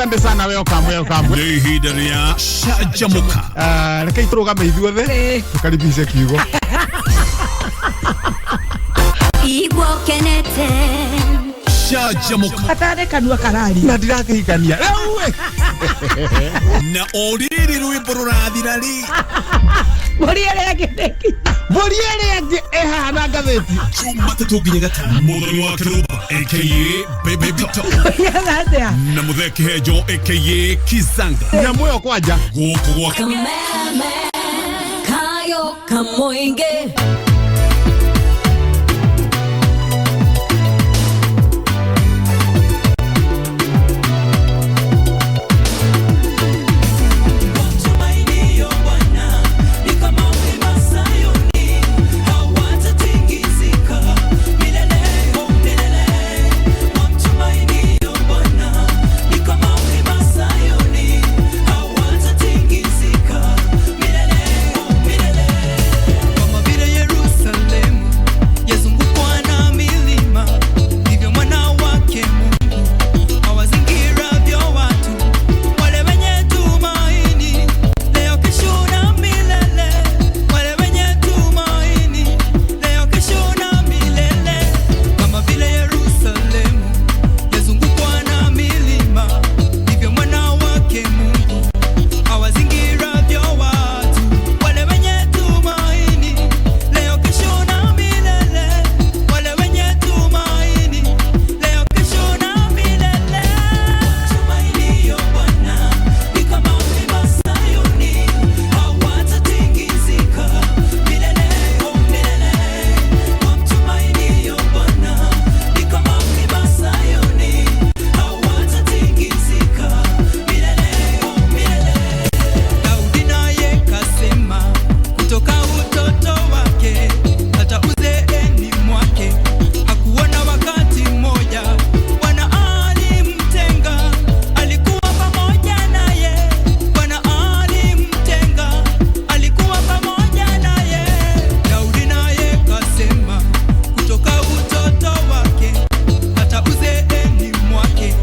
Asante sana, welcome, welcome. Nĩ ihinda rĩa Canjamũka. Reke itũrũgame ithuothe tũkaribishe kiugo. Igua ũkenete. Canjamũka. Atarĩ kanua kararia. Na ndirakĩhikania rĩu ĩ. Na o rĩrĩ rwĩmbo rũrathira rĩ, Mbũri ĩrĩa ĩngĩ ndĩkinya. Mbũri ĩrĩa ĩngĩ ĩhaha na ngathĩti. Jumatatũ nginya Gatano, Mũthoni wa Kĩrũmba aka Baby Top Ũrĩaga atĩa? na Mũthee Kĩhenjo aka Kizanga. Nyamũ ĩyo kwanja. Gũkũ gwa Kameme kayo kamũingĩ. Kama vile Yerusalemu yazungukwa na milima, ndivyo mwana wake Mungu awazingiravyo watu wale wenye tumaini, leo, kesho na milele. Wale wenye tumaini, leo, kesho na milele. Kama vile Yerusalemu yazungukwa na milima, ndivyo mwana wake Mungu awazingiravyo watu wale wenye tumaini, leo, kesho na milele. Wale wenye tumaini, leo, kesho na milele. Tumainio Bwana ni kama mlima Sayuni, hawatatingizika milele, oh milele. Wamtumainio Bwana ni kama mlima Sayuni, hawatatingizika milele, oh milele. Daudi naye kasema kutoka utoto wake hata uzeeni mwake hakuona wakati mmoja Bwana alimtenga, alikuwa pamoja naye. Bwana alimtenga, alikuwa pamoja naye. Daudi naye kasema kutoka utoto wake hata uzeeni mwake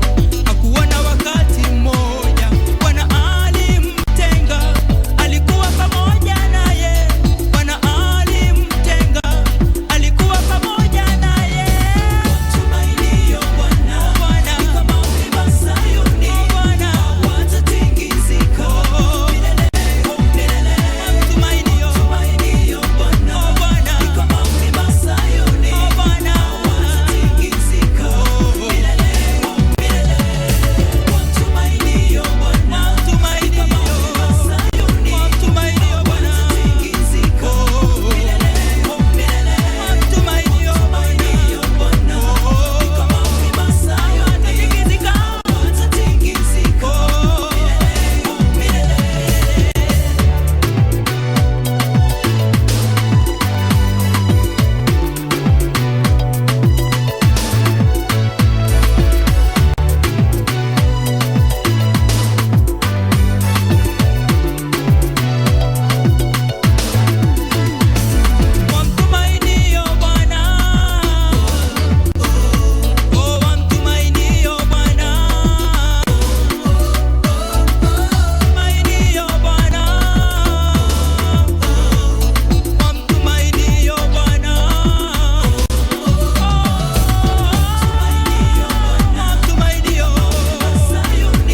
hakuona wakati mmoja Bwana alimtenga, alikuwa pamoja naye. Bwana alimtenga, alikuwa pamoja naye. Tumainio Bwana ni kama mlima Sayuni, hawatatingizika milele, oh milele. Tumainio Bwana ni kama mlima Sayuni, hawatatingizika milele, oh milele. Wamtumainio Bwana ni kama mlima Sayuni, hawatatingizika milele, oh milele. Wamtumainio Bwana ni kama mlima Sayuni, hawatatingizika milele, oh milele. Wamtumainio Bwana, oh, wamtumainio Bwana, tumainio Bwana, wamtumainio Bwana, wamtumainio,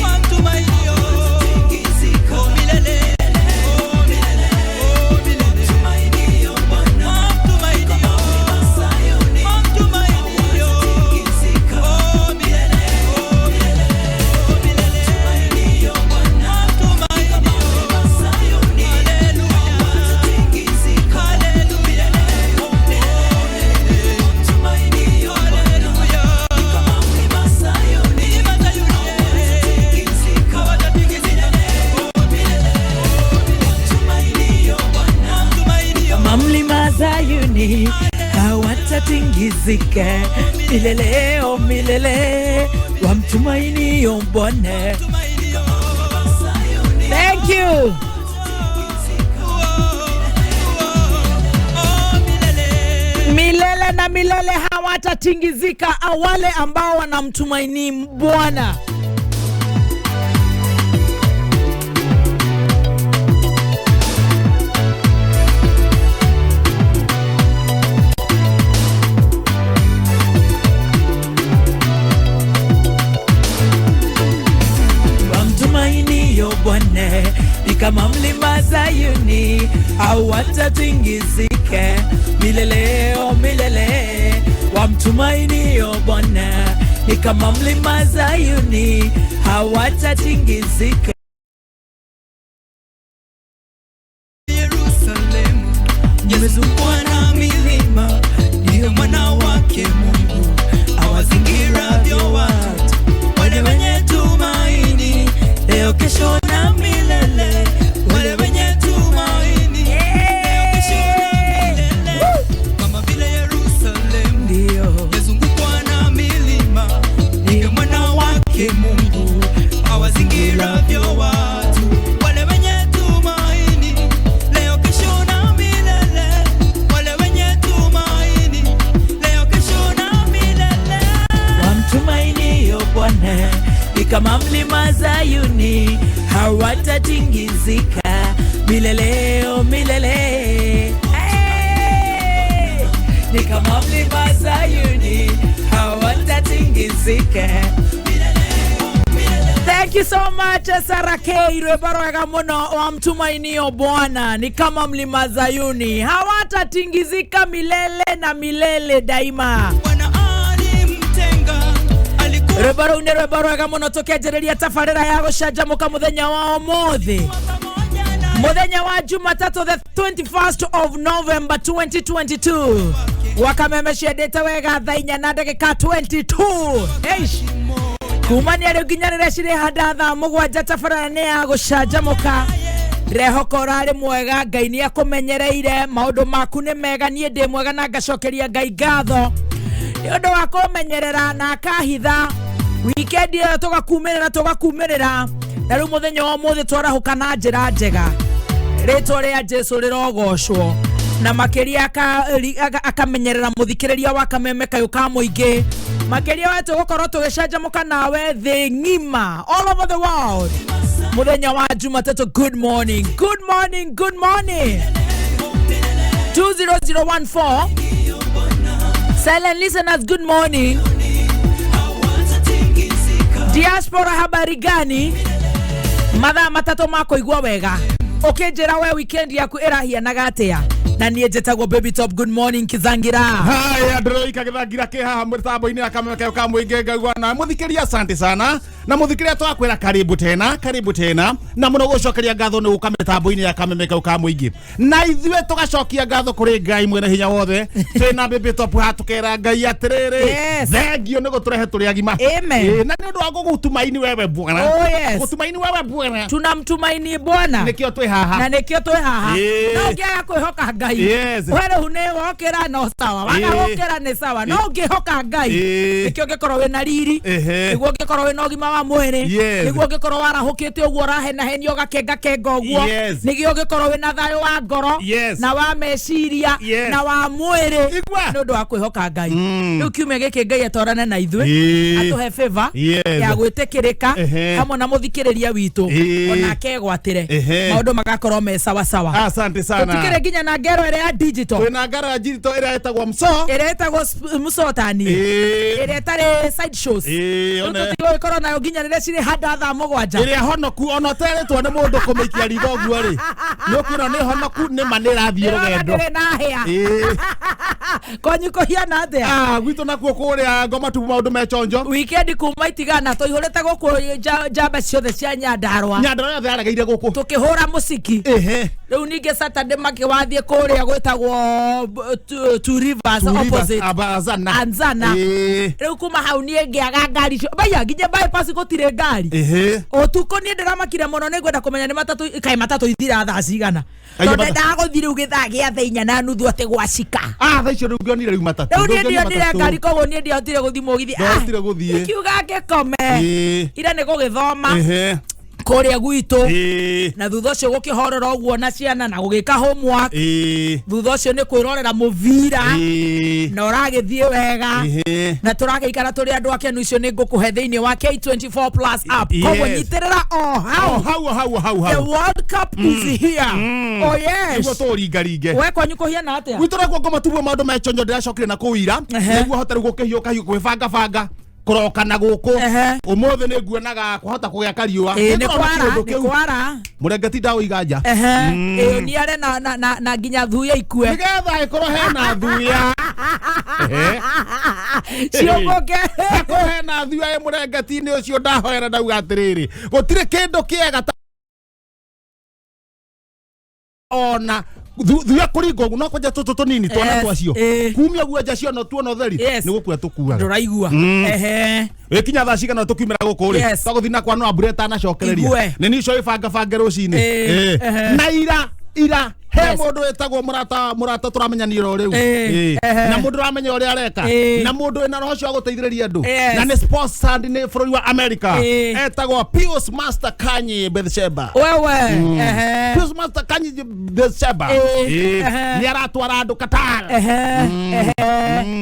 wamtumainio, oh milele, oh milele, oh milele. Kama mlima Zayuni hawatatingizika milele, oh milele, wamtumainio Bwana. Thank you. Milele na milele hawatatingizika, wale ambao wanamtumaini Bwana. kama mlima Zayuni hawatatingizika milele, oh milele, wamtumainio Bwana ni kama mlima Zayuni hawatatingizika. Yerusalemu imezungukwa na milima, ndiyo mwana wake Mungu awazingiravyo watu wale wenye tumaini, leo kesho na milele, wale wenye tumaini, leo kesho na milele, kama vile Yerusalemu Ndio imezungukwa na milima, ndiyo mwana wake Mungu awazingiravyo watu wale wenye tumaini, leo kesho na milele, wale wenye tumaini, leo kesho na milele. Wamtumainio Bwana ni kama mlima Zayuni hawatatingizika milele, oh milele. Hey! Ni kama mlima Zayuni hawatatingizika. Thank you so much, Sarah K. Rwĩmbo rwega mũno wa mtumainio Bwana ni kama mlima Zayuni hawatatingizika milele na milele daima. Bwana alimtenga, alikuwa Rwĩmbo rũu nĩ rwĩmbo rwega mũno tũkĩanjĩrĩria tabarĩra ya gũcanjamũka mũthenya wa ũmũthĩ, pamoja na mũthenya wa Jumatatũ, the 21st of November 2022. Wakameme ciendete wega thaa inya na ndagĩka 22. Eish. Kumania rĩu nginya rĩrĩa cirĩ handa thaa mũgwanja, tabarĩra nĩ ya gũcanjamũka. Ndĩrehoka ũrarĩ mwega, Ngai nĩ akũmenyereire, maũndũ maku nĩ mega, niĩ ndĩ mwega na ngacokeria Ngai ngatho nĩ ũndũ wa kũmenyerera na akahitha wikendi ĩyo, tũgakumĩrĩra tũgakumĩrĩra, na rĩu mũthenya wa ũmũthĩ twarahũka na njĩra njega. Rĩtwa rĩa Jesu rĩrogocwo na makĩria akamenyerera mũthikĩrĩria wa Kameme kayũ ka mũingĩ, makĩria we tũgũkorwo tũgĩcanjamũka nawe thĩ ng'ima, all over the world, mũthenya wa Jumatatũ. Good morning, good morning, good morning. 20014 silent listeners, good morning. Diaspora, habari gani? Mathaa matatũ ma kũigua wega ũkĩnjĩra we weekend yaku ĩrahianaga atĩa, na niĩ njĩtagwo Baby Top. Good morning, Kizangira. Haya, ndĩroika gĩthangira kĩ haha mũtambo-inĩ wa Kameme kayo ka mũingĩ, ngaigua na mũthikĩria asante sana, na mũthikĩria twakwĩra karibu tena, karibu tena, na mũno gũcokeria ngatho nĩ gũka mĩtambo-inĩ ya Kameme kayo ka mũingĩ, na ithuĩ tũgacokia ngatho kũrĩ Ngai mwene hinya wothe. Twĩna Baby Top haha, tũkera Ngai atĩrĩrĩ, Yes. thengio nĩ gũtũrehe tũrĩ agima. Amen. Ĩ, na nĩ ũndũ wa gũgũtumaini wewe Bwana. Oh, yes. Gũtumaini wewe Bwana, Tunamtumaini Bwana nĩkĩo twĩ haha. Na nĩkĩo twĩ haha. Ĩĩ. No ũngĩaga kwĩhoka Ngai, Yes. we rĩu nĩ wokĩra no sawa, waga Ĩĩ. gũkĩra nĩ sawa, no ũngĩhoka Ngai, Ĩĩ. nĩkĩo ũngĩkorwo wĩna riri, Ehe. nĩguo ũngĩkorwo wĩna ũgima wa mwĩrĩ, Yes. nĩguo ũngĩkorwo warahũkĩte ũguo ũrahenahenio ũgakengakenga ũguo, Yes. nĩguo ũngĩkorwo wĩna thayũ wa ngoro Yes. na wa meciria Yes. na wa mwĩrĩ, Igua. nĩ ũndũ wa kwĩhoka Ngai. Rĩu kiumia gĩkĩ Ngai atwarane na ithuĩ, Ĩĩ. atũhe favor Yes. ya gwĩtĩkĩrĩka Ehe. hamwe na mũthikĩrĩria witũ, Ĩĩ. ona akegwatĩre Ehe. maũndũ magakorwo me sawa sawa. Asante sana. Tũtikĩrĩ nginya na ngero ĩrĩa ya digital Twĩna ngara ya digital ĩrĩa ĩtagwo mso ĩrĩa ĩtagwo msotani, Ĩĩ. ĩrĩa ĩtarĩ side shows. Ĩĩ, Rĩu one. tũtigũgĩkorwo nayo nginya rĩrĩa cirĩ handa thaa mũgwanja. Ĩrĩa honoku ona ũterĩtwo nĩ mũndũ kũmĩikia ritho ũguo rĩ, nĩ ũkwĩrwo nĩ honoku, nĩ ma nĩ ĩrathiĩ Ndĩrona rũgendo. ndĩrĩ na hĩa. Ĩĩ. Kwanyu kũhiana atĩa? Ah, gwitũ nakuo kũrĩa ngoma tu maũndũ me chonjo. Wikendi kuma itigana tũihũrĩte gũkũ njamba ciothe cia Nyandarũa, Nyandarũa yothe yaregeire gũkũ. Tũkĩhũra mũciki. Ehe. Rĩu ningĩ Saturday makĩwathiĩ kũrĩa gwĩtagwo Two Rivers, opposite Abazana. Anzana. Ĩĩ. Rĩu kuma hau niĩ ngĩaga ngari icio baya nginya bypass gũtirĩ ngari. Ehe. Ũtukũ niĩ ndĩramakire mũno, nĩ ngwenda kũmenya nĩ matatũ kaĩ matatũ ithira thaa cigana, Aiyũ, tondũ matatũ. ndendaga gũthiĩ rĩu gĩthaa gĩa thaa inya na nuthu atĩ gwacika. Ah, thaa icio rĩu ngĩonire rĩu matatũ. Rĩu niĩ Ndũngĩonire ndionire matatũ. ngari, koguo niĩ ndiahotire gũthiĩ mũgithi. Ndwahotire gũthiĩ. Ikiuga ngĩkome. Ĩĩ. Ira nĩ gũgĩthoma Ehe. kũrĩa gwitũ, Ĩĩ. na thutha ũcio gũkĩhorera ũguo na ciana na gũgĩka homework. Ĩĩ. Thutha ũcio nĩ kwĩrorera mũbira, Ĩĩ. na ũragĩthiĩ wega, Ehe. na tũragĩikara tũrĩ andũ akenu. Icio nĩ ngũkũhe thĩinĩ wa K24 Plus app. Yes. Koguo nyitĩrĩra o O hau. hau, o hau, o hau, The hau. World Cup is here. Oh yes. Nĩguo tũũringaringe. We kwanyu kũhiana atĩa? Gwitũ nakuo ngoma tuguo maũndũ me chonjo, ndĩracokire na kũu ira Ehe. nĩguo hote rĩu gũkĩhiũka hiũ kwĩbangabanga. Kũroka na gũkũ. Ehe. Ũmũthĩ nĩ nguonaga kwahota kũgĩa kariũa. Ĩĩ, nĩ Nĩngorwo na kwara kĩũndũ nĩ kĩu. kwara. Mũrengeti ndaũiga nja. Ehe, ĩĩ, ũniare na nginya thuya ikue. Nĩgetha ĩkorwo hena thuya. Ehe. Ciũmbũke. Ĩkorwo hena thuya ĩ mũrengeti-inĩ ũcio ndahoera ndauga atĩrĩrĩ, gũtirĩ kĩndũ kĩega ta ona thuya kũringa ũguo no kwanja tũtũ tũnini twana Yes, twacio ĩĩ. kumia guo nja ciona tuona ũtheri. Yes. Nĩ gũkua tũkuaga. Ndũraigua. Ehe. Ĩkinya thaa cigana tũkiumĩra gũkũ rĩ? Yes. Twagũthiĩ na kwa no mbura ĩtanacokereria. Igue. Nĩ nicio ĩbangabange rũcinĩ. Ĩĩ, Ĩĩ. ehe. Na ira ira he Yes. mũndũ wĩtagwo mũrata mũrata tũramenyanire o rĩu. Ĩĩ, Ĩĩ. ehe. Na mũndũ ũramenya ũrĩa areka. Ĩĩ. Na mũndũ wĩna roho ũcio wa gũteithĩrĩria andũ. Yes. Na nĩ sponsored nĩ bũrũri wa America. Ĩĩ. Etagwo Pius Master Kanyi Bethsheba. Wewe, ehe. Pius Master Kanyi Bethsheba. Ĩĩ, Ĩĩ. ehe. Nĩ aratwara andũ Qatar. Ehe, ehe,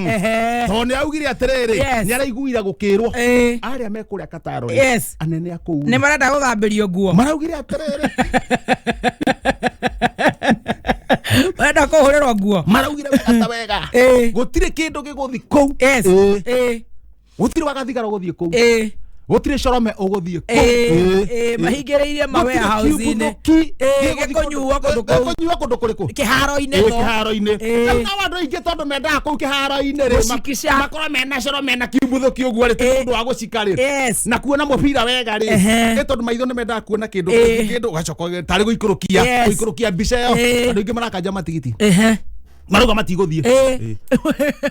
ehe. Tondũ nĩ augire atĩrĩrĩ, Yes. nĩ araiguire gũkĩrwo Ĩĩ. arĩa mekũrĩa Qatar rĩ, Yes. anene a kũu Nĩ marenda gũthambĩrio nguo. maraugire atĩrĩrĩ, Marenda kũhũrĩrwo nguo. Maraugire wega ta wega, Ĩĩ. gũtirĩ kĩndũ gĩgũthi kũu. Yes. Ĩĩ. Ĩĩ. Gũtirĩ wagathigara ũgũthiĩ kũu. Ĩĩ. Gũtirĩ corome ũgũthiĩ kũu. Ĩĩ. Ĩĩ. Ĩĩ, mahingĩrĩirie ma Gũtirĩ warehouse-inĩ. kĩũmbũki Ĩĩ, gĩgũthiĩ gĩkũnyuo kũndũ kũu. Gĩkũnyuo kũndũ kũrĩkũ? Kĩharo-inĩ Ĩĩ, no. kĩharo-inĩ. Ĩĩ. Rĩu nao andũ aingĩ tondũ mendaga kũu kĩharo-inĩ rĩ, Gũcikica. makorwo mena coro mena kiumbuthũki ũguo rĩ, ti Ĩĩ. ũndũ wa gũcika rĩ, Yes. na kuona mũbira wega rĩ. Ehe. Ĩ tondũ maitho nĩ mendaga kuona kĩndũ. Ĩĩ. Kĩndũ ũgacoka tarĩ gũikũrũkia Yes. gũikũrũkia mbica ĩyo. Ĩĩ. Andũ aingĩ marakanja matigiti. Ehe. Marauga matigũthiĩ. Ĩĩ.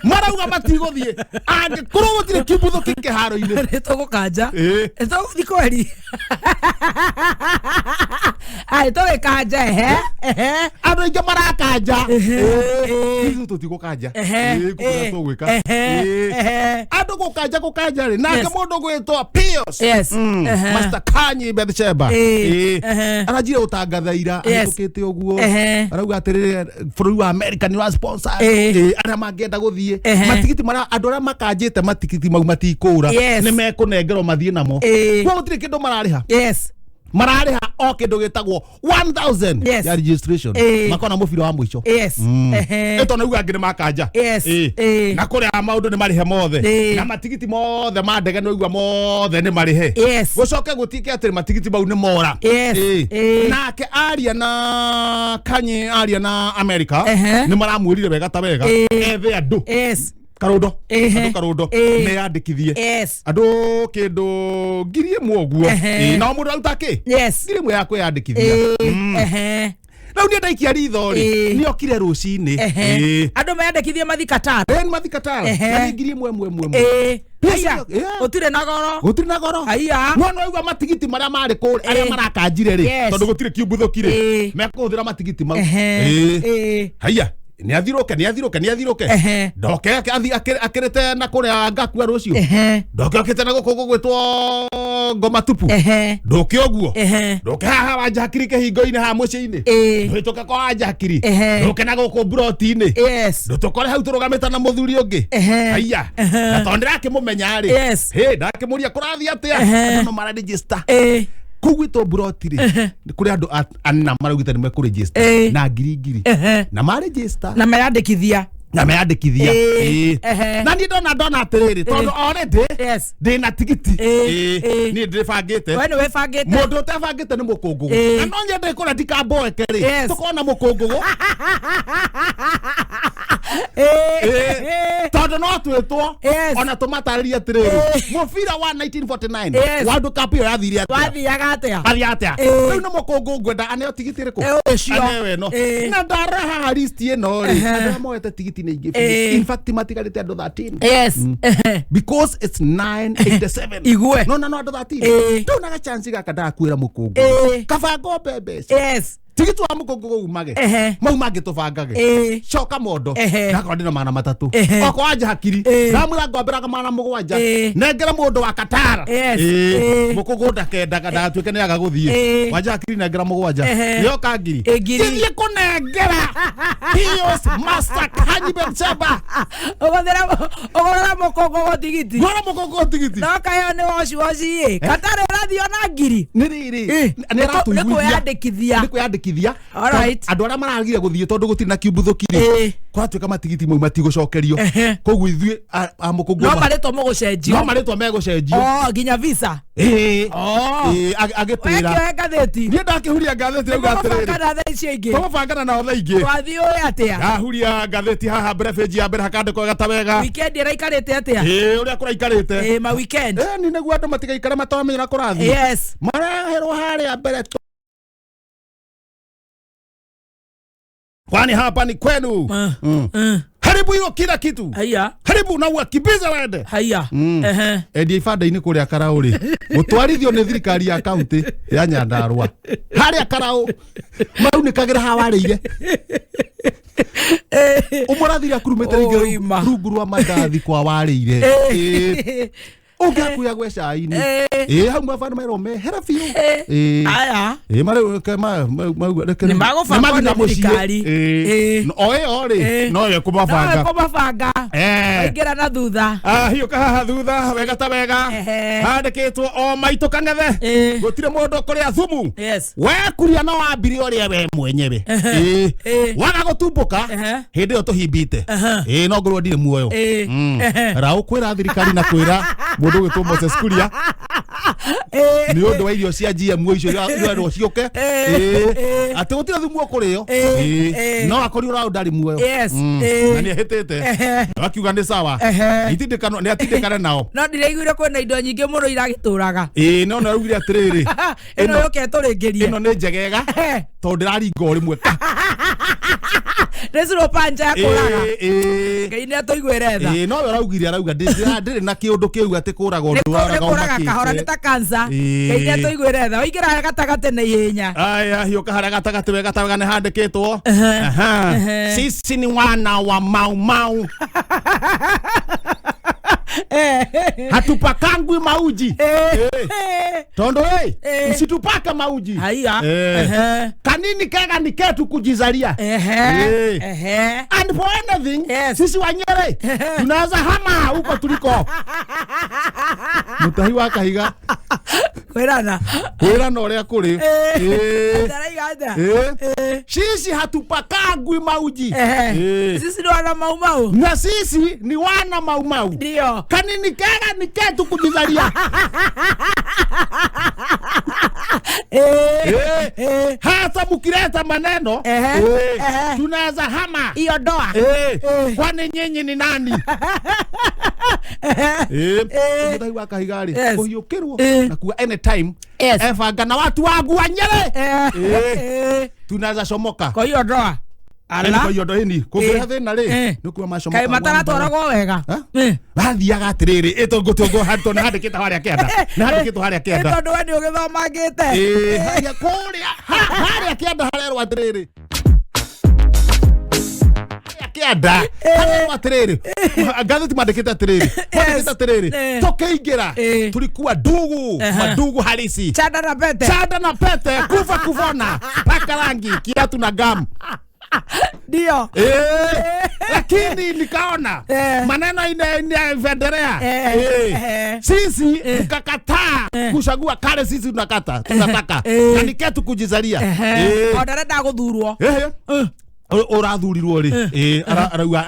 Marauga matigũthiĩ angĩkorwo gũtirĩ kiumbuthũki kĩharo-inĩ. Nĩ tũgũkanja. Ĩĩ. Nĩ tũgũthiĩ kweri. Ai, tũgĩkanja, ehe, ehe. Andũ aingĩ marakanja. Ehe. Ĩĩ. Ithuĩ tũtigũkanja. Ehe. Ĩĩ, ngũkwĩra Ĩĩ. tũgwĩka. Ehe. Ĩĩ. Ehe. Andũ gũkanja gũkanja rĩ, nake Yes. mũndũ gwĩtwo Pius Yes. Ehe. Master Kanyi Bethsheba. Ĩĩ. Ĩĩ. Ehe. Aranjire gũtangatha ira Yes. ahĩtũkĩte ũguo. Ehe. Arauga atĩrĩrĩ, bũrũri wa America nĩ wa sponsor. Ĩĩ. Ĩĩ, arĩa mangĩenda gũthiĩ Ehe. matigiti marĩa andũ arĩa makanjĩte matigiti mau matikũra, Yes. nĩ mekũnengerwo mathiĩ namo. Ĩĩ. Kwa gũtirĩ kĩndũ mararĩha. Yes. Mararĩha o kĩndũ gĩtagwo 1000 Yes. ya registration. Ĩĩ. Makona mũbira wa mũico. Yes. Ehe. Ĩto nĩguo angĩ nĩ makanja. Yes. Ĩĩ. Ĩĩ. Na kũrĩa maũndũ nĩ marĩhe mothe. Ĩĩ. Na matigiti mothe ma ndege nĩ waigua mothe nĩ marĩhe. Yes. Gũcoke gũtuĩke atĩ matigiti mau nĩ mora. Yes. Ĩĩ. Ĩĩ. Nake aria na Kanye aria na America, Ehe. nĩ maramwĩrire wega ta wega Ĩĩ. ethe andũ Yes. karũndo. Ehe. Andũ karũndo Ĩĩ. meyandĩkithie. Yes. Andũ kĩndũ 1,000 ũguo. Ehe. Ĩĩ, nao mũndũ aruta kĩ? Yes. 1,000 ya kwĩyandĩkithia. Ĩĩ. Ehe. Rĩu niĩ ndaikia ritho rĩ, Ĩĩ. nĩ okire rũcinĩ. Ehe. Ĩĩ. Andũ meyandĩkithie mathi Qatar. Ĩĩ, nĩ mathi Qatar. Ehe. Na nĩ 1,000 ĩmwe ĩmwe. Ĩĩ. Yes, Haiya. yeah. Gũtirĩ na goro. Gũtirĩ na goro. Haiya. No no igua matigiti marĩa marĩ kũrĩa arĩa Ĩĩ. marakanjire rĩ, Yes. tondũ gũtirĩ kiumbuthũki rĩ, Ĩĩ. mekũhũthĩra matigiti mau. Ehe. Ĩĩ. Ĩĩ. Haiya, nĩ athiũrũke, nĩ athiũrũke, nĩ athiũrũke. Ehe. Ndoke akĩrĩte na kũrĩa ngakua rũciũ. Ehe. Ndoke okĩte na gũkũ gũgwĩtwo ngoma tupu. Ehe. Ndũke ũguo. Ehe. Ndũke haha wanjakiri kĩhingo-inĩ haha mũciĩ-inĩ. Ĩĩ. Ndũhĩtũke kwa wanjakiri. Ehe. Ndũke na gũkũ mburoti-inĩ. Yes. Ndũtũkore hau tũrũgamĩte na mũthuri ũngĩ. Ehe. Haiya. Ehe. Na tondũ ndĩrakĩmũmenya rĩ, Yes. hĩ ndakĩmũria kũrathiĩ atĩa. Ehe. Andũ no mararegister. Ĩĩ. Kũu gwitũ mburoti rĩ, nĩ kũrĩ andũ ana maraugĩte nĩ mekũregister Ĩĩ. na ngiri ngiri. Ehe. Na maregister Na meyandĩkithia. Na meyandĩkithia. Ĩĩ. Ĩĩ. Ehe. Na niĩ ndona atĩrĩrĩ, tondũ already Yes. ndĩna tigiti. Ĩĩ. Ĩĩ. Ĩĩ. Niĩ ndĩbangĩte. We nĩ wĩbangĩte. Mũndũ ũtebangĩte nĩ mũkũngũgũ. Ĩĩ. Na no nyende kũrĩa ndikamboeke rĩ, Yes. tũkorwo na mũkũngũgũ. Ĩĩ. Ĩĩ. Tondũ no twĩtwo Yes. ona tũmatarĩrie atĩrĩrĩ, Ĩĩ. mũbira wa 1949 Yes. World Cup ĩyo yathire atĩa. Wathiaga atĩa? Athiĩ atĩa? Ĩĩ. Rĩu nĩ mũkũngũ ngwenda aneo tigiti ĩrĩkũ? Ĩ, ũcio. Aneo ĩno. Ĩĩ. Na ndareha list ĩno rĩ, Ehe. andũ arĩa moete tigiti nĩ aingĩ biũ. Ĩĩ. In fact matigarĩte andũ 13. Yes. Ehe. Because it's 987. Igue. No na no andũ 13. Ĩĩ. Ndona ga chance gaka ndakwĩra mũkũngũ, Ĩĩ. kaba ngombe mbeca. Yes. Tigiti wa mũkũngũ umage. Ehe. Mau mangĩ tũbangage. Ĩĩ. Coka mondo. Ehe. Ndakorwo ndĩna 300. Ehe. Okorwo wanja hakiri, Ĩĩ. ndamwĩra ngomberaga 700. Ĩĩ. Nengere mũndũ wa Katara. Yes. Ĩĩ. Ĩĩ. Mũkũngũ ndakendaga ndagatuĩke nĩ aga gũthiĩ. Ĩĩ. Wanja hakiri nengera 7. Ehe. Yoka ngiri. Ĩ, ngiri. Gĩthiĩ kũnengera Pius Master Kanyi Bethsheba. Ũgũthĩra ũgũrĩra mũkũngũgũ tigiti. Ngora mũkũngũ tigiti. No kayo nĩ woci woci ĩ. Qatar ũrathiĩ ona ngiri. Nĩ rĩrĩ, Ĩ, nĩ aratũiguithia. nĩ kwĩyandĩkithia. Nĩ kwĩyandĩkithia. Alright. Andũ arĩa maragire gũthiĩ tondũ gũtirĩ na kiumbuthũki rĩ, Ĩ. Kũratuĩka matigiti mau matigũcokerio. Ehe. Koguo ithuĩ a No mũkũngũma marĩtwa mũgũcenjio. No marĩtwa megũcenjio. Oh, nginya visa. Ĩĩ. Oh. Ĩĩ, agĩtwĩra. Wekĩoe ngathĩti. Niĩ ndakĩhuria ngathĩti rauga atĩrĩrĩ. Tũgũbangana thaa icio ingĩ. Tũgũbangana nao thaa ingĩ. Twathiĩ ũĩ atĩa? Ndahuria ngathĩti haha mbere bĩnji ya mbere hakandĩkwo gata wega. Weekend ĩraikarĩte atĩa? Ĩĩ, ũrĩa kũraikarĩte. Ĩĩ, ma weekend. Ĩni nĩguo andũ matigaikare matoramenya kũrathiĩ. Yes. Maraherwo harĩa mbere tu. Kwani hapa ni kwenu. Mm. Haribu hiyo kila kitu. Haya. Haribu na uwakimbize waende. Haya. Ehe. Endia ibanda-inĩ kũrĩa Karaũ rĩ, gũtwarithio nĩ thirikari ya kaunti ya Nyandarũa harĩa Karaũ maraunĩkagĩra haha warĩire ũmwe arathire akurumĩte Oi, rĩngĩ ma. rungu rwa mandathi kwa warĩire. Ĩĩ. Ũngĩ hakuhĩ agwe cai-inĩ. Ĩĩ, hau mabana merwo mehere biũ. Ĩĩ. Aya. Ĩĩ, marĩu reke reke Nĩ magũbangwo nĩ mathiĩ nĩ thirikari. mũciĩ. Ĩĩ. Ĩĩ. O ĩyo rĩ Ĩĩ. no yo kũmabanga. No kũmabanga. Eh. Waingĩra na thutha. Hiũka haha thutha wega ta wega. Ehe. Handĩkĩtwo o maitũ kang'ethe. Ĩĩ. Gũtirĩ mũndũ ũkũrĩa thumu. Yes. We kuria no wambire ũrĩa we mwenyewe. Ĩĩ. Ĩĩ. Waga gũtumbũka Ehe. hĩndĩ ĩyo tũhimbite. Ehe. Ĩĩ, no ngorwo ndirĩ muoyo. Ĩĩ. Ehe. Raũ kwĩra thirikari na kwĩra mũndũ ũgwĩtwo Moses Kuria Ĩĩ. nĩ ũndũ wa irio cia GMO icio irerwo ciũke. Ĩĩ. Ĩĩ. Atĩ gũtirĩ thumu ũkũrĩo. Ĩĩ. Ĩĩ. Ĩĩ. No akorirwo raũ ndarĩ muoyo. Yes. Ĩĩ. Na nĩ ahĩtĩte. Ehe. Akiuga nĩ sawa. Ehe. Itindĩkano nĩ atindĩkane nao. No ndĩraiguire kwĩna indo nyingĩ mũno iragĩtũraga. Ĩĩ, no nĩ araugire atĩrĩrĩ. Ĩno yũke ĩtũrĩngĩrie. Ĩno nĩ njegega Ehe. tondũ ndĩraringa o rĩmwe ka. Nĩ cirũpanja ya kũraga. Ĩĩ, ĩĩ. Ngai nĩ atũiguĩre tha. Ĩĩ, no we araugire arauga ndĩrĩ na kĩũndũ kĩu atĩ kũraga Nĩ ũndũ nĩ kũraga kahora nĩ ta cancer. Ĩĩ. Ngai nĩ atũiguĩre tha. Waingĩra gatagatĩ na ihenya. Aya, hiũka harĩa gatagatĩ wega ta wega nĩ handĩkĩtwo. Ehe. Aha. Ehe. Sisi ni wana wa Mau Mau, hatupakangwi mauji. Eh. Tondu ĩ, Eh. msitupake mauji. Haya. Eh. Ehe. Kanini kega ni ketu kujizalia. Ehe. Eh. Ehe. And for anything, Yes. sisi wanyere tunaweza hama huko tuliko. Mutahi wa kahiga Kwĩrana. kwĩrana ũrĩa kũrĩ. Eh. Eh. Ndaraiga atĩa? Eh. Eh. Sisi hatupakangwi mauji. Ehe. Eh. Sisi ni wana Mau Mau. Na sisi ni wana Mau Mau. Ndio. Kanini kega ni ketu kujizalia. Eh. Eh. Eh. Hata mukileta maneno Ehe. eh, Ehe. tunaweza hama. Hiyo ndoa. Eh. Eh. Kwani nyinyi ni nani? Eh. Eh. Eh. Mutahi wa kahiga rĩ Yes. kũhiũkĩrwo Eh. na kuga anytime Yes. ebanga na watu wangu wa Nyerĩ. Eh. Eh. Eh. Tunaweza comoka. Kwa hiyo ndoa. Yaani Ala. kwa hiyo ndo ini kũngĩrehe Eh. thĩna rĩ Eh. nĩ kuga macomoka Kaĩ mataratwaragwo wega. Ha? Eh. Bathiaga atĩrĩrĩ ĩtũngũtũngũ handũ nĩ handĩkĩte harĩa kĩanda nĩ handĩkĩtwo harĩa Nĩ kĩanda. tondũ we nĩ ũgĩthomangĩte. Ĩĩ, harĩa kũrĩa harĩa kĩanda harerwo atĩrĩrĩ harĩa kĩanda harerwo atĩrĩrĩ ngathĩti mandĩkĩte atĩrĩrĩ mandĩkĩte atĩrĩrĩ Eh. tũkĩingĩra Eh. tulikuwa ndugu Aha. madugu halisi Chanda na pete. chanda na pete kufa kuvona paka rangi kiatu na gamu. Ndio. Eh, lakini nikaona Eh. maneno inaendelea. Eh, Eh. eh. Sisi tukakataa kuchagua kale sisi tunakata tunataka Eh. na niketu kujizalia. Ehe. Eh. O ndarenda gũthurwo. Eh. Ũrathurirwo rĩ. Eh, arauga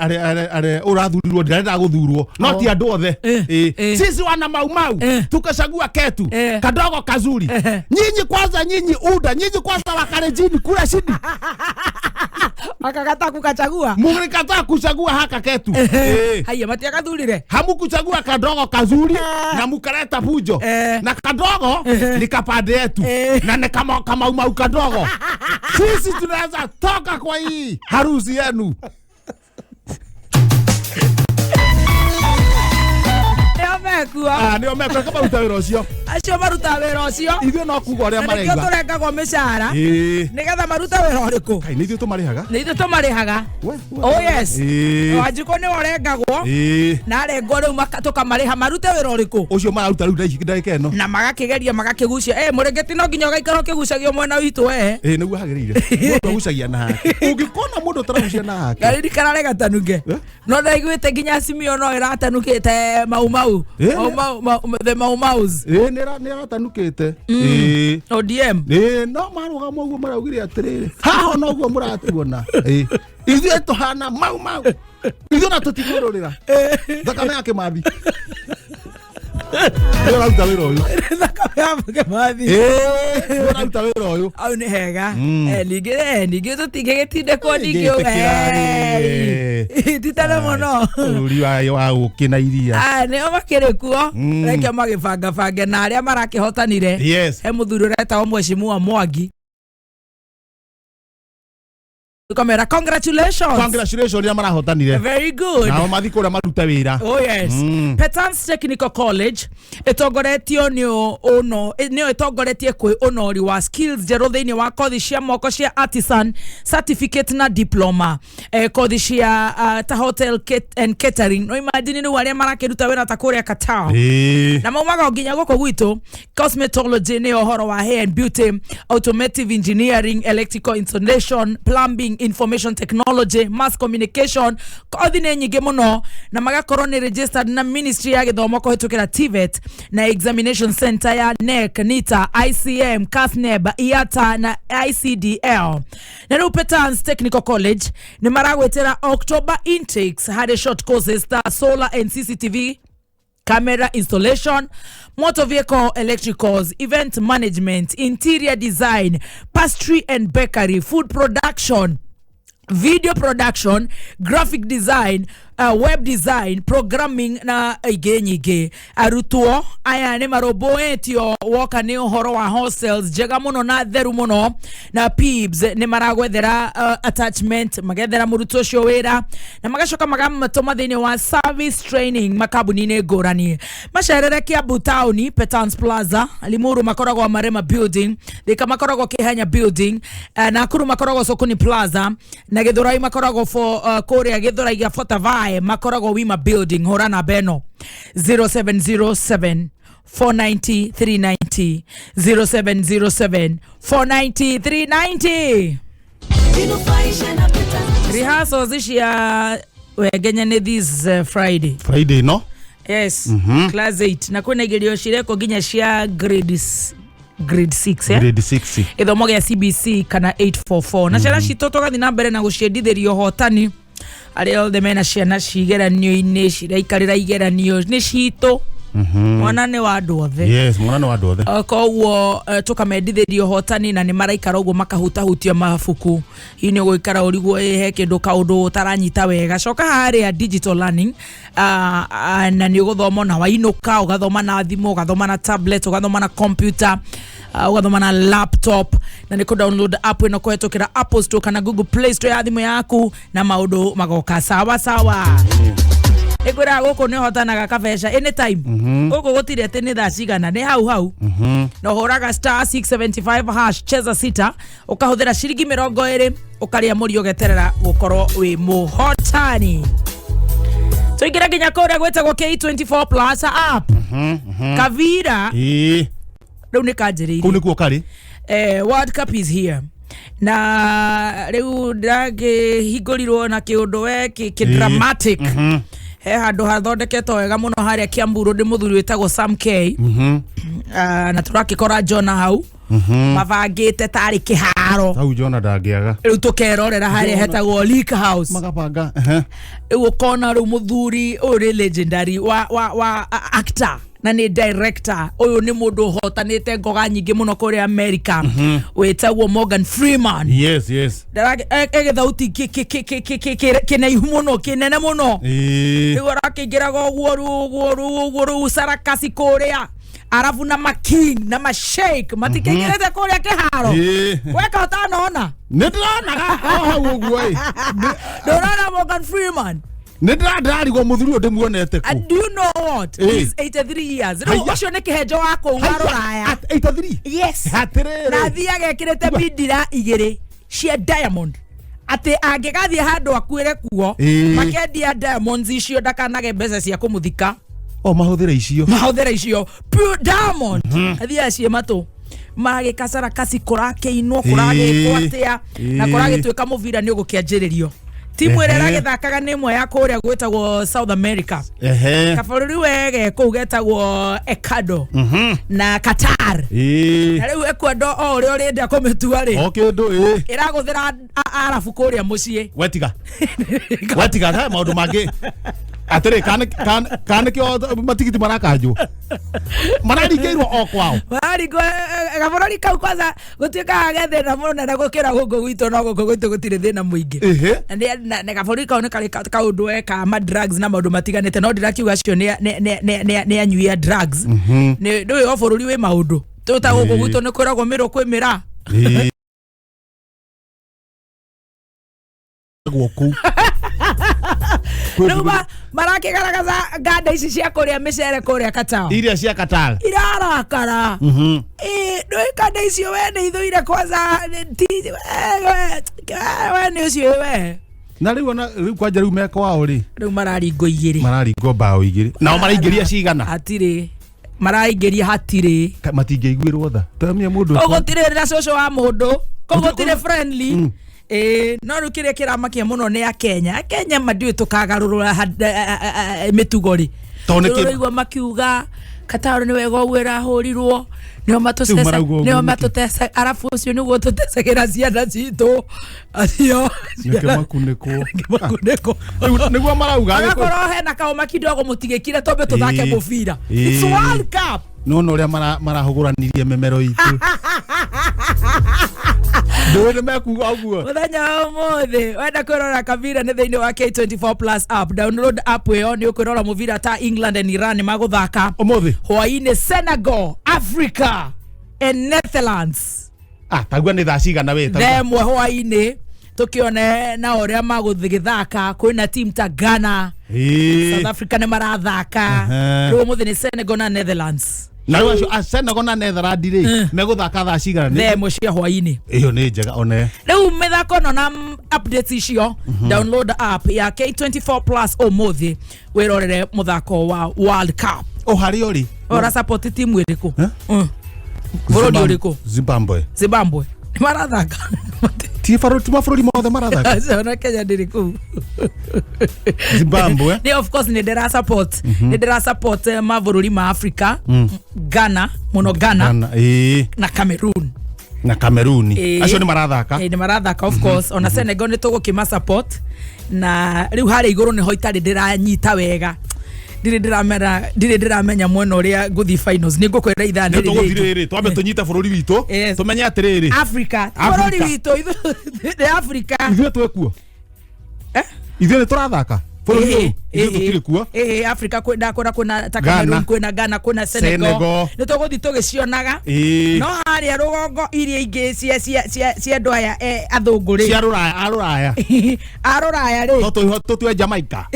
ũrathurirwo ndirenda gũthurwo no ti andũ othe. Eh. Eh. Eh. Sisi wana Mau Mau Eh. tukachagua ketu Eh. kadogo kazuri. Eh. Nyinyi kwanza, nyinyi UDA, nyinyi kwanza Wakalenjini kula shidi Wakakataa kukachagua. mlikataa kuchagua haka ketu. Eh. Haya matiagathurire. Hamukuchagua kadogo kazuri Eh. na mukaleta fujo Eh. na kadogo Eh. ni kapande yetu Eh. na ni kama kamaumau kadogo. Sisi tunaweza toka kwa hii harusi yenu. Nĩo mekuo. Ah, nĩo mekwo kama ruta wĩra ũcio. Acio marutaga wĩra ũcio. Ithuĩ no kuga ũrĩa Na nĩkĩo marauga. tũrengagwo mĩcara. Ĩĩ. Nĩgetha marute wĩra ũrĩkũ? Kai nĩ ithuĩ tũmarĩhaga. Nĩ ithuĩ tũmarĩhaga. We, we. Oh yes. Ĩĩ. Wanjikũ nĩwe ũrengagwo. Ĩĩ. Na arengwo rĩu tũkamarĩha marute wĩra ũrĩkũ? Ũcio mararuta rĩu ndagĩka ĩno. Na magakĩgeria magakĩgucia. Eh, mũrĩngĩti no nginya ũgaikara ũkĩgucagio mwena witũ we. Ĩĩ nĩguo hagĩrĩire. Mũndũ agucagia na hake. Ũngĩkona mũndũ ũtaragucia na hake. Ngaririkana rĩ gatanuke. Eh? No ndaiguĩte nginya Simio no ĩratanukĩte Mau Mau. Eh? Mau Mau, the Mau Maus. Ĩĩ nĩ Nĩ aratanukĩte. Ĩĩ. ODM. Ĩĩ, no marũgama ũguo maraugire atĩrĩrĩ, haha noguo mũratuona. Ĩĩ. Ithuĩ tũhana mau mau, ithuĩ na tũtikwĩrũrĩra thakame ya Kĩmathi. Nĩ ũraruta wĩra ũyũ. Thakame ya Kĩmathi. Ĩĩ, nĩ ũraruta wĩra ũyũ. Au nĩ hega. Ningĩ tũtingĩgĩtindĩkwo ningĩ. Ngĩtĩkĩra, Titane mũno. Bũrũri wa ũkĩ na iria. Ah, nĩo makĩrĩ kuo. Reke magĩbangabange na arĩa marakĩhotanire. Yes. He mũthuri ũretagwo Mheshimiwa Mwangi, tukamera congratulations. Congratulations arĩa marahotanire. Very good. Nao mathi kũrĩa marute wĩra. Oh yes. Petans Technical College ĩtongoretio nĩ ũno nĩyo ĩtongoretie kwĩ ũnori wa skills njerũ thĩinĩ wa kothi cia moko cia artisan certificate na diploma, kothi cia ta hotel and catering. No imagine rĩu arĩa marakĩruta wĩra ta kũrĩa Qatar na maumaga o nginya gũkũ gwitũ. Cosmetology nĩ ũhoro wa hair and beauty, automotive engineering, electrical installation, plumbing, information technology, mass communication. Kothi nĩ nyingĩ mũno na magakorwo nĩ registered na Ministry ya Gĩthomo kũhĩtũkĩra TVET na examination center ya NEC, NITA, ICM, KASNEB, IATA na ICDL. Na rĩu Petans Technical College nĩ maragwĩtĩra October intakes harĩ short courses ta solar and CCTV camera installation, motor vehicle electricals, event management, interior design, pastry and bakery, food production, video production, graphic design, web design, programming na ingĩ nyingĩ. Arutwo aya nĩ marũmbũĩtio woka nĩ ũhoro wa hostels njega mũno na theru mũno, na PIBS nĩ maragwethera attachment, magethera mũrutwo ũcio wĩra na magacoka magamũtũma thĩinĩ wa service training makambuni-inĩ ngũrani. Macerere Kiambu Town, Petans Plaza; Limuru makoragwo Marema Building; Thika makoragwo Kihenya Building; Nakuru makoragwo Sokoni Plaza; na Githurai makoragwo for kũrĩa Githurai gĩa Fortavae makoragwo Wima Building. Hũra namba ĩno, 0707 490 390, 0707 490 390. Rehearsals cia Wengenya nĩ this Friday. Friday no. Yes, class 8, na kwĩna igerio cirekwo nginya cia grade 6, eh? Grade 6. Gĩthomo gĩa CBC kana 844. Na ciana citũ tũgathiĩ na mbere na gũciendithĩria ũhotani. Arĩa othe mena ciana cigeranio-inĩ, ciraikarĩra igeranio, nĩ citũ, mwana nĩ wa andũ othe. Yes, mwana nĩ wa andũ othe. Koguo tũkamendithĩria ũhotani na nĩ maraikara ũguo makahutahutia mabuku. Hihi nĩ ũgũikara ũrigwo ĩ he kĩndũ kaũndũ ũtaranyita wega, coka harĩa digital learning, na nĩ ũgũthoma na wainũka, ũgathoma na thimũ, ũgathoma na tablet, ũgathoma na computer, ũgathoma na laptop, na nĩ kũ download app ĩno kũhetũkĩra Apple Store kana Google Play Store ya thimũ yaku na maũndũ magoka sawa sawa. Ĩkwĩraga gũkũ nĩ ũhotanaga kabeca anytime. Gũkũ gũtirĩ atĩ nĩ thaa cigana, nĩ hau hau na ũhũraga *675#, cheza sita, ũkahũthĩra ciringi 20, ũkarĩa mũri, ũgeterera gũkorwo wĩ mũhotani. Tũingĩre nginya kũrĩa gwĩtagwo K24 Plus app. Kavira rĩu nĩ kanjĩrĩirie. Kũu nĩkuo karĩ. World Cup is here na rĩu ndĩrakĩhingũrirwo na kĩũndũ we kĩ dramatic. He handũ hathondeketwo wega mũno harĩa Kiambu Road, mũthuri wĩtagwo Sam K. Na tũrakĩkora Jona hau mabangĩte tarĩ kĩharo. Hau Jona ndangĩaga. Rĩu tũkerorera harĩa hetagwo Lake House. Magabanga. Rĩu ũkona rĩu mũthuri ũyũ nĩ legendary wa actor na nĩ director. Ũyũ nĩ mũndũ ũhotanĩte ngoga nyingĩ mũno kũrĩa America, wĩtagwo Morgan Freeman. Yes. Egĩthauti kĩnaihu mũno, kĩnene mũno. Rĩu arakĩingĩraga ũguo rĩu, ũguo rĩu, ũguo rĩu, sarakasi kũrĩa, arabu na making na masheik matikĩingĩrĩte kũrĩa kĩharo. Weka ũtanona? Nĩ ndĩronaga o hau ũguo ĩ. Ndũrona Morgan Freeman? Nĩ ndĩrarigwo mũthuri ũyũ ndĩmuonete kũ. And do you know what? He's 83 years. Rĩu Haiya. ũcio nĩ kĩhenjo wa kũu wa rũraya. At 83? Yes. Na Atĩrĩrĩ. athiaga ekĩrĩte bindira igĩrĩ cia diamond, atĩ angĩgathiĩ handũ akuĩre kuo, makendia diamonds icio, ndakanage mbeca cia kũmũthika. O mahũthĩre icio. Mahũthĩra icio pure diamond. Athiaga ciĩ matũ magĩkacarakasi, kũrakĩinwo, kũragĩkwo atĩa na kũragĩtuĩka mũbira nĩ ũgũkĩanjĩrĩrio. Timu ĩrĩa Ehe. ĩragĩthakaga nĩ ĩmwe ya kũrĩa gwĩtagwo South America. Ehe. Kabũrũri wege kũu getagwo Ecuador na Qatar. Ĩĩ. Na rĩu Ecuador o ũrĩa ũrenda kũmĩtua rĩ, O kĩndũ ĩĩ. ĩragũthĩra Arabu kũrĩa mũciĩ. Wetiga. Wetiga he maũndũ mangĩ. Atĩrĩ kana nĩkĩo matigiti marakanjwo. Mararingĩirwo o kwao. Maringo gabũrũri kau kwanza gũtuĩkaga ge thĩna mũnene gũkĩra gũkũ gwitũ, no gũkũ gwitũ gũtirĩ thĩna mũingĩ. Ehe. Na na gabũrũri kau nĩ karĩ kaũndũ eka ma drugs na maũndũ matiganĩte, no ndĩrakiuga acio nĩ anyui a drugs. Nĩ ndũĩ o bũrũri wĩ maũndũ tũ ta gũkũ gwitũ nĩ kwĩragwo mĩrũ kwĩ mĩra. Ĩĩ. Gũkũ. Rĩu marakĩgaragaza nganda ici cia kũrĩa mĩcere kũrĩa Qatar. Iria cia Qatar. Irarakara. Ĩĩ, ndũĩ kanda icio we nĩ ithũire kwanza we nĩ ũcio we. Na rĩu ona rĩu kwanja rĩu me kwao rĩ. Rĩu mararingwo igĩrĩ. Mararingwo mbaũ igĩrĩ. Nao maraingĩria cigana? Hatirĩ. Maraingĩria hatirĩ. Matingĩiguĩrwo tha. Tamia mũndũ. Kũu gũtirĩ na cũcũ wa mũndũ. Kũu gũtirĩ friendly. Ĩĩ, no rĩu kĩrĩa kĩramakia mũno nĩ Akenya. Akenya mandiũĩ tũkagarũrũra mĩtugo rĩ. Tondũ nĩ kĩ- Tũraigua makiuga Qatar nĩ wega ũguo ĩrahũrirwo. Nĩo Rĩu marauga ũguo nĩo nĩkĩ? matũteca arabu ũcio nĩguo tũtecagĩra ciana citũ. Acio. Nĩkĩo makunĩkwo. Makunĩkwo. Rĩu nĩguo marauga. Agakorwo hena kaũma kidogo mũtigĩkire tombe tũthake Ĩĩ. mũbira. Ĩĩ. It's World Cup. Nona ũrĩa marahũgũranirie mĩmero itũ. Ndũĩ nĩ mekuga ũguo. Muthenya wa ũmũthĩ wenda kwĩrora kabira nĩ thĩinĩ wa K24 Plus app. Download app ĩyo nĩ ũkwĩrora mũbira ta England and Iran nĩ magũthaka Ũmũthĩ. hwaĩ-inĩ, Senegal, Africa and Netherlands. Ah, tagua nĩ thaa cigana we? Tagua. Themwe hwaĩ-inĩ tũkĩone na ũrĩa magũgĩthaka. Kwĩna team ta Ghana, Ĩĩ. South Africa nĩ marathaka. Aha. Rĩu ũmũthĩ nĩ Senegal na Netherlands. Na rĩu acio a Senegal na Netherlands rĩ megũthaka thaa cigana? Themwe cia hwaĩ-inĩ. Ĩyo nĩ njega one. Rĩu mĩthako ĩno na updates icio, download app ya K24 Plus ũmũthĩ wĩrorere mũthako wa World Cup. O harĩa ũrĩ. Ora support timu ĩrĩkũ? Eh? Bũrũri ũrĩkũ? Zimbabwe. Zimbabwe nĩ marathaka. Ti bũrũri, ti mabũrũri mothe marathaka. Acio, ona Kenya ndĩrĩ kũu. Zimbabwe. Nĩ of course nĩ ndĩra support, nĩ ndĩra support mabũrũri ma Africa, Ghana mũno, Ghana Ghana, ĩĩ. na Cameroon. Na Cameroon. Ĩĩ. Acio nĩ marathaka. Ĩĩ, nĩ marathaka of course. Ona Senegal nĩ tũgũkĩma support. Na rĩu harĩa igũrũ nĩho itarĩ ndĩranyita wega, ndirĩ ndĩramera, ndirĩ ndĩramenya mwena ũrĩa ngũthiĩ finals. Nĩ ngũkwĩra ithaa Nĩ nĩ tũgũthiĩ rĩrĩ. rĩrĩ twambe tũnyite bũrũri witũ. Yes. Tũmenye atĩrĩrĩ. Africa, Africa. bũrũri witũ nĩ Africa. Ithuĩ twĩ kuo. Eh? Ithuĩ nĩ tũrathaka. Bũrũri ũyũ ithuĩ tũtirĩ kuo. Ĩĩ, Africa kwĩna kwĩna kwĩna ta Ghana. Cameroon, kwĩna Ghana, kwĩna Senegal. Senegal. Nĩ tũgũthiĩ tũgĩcionaga. Ĩĩ. No harĩa rũgongo iria ingĩ cia andũ aya athũngũ rĩ, Cia rũraya, a rũraya. a rũraya rĩ, No tũtue Jamaica.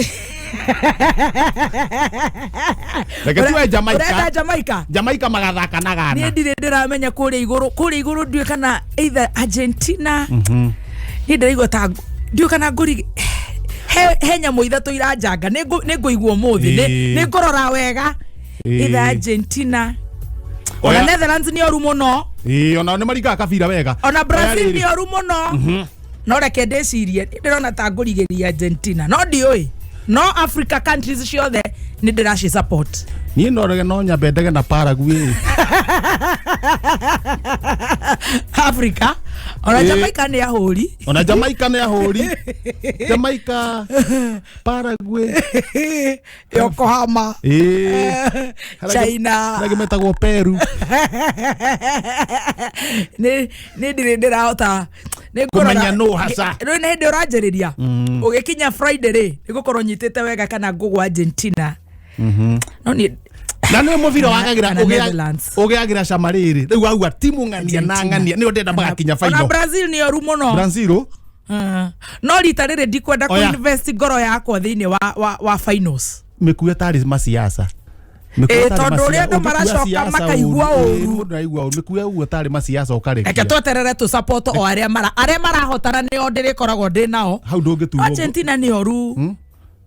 Reke tue Jamaica. Ũrenda Jamaica? Jamaica magathaka na Niĩ Ghana. ndirĩ ndĩramenya kũrĩa igũrũ, kũrĩa igũrũ ndiũĩ kana either Argentina, niĩ ndĩraigua ta ndiũĩ kana ngũri he nyamũ ithatũ iranjanga. Nĩ ngũigua ũmũthĩ. Ĩĩ. Nĩ ngũrora wega. Ĩĩ. Either Argentina ona Oya. Netherlands nĩ oru mũno. Ĩĩ, ona nĩ maringaga kabira wega. Ona Brazil Oya rĩrĩ. nĩ oru mũno. No reke ndĩcirie, niĩ ndĩrona ta ngũrigĩria Argentina, no ndiũĩ. No Africa countries ciothe nĩ ndĩraci support. Niĩ no rege no nyambe ndege na Paraguay. Africa ona Ĩĩ. Jamaica nĩ ahũri. Ona Jamaica nĩ ahũri. Jamaica, Paraguay. Yokohama. Ĩĩ. China. Harĩa metagwo Peru. Nĩ ndirĩ ndĩrahota nĩ ngũrora- Kũmenya nũ hasa. Rĩu nĩ hĩndĩ ũranjĩrĩria ũgĩkinya Friday rĩ, nĩ gũkorwo nyitĩte wega kana ngũgwa Argentina, no niĩ Na nĩ mũbira wagagĩra Kana Netherlands. ũgĩagĩra cama rĩrĩ. Rĩu auga timu ng'ania na ng'ania nĩo ndĩrenda magakinya Ona final. Brazil nĩ oru mũno. Brazil. No rita rĩrĩ ndikwenda Oya. kũ-invest ngoro yakwa thĩinĩ wa finals. Mĩkue tarĩ maciaca. Ĩĩ, tondũ ũrĩa andũ maracoka makaigua ũru. Mũndũ araigua ũru. Mĩkue ũguo tarĩ maciaca Reke ũkarekia. tweterere tũ support o arĩa mara arĩa marahotana nĩo ndĩrĩkoragwo ndĩ nao. Hau ndũngĩturwo. Argentina nĩ oru.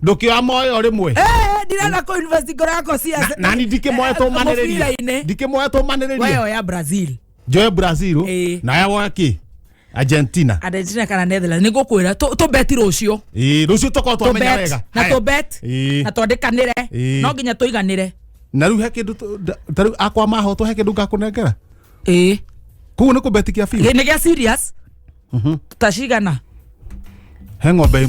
Ndũkĩoya moyo rĩmwe. Eh, ndirenda kũ-invest ngoro yakwa cia Nani ndikĩmoya tũmanĩrĩrie. mũbira-inĩ. Ndikĩmoya tũmanĩrĩrie. We oya Brazil. Njoe Brazil. Ĩĩ. Nawe woya kĩ? Argentina. Argentina kana Netherlands nĩ ngũkwĩra tũbeti rũciũ. Ĩĩ, rũciũ tũkorwo twamenya Tũbet wega. na Haya. tũbet Ĩĩ. na twandĩkanĩre. Ĩĩ. No nginya tũiganĩre. Na rĩu he kĩndũ ta rĩu akwa mahotwo he kĩndũ ngakũnengera. Ĩĩ. Koguo nĩ kũbetikia biũ. Nĩ gĩa serious ta cigana. He ng'ombe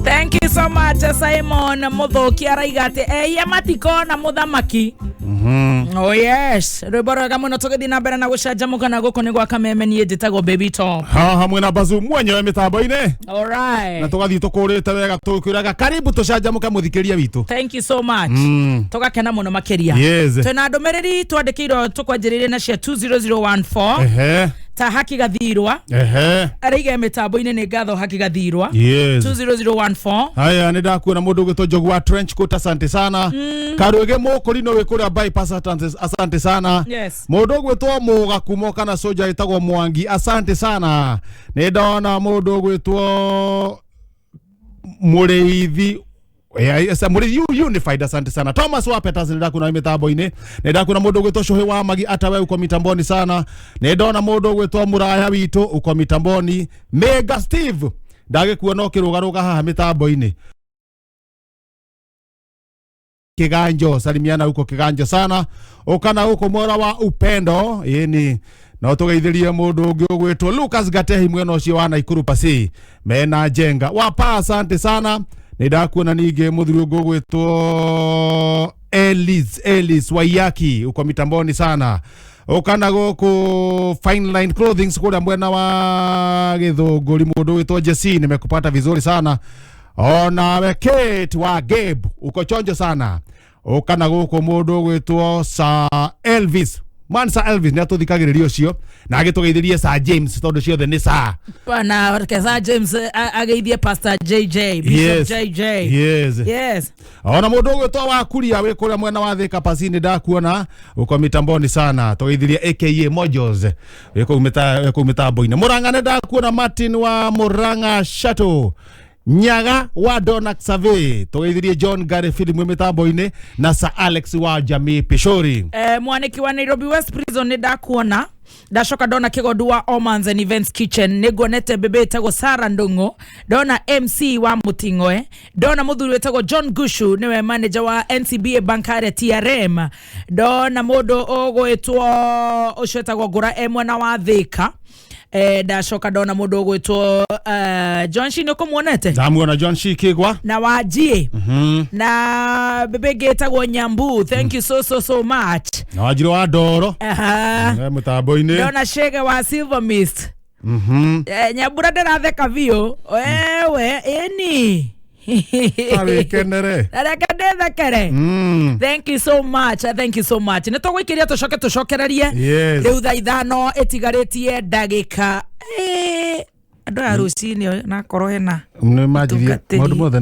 Thank you so much, Simon Muthuki araiga ati ehia matikona muthamaki. Oh yes, rwĩmbo rwega mũno. Tũgĩthiĩ na mbere na gũcanjamũka na gũkũ nĩ gwa Kameme. Niĩ njĩtagwo Baby Top. Haha hamwe na Bazu mwenyewe mĩtambo-inĩ. Alright. Na tũgathiĩ tũkũrĩte wega, tũkwĩraga karibu tũcanjamũke, mũthikĩria witũ. Thank you so much. Tũgakena mũno makĩria. Twĩna ndũmĩrĩri twandĩkĩirwo, tũkwanjĩrĩrie na cia 20014. Ta Haki Gathirwa araiga mĩtambo-inĩ. Nĩ ngatho, Haki Gathirwa. 20014. Haya, nä ndakuona må ndå å gwä Njogu wa trench coat, asante sana. Karwä må kå rino wä kå rä a bypass, asante, asante sana. Må ndå å gwä two må gakumo kana soja ä tagwo Mwangi, asante sana. Nä ndona må ndå å gwä two må rä ithi Mũrĩithi Unified, asante sana. Thomas wa Peters, nĩ ndakuona mĩtambo-inĩ. Nĩ ndakuona mũndũ ũgwĩtwo Cuhĩ wa Magi, atawe uko mitamboni sana. Nĩ ndona mũndũ ũgwĩtwo Mũraya witũ uko mitamboni. Mega Steve, ndagĩkuona ũkĩrũgarũga haha mĩtambo-inĩ. Kiganjo, salimiana huko Kiganjo sana. Ukana huko mwera wa Upendo ĩni, no tũgeithĩrie mũndũ ũngĩ ũgwĩtwo Lucas Gatehi mwena ũcio wa Naikuru pasi mena Njenga wapa, asante sana. Nĩ ndakuona ningĩ mũthuri ũngĩ ũgwĩtwo Elis Waiyaki uko mitamboni sana. Ukana gũkũ Fine Line Clothings kũrĩa mwena wa Gĩthũngũri, mũndũ ũgwĩtwo Jesse, nimekupata vizuri sana. Onawe Kate wa Gabe, uko chonjo sana. Ukana gũkũ mũndũ ũgwĩtwo Sir Elvis man, Sir Elvis nĩ atũthikagĩrĩria ũcio, na agĩtũgeithĩrie Sir James, tondũ ciothe nĩ Sir. Na kesa James ageithie Pastor JJ, Bishop JJ. Ona mũndũ ũgwĩtwo wa Kuria wĩ kũrĩa mwena wa Thika Pasini, ndakuona uko mitamboni sana. Tũgeithirie aka Mojos wĩ kũu mĩtambo-inĩ. Mũrang'a nĩ ndakuona Martin wa Mũrang'a Chateau, Nyaga wa Donak Survey. Tũgeithirie John Gary Philip mwĩ mĩtambo-inĩ na Sir Alex wa Jamii Pishori. Mwaniki wa Nairobi West Prison, nĩ ndakuona. Ndacoka ndona Kigondu wa Omans and Events Kitchen. Nĩ nguonete bebe ĩtagwo Sara Ndung'u, ndona MC wa Muting'oe, ndona mũthuri wĩtagwo John Gushu, nĩwe manager wa NCBA Bank harĩa TRM, ndona mũndũ ũgwĩtwo ũcio wĩtagwo Ngũra e mwena wa Thika. Ndacoka ndona mũndũ ũgwĩtwo John Shi, nĩ ũkũmuonete? Ndamuona John Shikigwa. Na Wajie na bebe ĩngĩ ĩtagwo Nyambu. Thank you so so so much. Na Wanjirũ wa Ndoro. Mũtambo-inĩ. Ndona Shege wa Silver Mist. Nyambura, ndĩratheka biũ wewe ĩni. Wĩkenere. Reke ndĩthekere. Thank you so much, thank you so much. Nĩ tũgũikĩria tũcoke tũcokererie. Rĩu thaa 5 ĩtigarĩtie ndagĩka andũ aya rũcinĩ nakorwo hena Nĩ manjirie. Mũtungatĩri. Maũndũ mothe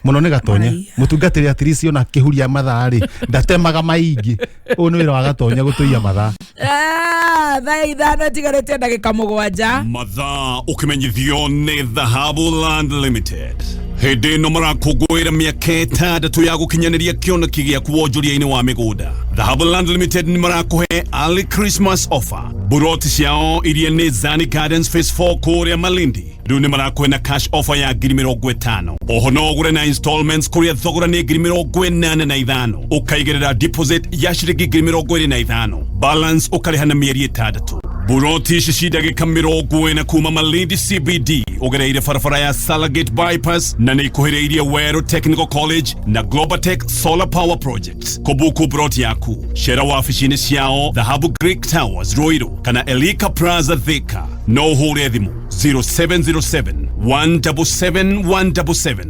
mũno nĩ Gatonya. Maraia. Mũtungatĩri atirisi ona akĩhuria mathaa rĩ, ndatemaga maingĩ. Ũyũ nĩ wĩra wa Gatonya gũtũiya mathaa. Ah, thaa 5 ĩtigarĩtie ndagĩka 7. Mathaa ũkĩmenyithio nĩ Dhahabu Land Limited. Hĩndĩ ĩno marakũngũĩra mĩaka 6 ya gũkinyanĩria kĩoneki gĩaku wonjoria-inĩ wa mĩgũnda. Dhahabu Land Limited nĩ marakũhe early Christmas offer. Buroti ciao iria nĩ Zani Gardens Phase 4 kũrĩa Malindi rĩu nĩ marakũhe na cash offer ya 50,000. Oho no ũgũre na installments kũrĩa thogora nĩ 85,000, ũkaigĩrĩra deposit ya ciringi 25,000, balance ũkarĩha na mĩeri 6. Buroti ici ci ndagĩka 40 kuma Malindi CBD ũgereire barabara ya Salagate Bypass, na nĩ ikuhĩrĩirie Weru Technical College na Globaltech Solar Power Project. Kũbuku buroti yaku, cera wabici-inĩ ciao Dhahabu Greek Towers Ruiru kana Elika Plaza Thika. No ũhũre thimũ 0707 177 177.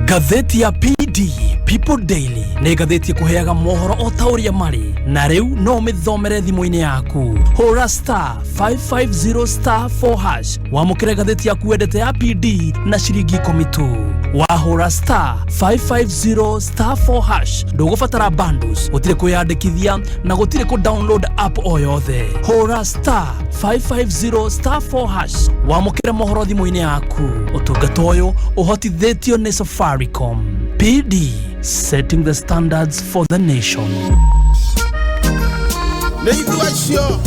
Ngathĩti ya PD, People Daily, nĩ ngathĩti ĩkũheaga mohoro o ta ũrĩa marĩ, na rĩu no ũmĩthomere thimũ-inĩ yaku. Hũra *550*4# wamũkĩre ngathĩti yaku wendete ya PD na ciringi 10 tu. Wahũra *550*4# ndũgũbatara bundles, gũtirĩ kwĩyandĩkithia na gũtirĩ kũ download app o yothe. Hũra *550*4# wamũkĩre mohoro thimũ-inĩ yaku. Ũtungata ũyũ ũhotithĩtio nĩ Safaricom. PD, setting the standards for the nation. Nĩ ithuĩ acio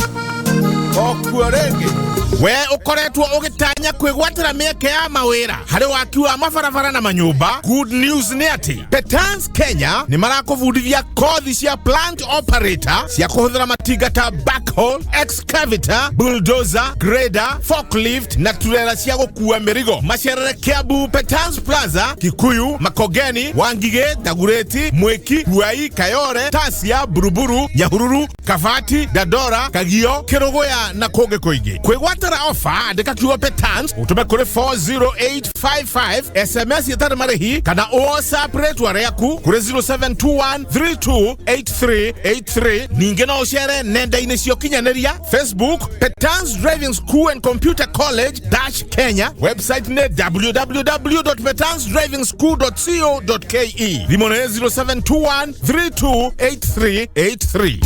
okuo rĩngĩ. We ũkoretwo ũgĩtanya kwĩgwatĩra mĩeke ya mawĩra harĩ waki wa mabarabara na manyũmba. Good news nĩ atĩ Petans Kenya nĩ marakũbundithia kothi cia plant operator cia kũhũthĩra matinga ta backhoe, excavator, bulldozer, grader, forklift na turera cia gũkua mĩrigo. Macerere Kiambu Petans Plaza, Kikuyu, Makongeni, Wangige, Dagoretti, Mwiki, Ruai, Kayore, Tasia, Buruburu, Nyahururu, Kabati, Dandora, Kagio, Kerugoya na kũngĩ kũingĩ. Kwĩgwatĩra ofa andĩka kiugo Petans ũtũme kũrĩ 40855 SMS ĩtarĩ marĩhi kana WhatsApp rĩtwa rĩaku kũrĩ 0721328383. Ningĩ no ũcere nenda-inĩ cia ũkinyanĩria Facebook Petans Driving School and Computer College dash Kenya, website nĩ www.petansdrivingschool.co.ke, thimũ nĩ 0721328383.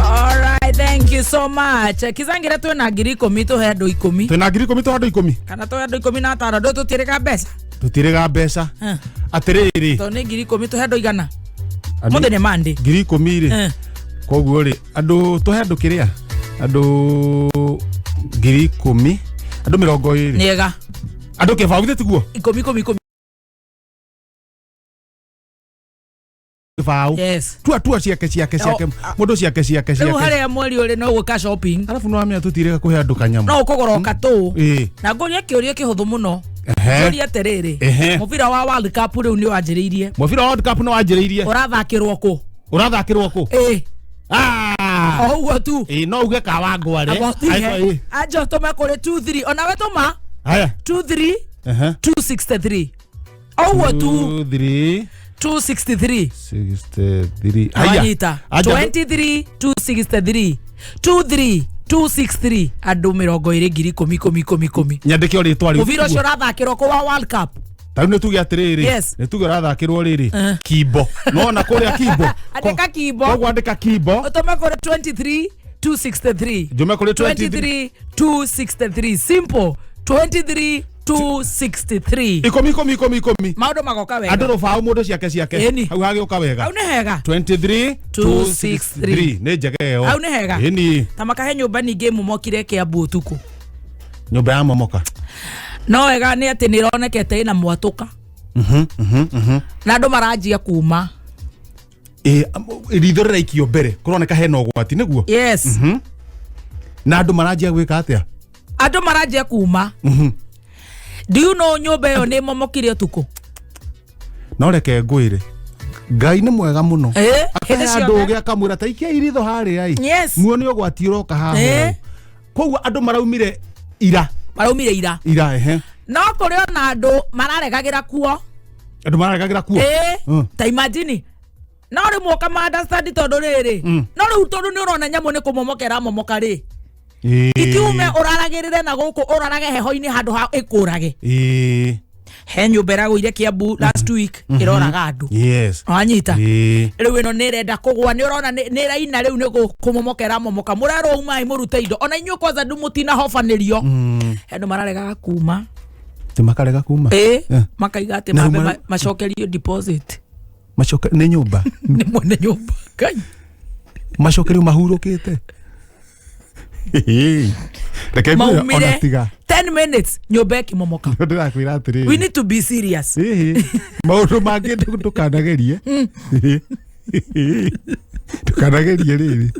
Alright, thank you so much. Kizangira, twina 10,000, tuhe andu 10. Twina 10,000, tå andå 10. Kana tuhe andu 15, andu tutirika mbeca. Tũtirĩga mbeca. Eh. Atĩrĩrĩ. To nĩ 10,000, tuhe andu 100. Andũ- Mũthĩ nĩ Monday. 10,000 rĩ. Eh. Koguo rĩ, andũ tũhe andũ kĩrĩa, andũ 10,000, andũ 20. Nĩ ega. Andũ 20 githĩ tiguo? 10 10 10. 20. Yes. Tua tua ciake ciake ciake. Oh. Mũndũ ciake ciake Rĩu ciake. harĩa mweri ũrĩ no gwĩka shopping. Arabu nĩ wamenya tũtirĩga kũhe andũ kanyamũ. No ũkũgũra o katũ. Ĩĩ. Na ngũrie kĩũria kĩhũthũ mũno. Ehe. Kĩũria atĩrĩrĩ, Ehe. mũbira wa World Cup rĩu nĩ wanjĩrĩirie. Mũbira wa World Cup nĩ wanjĩrĩirie. Ũrathakĩrwo kũ? Ũrathakĩrwo kũ? Ĩĩ. Ah! O ũguo tu. Ĩĩ, no uge Kawangware. Agotige anja ũtũme kũrĩ 23, onawe tũma. Haya. 23 Ehe. 263, o ũguo tu. 2 3 263. 63. Haya. Wanyita? Anja. 23 263, 23 263, andũ 20, 10,000 10 10 10. Nyandĩke o rĩtwa rĩu. Mũbira ũcio ũrathakĩrwo kũ wa World Cup? Ta rĩu nĩ tuge atĩrĩrĩ, Yes. nĩ tuge ũrathakĩrwo rĩrĩ Eh. Kimbo, nona kũrĩa Kimbo. Andĩka Kimbo. Koguo andĩka Kimbo. Ũtũme kũrĩ 23 263. Njume kũrĩ 23. 23 263, simple, 23 263. 10 10 10 10. Maũndũ magoka wega. Andũ 20, mũndũ ciake ciake. Ĩni. Hau hagĩũka wega. Hau nĩ hega. 23 263 nĩ njega ĩyo. Hau nĩ hega. Ĩni. Ta makahe nyũmba ningĩ ĩmomokire Kĩambu ũtukũ. Nyũmba ya momoka. No wega nĩ atĩ nĩ ĩronekete ĩna mwatũka na andũ maranjia kuma. Ĩ, ritho rĩraikio mbere, kũroneka hena ũgwati nĩguo. Yes. Na andũ maranjia gwĩka atĩa? Andũ maranjia kuma. Do you know nyũmba ĩyo nĩ ĩmomokire ũtukũ? No reke ngwĩre, Ngai nĩ mwega mũno. Ĩ, Akahe hĩndĩ andũ ciothe. ũgĩ akamwĩra ta ikiai ritho harĩa ĩ. Yes. Muone ũgwati ũroka haha. Ĩ. Koguo andũ maraumire ira. Maraumire ira. Ira, ehe. No kũrĩ ona andũ mararegagĩra kuo. Andũ mararegagĩra kuo. Ĩ. Ta imagine, no rĩmwe ũkama understand tondũ rĩrĩ, no rĩu tondũ nĩ ũrona nyamũ nĩ kũmomoka ĩramomoka rĩ, Ĩ. ikiume ũraragĩrĩre na gũkũ, ũrarage heho-inĩ handũ ha ĩkũrage. Ĩ. He nyũmba ĩragũire Kiambu last week, ĩroraga andũ. Yes. Wanyita? Ĩ. Rĩu ĩno nĩ ĩrenda kũgwa, nĩ ũrona nĩ ĩraina, rĩu nĩ kũmomoka ĩramomoka, mũrerwo umai mũrute indo, ona inyuĩ kwanza ndu mũtinahobanĩrio. He andũ mararegaga kuma. Ti makarega kuma. Ĩ. Eh. Makaiga atĩ Na mambe rĩu macokerio deposit. Macoke nĩ nyũmba. Nĩ mwene nyũmba Ngai. Macokerio mahurũkĩte. Reke ngwĩre, ona Maumire tiga. 10 minutes nyũmba ĩkĩmomoka. Ndĩrakwĩra atĩrĩrĩ. We need to be serious. Ĩhĩ. Maũndũ mangĩ ndũkanagerie. Ndũkanagerie rĩrĩ.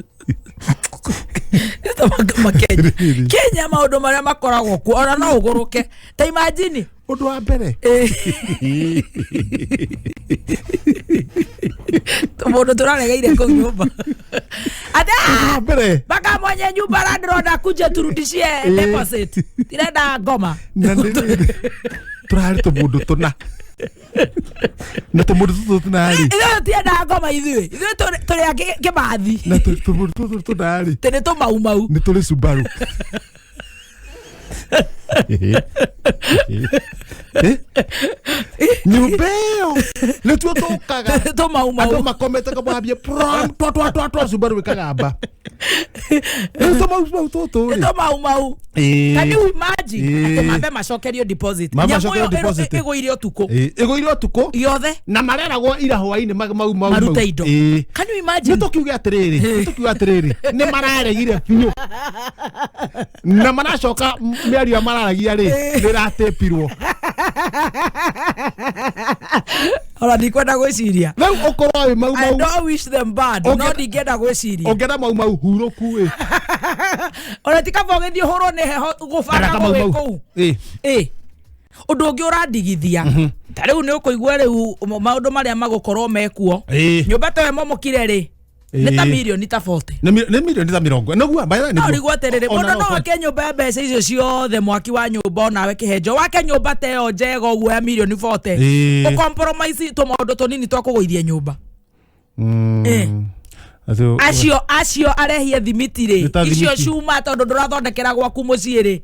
Tamaga Kenya. Rĩrĩ. Kenya maũndũ marĩa makoragwo kuo, ona no ũgũrũke, ta imagine. Ũndũ wa mbere. Mũndũ tũraregeire kũu nyũmba ate. Ũndũ wa mbere. Mpaka mwenye nyumba landlord akuje turudishie deposit, tirenda ngoma. Na nĩ rĩrĩ, tũrarĩ tũmũndũ tũna na tũmũndũ tũtũ tũnarĩ. Ithuĩ tiendaga ngoma, ithuĩ tũrĩ a kĩmathi. Na tũmũndũ tũtũ tũnarĩ. Tĩ nĩ tũmaumau. Nĩ tũrĩ Subaru. Eh? Nyũmba ĩyo nĩtuo tũkaga Tũmaumau. Andũ makomete kamwambie prom twa twa twa twa Subaru ĩkagamba. Rĩu tũmaumau tũtũ rĩ. Tũmaumau. Ĩĩ. Can you imagine? Ĩĩ. Atĩ mambe macokerio deposit. Mambe Nyamũ macokerio ĩyo deposit. ĩgũire ũtukũ. Ĩĩ, ĩgũire ũtukũ Yothe. Na mareragwo ira hwainĩ mau mau Marute indo. Ĩĩ. Can you imagine? Nĩ tũkiuge atĩrĩrĩ, nĩ tũkiuge atĩrĩrĩ, nĩ mararegire biũ na maracoka mĩario ĩrĩa mararagia rĩ nĩ ĩratĩpirwo. Ona ndikwenda gwĩciria. Rĩu ũkorwo wĩ mau I mau. don't wish them bad. No ndingĩenda gwĩciria. Ũngĩenda mau mau hurũku ĩ. Ona ti kaba ũgĩthiĩ ũhũrwo nĩ heho gũbanga Kana mau wĩ mau. kũu. Ĩ. Ĩ. Ũndũ ũngĩ ũrandigithia ta rĩu nĩ ũkũigua rĩu maũndũ marĩa magũkorwo mekuo. Ĩ. Nyũmba ta ĩyo ĩmomokire rĩ nĩ ta Ĩ. mirioni ta 40. Nĩ mirioni ta 40 nĩguo by the way No nĩguo. ũrigwo atĩrĩrĩ Ona mũndũ no no ake nyũmba ya mbeca icio ciothe mwaki wa nyũmba onawe kĩhenjo wake nyũmba ta ĩyo njega ũguo ya mirioni 40. Ĩ. Ũcompromise tũmaũndũ tũnini twa kũgũithia nyũmba. Ĩ. Acio Acio arehie thimiti Nĩ rĩ ta icio thimiti. cuma tondũ ndũrathondekera gwaku mũciĩ rĩ.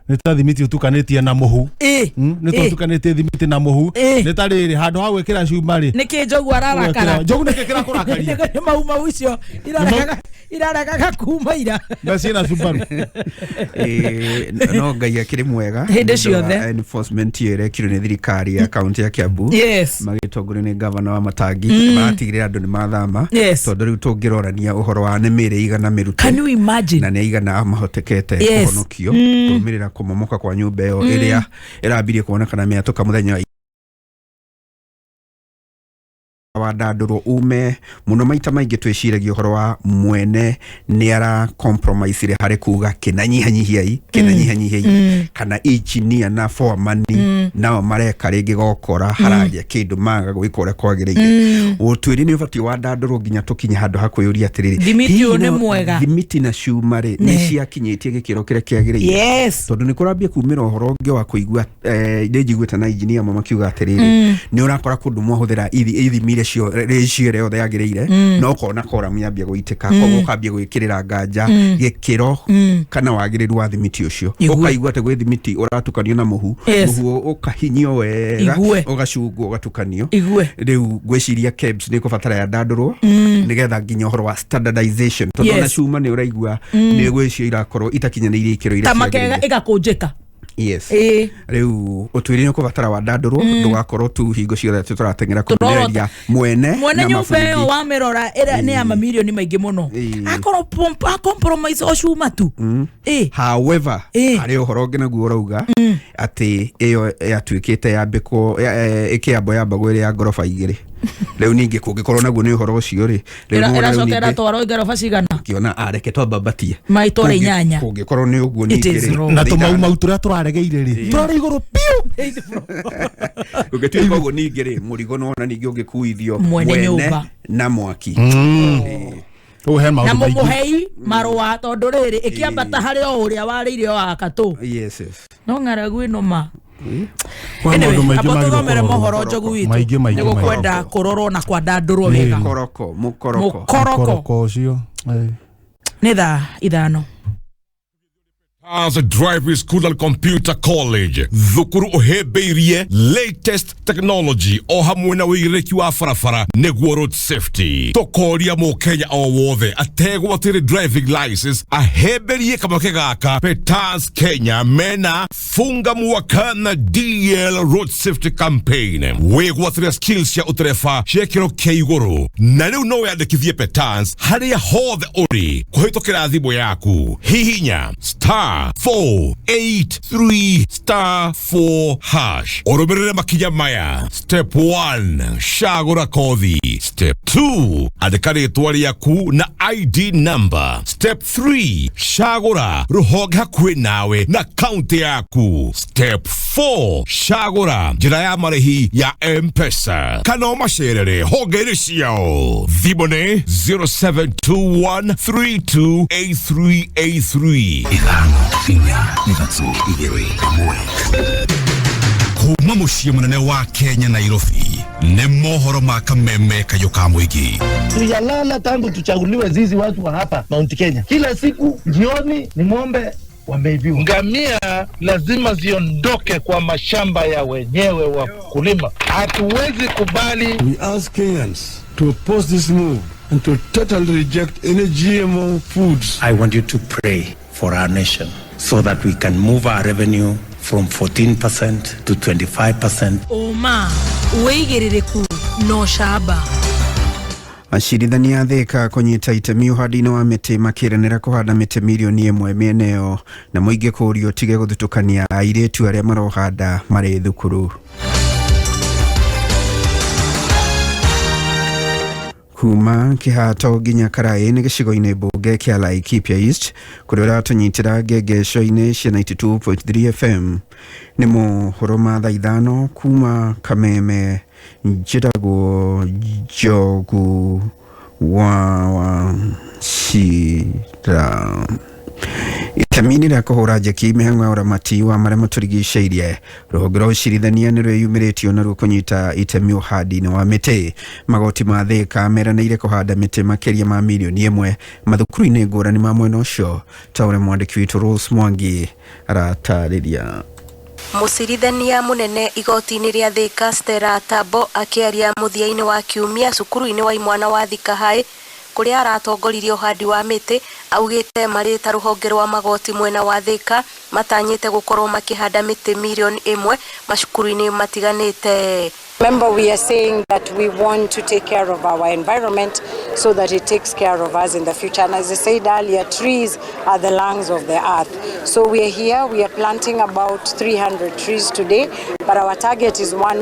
Nĩ ta thimiti ũtukanĩtie na mũhu. Ĩ. Nĩ ta Ĩ. ũtukanĩtie thimiti na mũhu. Ĩ. Nĩ ta rĩrĩ handũ ha gwĩkĩra cuma rĩ. Nĩkĩ njogu ararakara? Njogu nĩkĩ kĩrakũrakaria? Nĩ mau mau icio iraregaga kuma ira. Na ciĩna Subaru. Ĩĩ, no Ngai akĩrĩ mwega Hĩndĩ nĩ ũndũ wa ciothe. enforcement ĩyo ĩrekirwo nĩ thirikari ya kaunti ya Kiambu Yes. magĩtongorio nĩ gavana wa Matangi maratigĩrĩra andũ nĩ mathama. Yes. Tondũ rĩu tũngĩrorania ũhoro wa nĩ mĩĩrĩ igana mĩrute Can you imagine? na nĩ aigana mahotekete Yes. kũhonokio kũrũmĩrĩra kũmomoka kwa nyũmba ĩyo ĩrĩa ĩrambirie kuonekana mĩatũka mũthenya wa wandandũrwo ume mũno. Maita maingĩ twĩciragia ũhoro wa mwene nĩ ara compromise harĩ kuga kĩnanyihanyihiai kĩnanyihanyihiai kana engineer na foreman nao mareka rĩngĩ gokora haragĩa kĩndũ maga gwĩka ũrĩa kwagĩrĩire. Ũtuĩri nĩ ũbatiĩ wandandũrwo nginya tũkinye handũ ha kwĩyũria atĩrĩrĩ, Thimiti hihi ũyũ nĩ mwega? Thimiti na cuma rĩ nĩ ciakinyĩtie gĩkĩro kĩrĩa kĩagĩrĩire? Yes. Tondũ nĩ kũrambia kumĩra ũhoro ũngĩ wa kũigua nĩ njiguĩte na engineer amwe makiuga atĩrĩrĩ, nĩ ũrakora kũndũ mwahũthĩra ithimi iria cio ratio ĩrĩa yothe yagĩrĩire no ũkona koramu yambia gũitĩka, koguo ũkambia gwĩkĩrĩra nganja gĩkĩro kana wagĩrĩru wa thimiti ũcio. Igue. Ũkaigua atĩ gwĩ thimiti ũratukanio na mũhu. Yes. Mũhu ũkahinyio wega Igue. ũgacungwo ũgatukanio. Igue. Rĩu ngwĩciria KEBS nĩ kũbatara yandandũrwo nĩgetha nginya ũhoro wa standardization tondũ Yes. ona cuma nĩ ũraigua nĩ gwĩcio irakorwo itakinyanĩirie ikĩro iria Ta makega ciagĩrĩire. ĩgakũnjĩka. Yes. Ĩĩ. Rĩu ũtuĩria nĩ ũkũbatara wandandũrwo ndũgakorwo tu hingo ciothe atĩ tũrateng'era Tũrorota. kũmenereria mwene Mwene na nyũmba ĩyo mabundi. wamĩrora ĩrĩa nĩ ya mamirioni maingĩ mũno. Ĩĩ. Akorwo a compromise o cuma tu. Ĩ. However, Ĩĩ. harĩ ũhoro ũngĩ naguo ũrauga atĩ ĩyo yatuĩkĩte yambĩkwo ĩkĩambwo yambagwo ĩrĩ ya ngoroba igĩrĩ. Rĩu ningĩ kũngĩkorwo naguo nĩ ũhoro ũcio rĩ, rĩu nĩwona rĩu Ĩracoka ningĩ ĩratwarwo ngoroba cigana? ngĩona areke twambambatie. Maitũra inyanya. Kũngĩkorwo nĩ ũguo It ningĩ is rĩ, wrong. Na nĩ tũmaumau tũrĩa tũraregeire rĩ tũrarĩ igũrũ piũ. Ũngĩtuĩka ũguo ningĩ rĩ, mũrigo nĩwona ningĩ ũngĩkuithio Mwene nyũmba. na mwaki. Rĩu he Na maũndũ maingĩ. mũmũhei marũa tondũ rĩrĩ ĩkĩambata harĩ o ũrĩa warĩire o akatũ. Yes. No ng'aragu ĩno ma. Kwĩ Anyway, maũndũ maingĩ amba magĩrĩirwo tũthomere kũrorwo. mohoro njogu witũ. Maingĩ, maingĩ, Nĩ gũkwenda kũrorwo na kwandandũrwo wega. Mũkoroko mũkoroko. Mũkoroko. Mũkoroko ũcio. Ĩ. Nĩ thaa 5. As a Driving School and Computer College thukuru ũhĩmbĩirie latest technology o hamwe na ũigĩrĩrĩki wa barabara nĩguo road safety. Tũkoria mũkenya o wothe ategwatĩre driving license ahĩmbĩrie kamweke gaka. Petans Kenya mena funga mwaka na DL road safety campaign wĩgwatĩre skills cia ũtereba cia gĩkĩro kĩa igũrũ na rĩu no wĩandĩkithie Petans harĩa hothe ũrĩ kũhĩtũkĩra thimũ yaku. Hihinya star 483 star 4 hash ũrũmĩrĩre makinya maya. Step 1, cagũra kothi. Step 2, andĩka rĩtwa rĩaku na ID number. Step 3, cagũra rũhonge hakuhĩ nawe na kaunti yaku. Step 4, cagũra njĩra ya marĩhi ya M-Pesa kana ũmacerere honge-inĩ ciao. Thimũ nĩ 0721328383. 5 4 3 2 1. Kuma mũciĩ mũnene wa Kenya Nairobi nĩ mohoro ma kameme kayũ ka mũingĩ. Tujalala tangu tuchaguliwe zizi watu wa hapa Mount Kenya. Kila siku jioni ni ng'ombe wameibiwa. Ngamia lazima ziondoke kwa mashamba ya wenyewe wakulima. Hatuwezi kubali. We ask Kenyans to oppose this move and to totally reject any GMO foods. I want you to pray for our nation so that we can move our revenue from 14% to 25%. Ũma, wĩigĩrĩrĩku na ũcamba. Acirithania a Thika kũnyita itemi ũhandi-inĩ wa mĩtĩ makĩranĩra kũhanda mĩtĩ mirioni 1 mĩena ĩyo na mũingĩ kũũrio ũtige gũthutũkania airĩtu arĩa marohanda marĩ thukuru. Kuma Kĩhato nginya Karaĩ nĩ gĩcigo-inĩ mbunge kĩa Laikipia East kũrĩa ũratũnyitĩra ngengesho-inĩ cia 92.3 FM. Nĩ mohoro ma thaa 5 kuma Kameme. Njĩtagwo Njogu wa Wachira. Itemi-inĩ rĩa kũhũra njeki mĩhang'o ya ũramati wa marĩa matũrigicĩirie, rũhonge rwa ũcirithania nĩ rwĩyumĩrĩtio naruo kũnyita itemi ũhandi-inĩ wa mĩtĩ. Magoti ma Thika meranĩire kũhanda mĩtĩ makĩria ma mirioni 1 mathukuru-inĩ ngũrani ma mwena ũcio, ta ũrĩa mwandĩki witũ Rose Mwangi aratarĩria. Mũcirithania mũnene igoti-inĩ rĩa Thika Stella Tabo akĩaria mũthia-inĩ wa kiumia cukuru-inĩ wa imwana wa Thika High kũrĩa aratongoririe ũhandi wa mĩtĩ, augĩte marĩ ta rũhonge rwa magoti mwena wa Thika matanyĩte gũkorwo makĩhanda mĩtĩ mirioni 1 macukuru-inĩ matiganĩte. Remember, we are saying that we want to take care of our environment so that it takes care of us in the future. And as I said earlier, trees are the lungs of the earth. So we are here, we are planting about 300 trees today, but our target is 1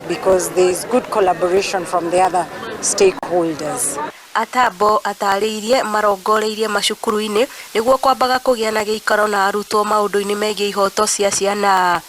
because there is good collaboration from the other stakeholders. Atabo atarĩirie marongoreirie macukuru-inĩ nĩguo kwambaga kũgĩa na gĩikaro na arutwo maũndũ-inĩ megiĩ ihoto cia ciana.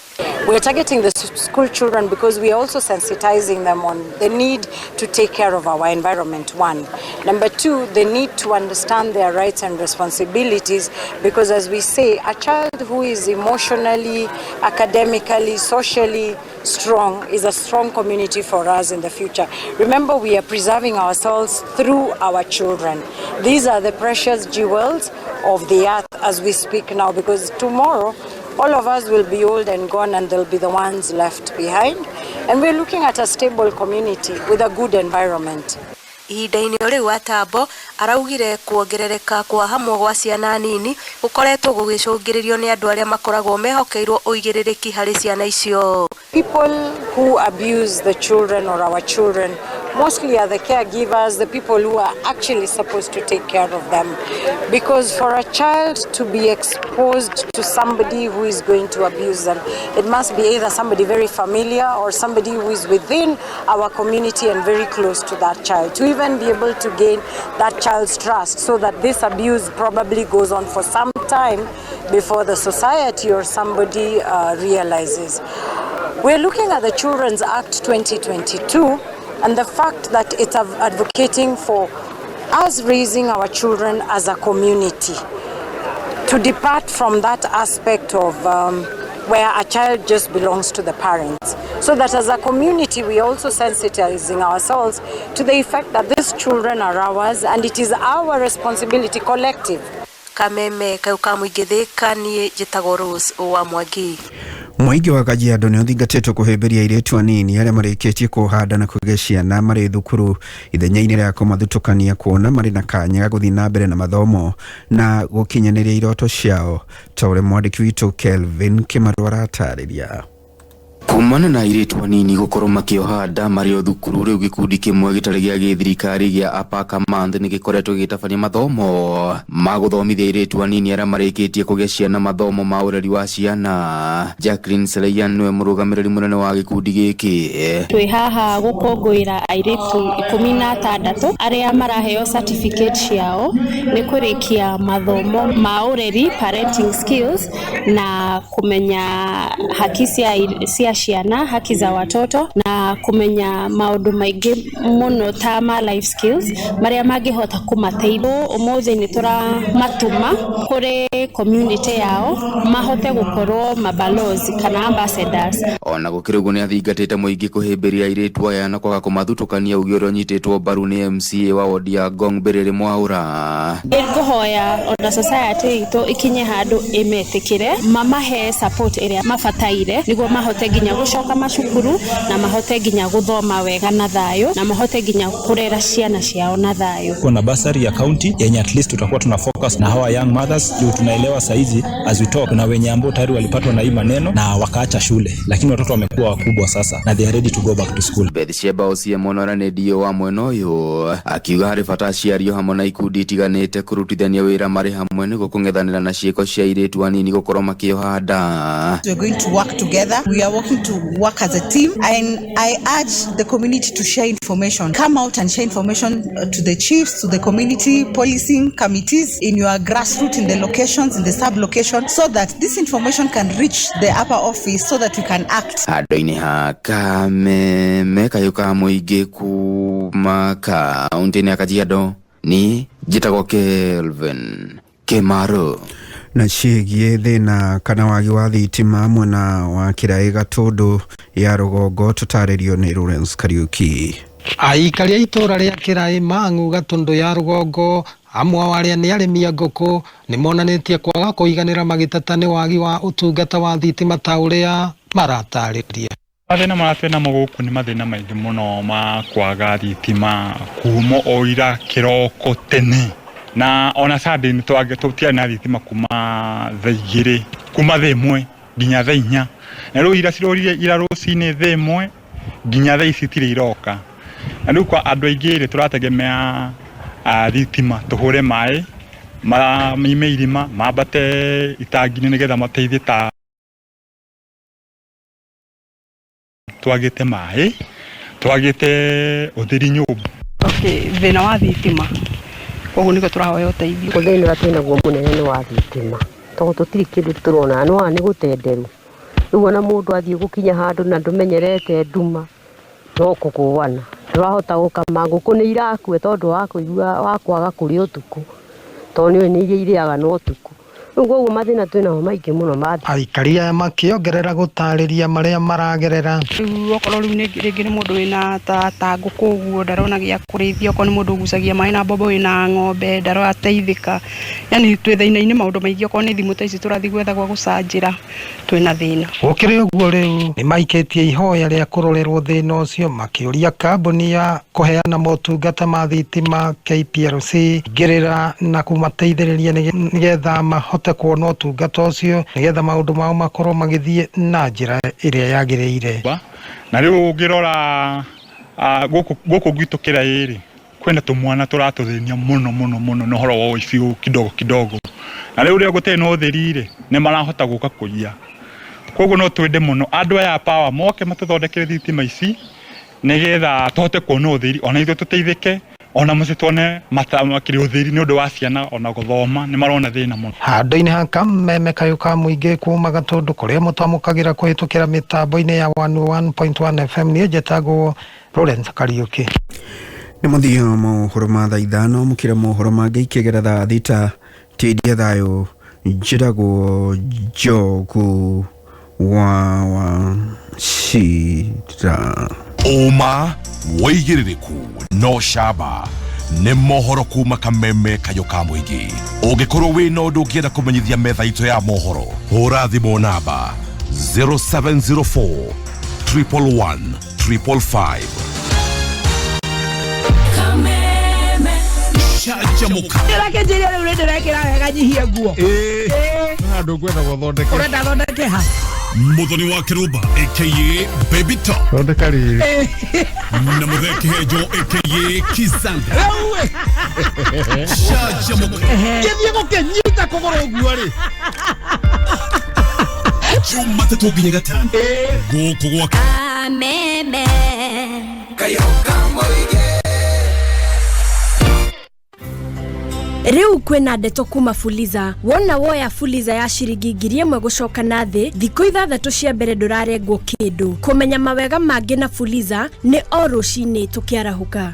We are targeting the school children because we are also sensitizing them on the need to take care of our environment, one. Number two, the need to understand their rights and responsibilities because, as we say, a child who is emotionally, academically, socially strong is a strong community for us in the future. Remember, we are preserving ourselves through our children. These are the precious jewels of the earth as we speak now, because tomorrow all of us will be old and gone, and they'll be the ones left behind. And we're looking at a stable community with a good environment. Ihinda-inĩ o rĩu Atabo araugire kuongerereka kwa hamwe gwa ciana nini gũkoretwo gũgĩcũngĩrĩrio nĩ andũ arĩa makoragwo mehokeirwo ũigĩrĩrĩki harĩ ciana icio. People who abuse the children or our children mostly are the caregivers, the people who are actually supposed to take care of them. Because for a child to be exposed to somebody who is going to abuse them, it must be either somebody very familiar or somebody who is within our community and very close to that child, to even be able to gain that child's trust, so that this abuse probably goes on for some time before the society or somebody realizes. We're looking at the Children's Act 2022 and the fact that it's advocating for us raising our children as a community, to depart from that aspect of where a child just belongs to the parents. So that as a community, we are also sensitizing ourselves to the effect that these children are ours and it is our responsibility collective. Kameme kau ka mũingĩ Thika, niĩ njĩtagwo Rose wa Mwangi. Mũingĩ wa Kajiado nĩ ũthingatĩtwo kũhĩmbĩria airĩtu anini arĩa marĩkĩtie kũhanda na kũgĩa ciana marĩ thukuru ithenya-inĩ rĩa kũmathutũkania, kuona marĩ na kanya ga gũthiĩ na mbere na mathomo na gũkinyanĩria iroto ciao, ta ũrĩa mwandĩki witũ Kelvin Kĩmarũ aratarĩria. Kumana na airĩtu anini gũkorwo makĩoha nda marĩ o thukuru, rĩu gĩkundi kĩmwe gĩtarĩ gĩa gĩthirikari gĩa Apaka Month nĩ gĩkoretwo gĩgĩtabania mathomo ma gũthomithia airĩtu anini arĩa marĩkĩtie kũgĩa ciana mathomo ma ũreri wa ciana. Jacqueline Seleian nĩwe mũrũgamĩrĩri mũnene wa gĩkundi gĩkĩ. Twĩ haha gũkũngũĩra airĩtu 16 arĩa maraheo certificate ciao nĩ kũrĩkia mathomo ma ũreri, parenting skills, na kũmenya haki cia ciana, haki za watoto na kumenya maundu maingi muno ta ma life skills maria mangihota kumateithia. Umuthi ni turamatuma kuri community yao mahote gukorwo mabalozi kana ambassadors. Ona gũkĩrĩ ũguo nĩathingatĩte mũingĩ kũhĩmbĩria airĩtu aya na kwaga kũmathutũkania uge ũrĩa ũnyitĩtwo mbaru nĩ MCA wa wodi ya Ngong Mbĩrĩrĩ Mwaũra. Ngũhoya ona society itũ ikinye handũ ĩmetĩkĩre, mamahe support ĩrĩa mabataire nĩguo mahote nginya gũcoka macukuru na mahote nginya gũthoma wega na thayũ na mahote nginya kũrera ciana ciao na thayũ. Kuna basari ya county yenye at least tutakuwa tuna focus na hawa young mothers juu tunaelewa saizi as we talk kuna wenye ambao tayari walipatwa na hii maneno na wakaacha shule, lakini watoto wamekuwa wakubwa sasa na they are ready to go back to school. Bethsheba Osie Monora nĩ dio wa mwena ũyũ akiuga harĩ bata aciari o hamwe na ikundi itiganĩte kũrutithania wĩra marĩ hamwe nĩguo kũng'ethanĩra na ciĩko cia airĩtu anini gũkorwo makĩoha nda. We are going to work together. We are working to work as a team, and I urge the community to share information. Come out and share information to the chiefs, to the community policing committees in your grassroots, in the locations, in the sub-location, so that this information can reach the upper office so that we can act. Handũ-inĩ ha Kameme kayũ ka mũingĩ kuma kaũntĩ-inĩ ya Kajiado ni njĩtagwo Kelvin Kimaro. Na ciĩgiĩ thĩna kana wagi wa thitima mwena wa Kĩraĩ Gatũndũ ya rũgongo tũtarĩrio nĩ Lawrence Kariuki. Aikari a itũũra rĩa Kĩraĩ Mang'u Gatũndũ ya rũgongo amwe ao arĩa nĩ arĩmi a ngũkũ nĩ monanĩtie kwaga kũiganĩra magĩteta nĩ wagi wa ũtungata wa thitima ta ũrĩa maratarĩria. Mathĩna marĩa twĩ namo gũkũ nĩ mathĩna maingĩ mũno ma kwaga thitima kuma o ira kĩroko tene, na ona Sunday nĩ tũtiarĩ na thitima kuma thaa igĩrĩ, kuma thaa ĩmwe nginya thaa inya, na rĩu ira cirorire ira rũcinĩ thaa ĩmwe nginya thaa ici itirĩ iroka. Na rĩu kwa andũ aingĩ rĩ tũrategemea thitima tũhũre maĩ maime irima mambate itangi-inĩ nĩgetha mateithie ta twagĩte maĩ twagĩte ũtheri nyũmba. Okay, thĩna wa thitima koguo nĩguo tũrahoya ũteithio. Thĩna ũrĩa twĩnaguo mũnene nĩ wa thitima tondũ tũtirĩ kĩndũ tũrona nĩ wona nĩ gũtenderu rĩu ona mũndũ athiĩ gũkinya handũ na ndũmenyerete nduma no kũgũana ndũrahota gũkama ngũkũ nĩ irakua tondũ wa kũigua wa kwaga kũrĩa ũtukũ tondũ nĩũĩ nĩ iria irĩaga na ũtukũ rĩu koguo mathĩna twĩnamo maingĩ mũno ma Aikari aya makĩongerera gũtarĩria marĩa maragerera. Rĩu okorwo rĩu rĩngĩ nĩ mũndũ wĩna ta ngũkũ ũguo ndarona gĩa kũrĩithia, okorwo nĩ mũndũ ũgucagia maĩ na mbombo wĩna ng'ombe ndarateithĩka, yani twĩ thĩna-inĩ maũndũ maingĩ, okorwo nĩ thimũ ta ici tũrathiĩ gwetha gwa gũcanjĩra twĩna thĩna. Gũkĩrĩ ũguo rĩu nĩ maikĩtie ihoya rĩa kũrorerwo thĩna ũcio makĩũria kambuni ya kũheana motungata ma thitima KPLC ingĩrĩra na kũmateithĩrĩria nĩgetha mahote kuona ũtungata ũcio nĩgetha maũndũ mao makorwo magĩthiĩ na njĩra ĩrĩa yagĩrĩire. Na rĩu ũngĩrora gũkũ gwitũ Kĩraĩ rĩ kwĩna tũmwana tũratũthĩnia mũno mũno mũno na ũhoro wa ũici kidogo kidogo, na rĩu rĩrĩa gũtarĩ na ũtheri rĩ nĩ marahota gũka kũiya, koguo no twende mũno andũ aya a power moke matũthondekere thitima ici nĩgetha tũhote kuona ũtheri ona ithuĩ tũteithĩke ona mũciĩ tuone makĩrĩ ũtheri nĩ ũndũ wa ciana ona gũthoma nĩ marona thĩna mũno. Handũ-inĩ ha Kameme kayũ ka mũingĩ kuma Gatũndũ kũrĩa mũtamũkagĩra kũhĩtũkĩra mĩtambo-inĩ ya 101.1 FM niĩ njĩtagwo Lawrence Kariuki. Nĩ mũthia wa mohoro ma thaa ithano mũkĩra mohoro mangĩ ikĩgera thaa thita tĩndia thayũ njĩragwo Njogu wa Wachira. Ũma wĩigĩrĩrĩku no camba nĩ mohoro kuma Kameme kayũ ka mũingĩ. Ũngĩkorwo wĩna ũndũ ũngĩenda kũmenyithia metha itũ ya mohoro hũra thimũ namba 0704 111 555. Canjamũka. Ndĩrakĩnjĩria rĩu nĩ ndĩrekĩra wega nyihie nguo. Handũ ngwenda gũthondeke. Ũrenda thondeke ha? Muthoni wa Kĩrũmba aka Baby Top. Thondeka rĩrĩ. Na Mũthee Kĩhenjo aka Kizanga. Canjamũka. Gĩthiĩ gũkĩnyita kũgũrũ ũguo rĩ. Jumatatũ nginya Gatano. Gũkũ gwa Kameme. Kayũ ka mũingĩ. Rĩu kwĩna ndeto kuma Fuliza. Wona woya Fuliza ya ciringi 1,000 gũcoka na thĩ, thikũ 6 cia mbere ndũrarengwo kĩndũ. Kũmenya mawega mangĩ na Fuliza nĩ o rũcinĩ tũkĩarahũka.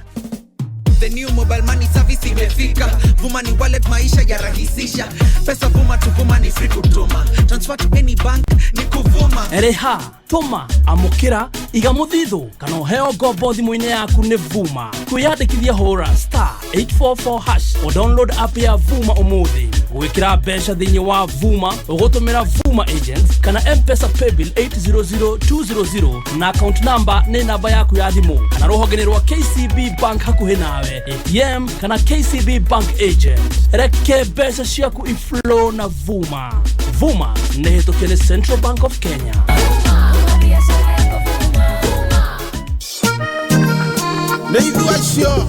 The new mobile money service imefika. Vuma ni wallet, maisha yarahisisha. Pesa Vuma to Vuma ni free kutuma. Transfer to any bank ni kuvuma. Reha, tũma, amũkĩra, iga mũthithũ kana ũheo ngombo thimũ-inĩ yaku nĩ Vuma. Kwĩyandĩkithia hũra star 844 hash o download app ya Vuma ũmũthĩ. Gwĩkĩra mbeca thĩinĩ wa Vuma ũgũtũmĩra Vuma agents kana M-Pesa paybill 800200 na account number nĩ namba yaku ya thimũ kana rũhonge-inĩ rwa KCB Bank hakuhĩ nawe, ATM kana KCB Bank agent. Reke mbeca ciaku iflow na Vuma. Vuma nĩ hĩtũkie nĩ Central Bank of Kenya. Nĩ ithuĩ acio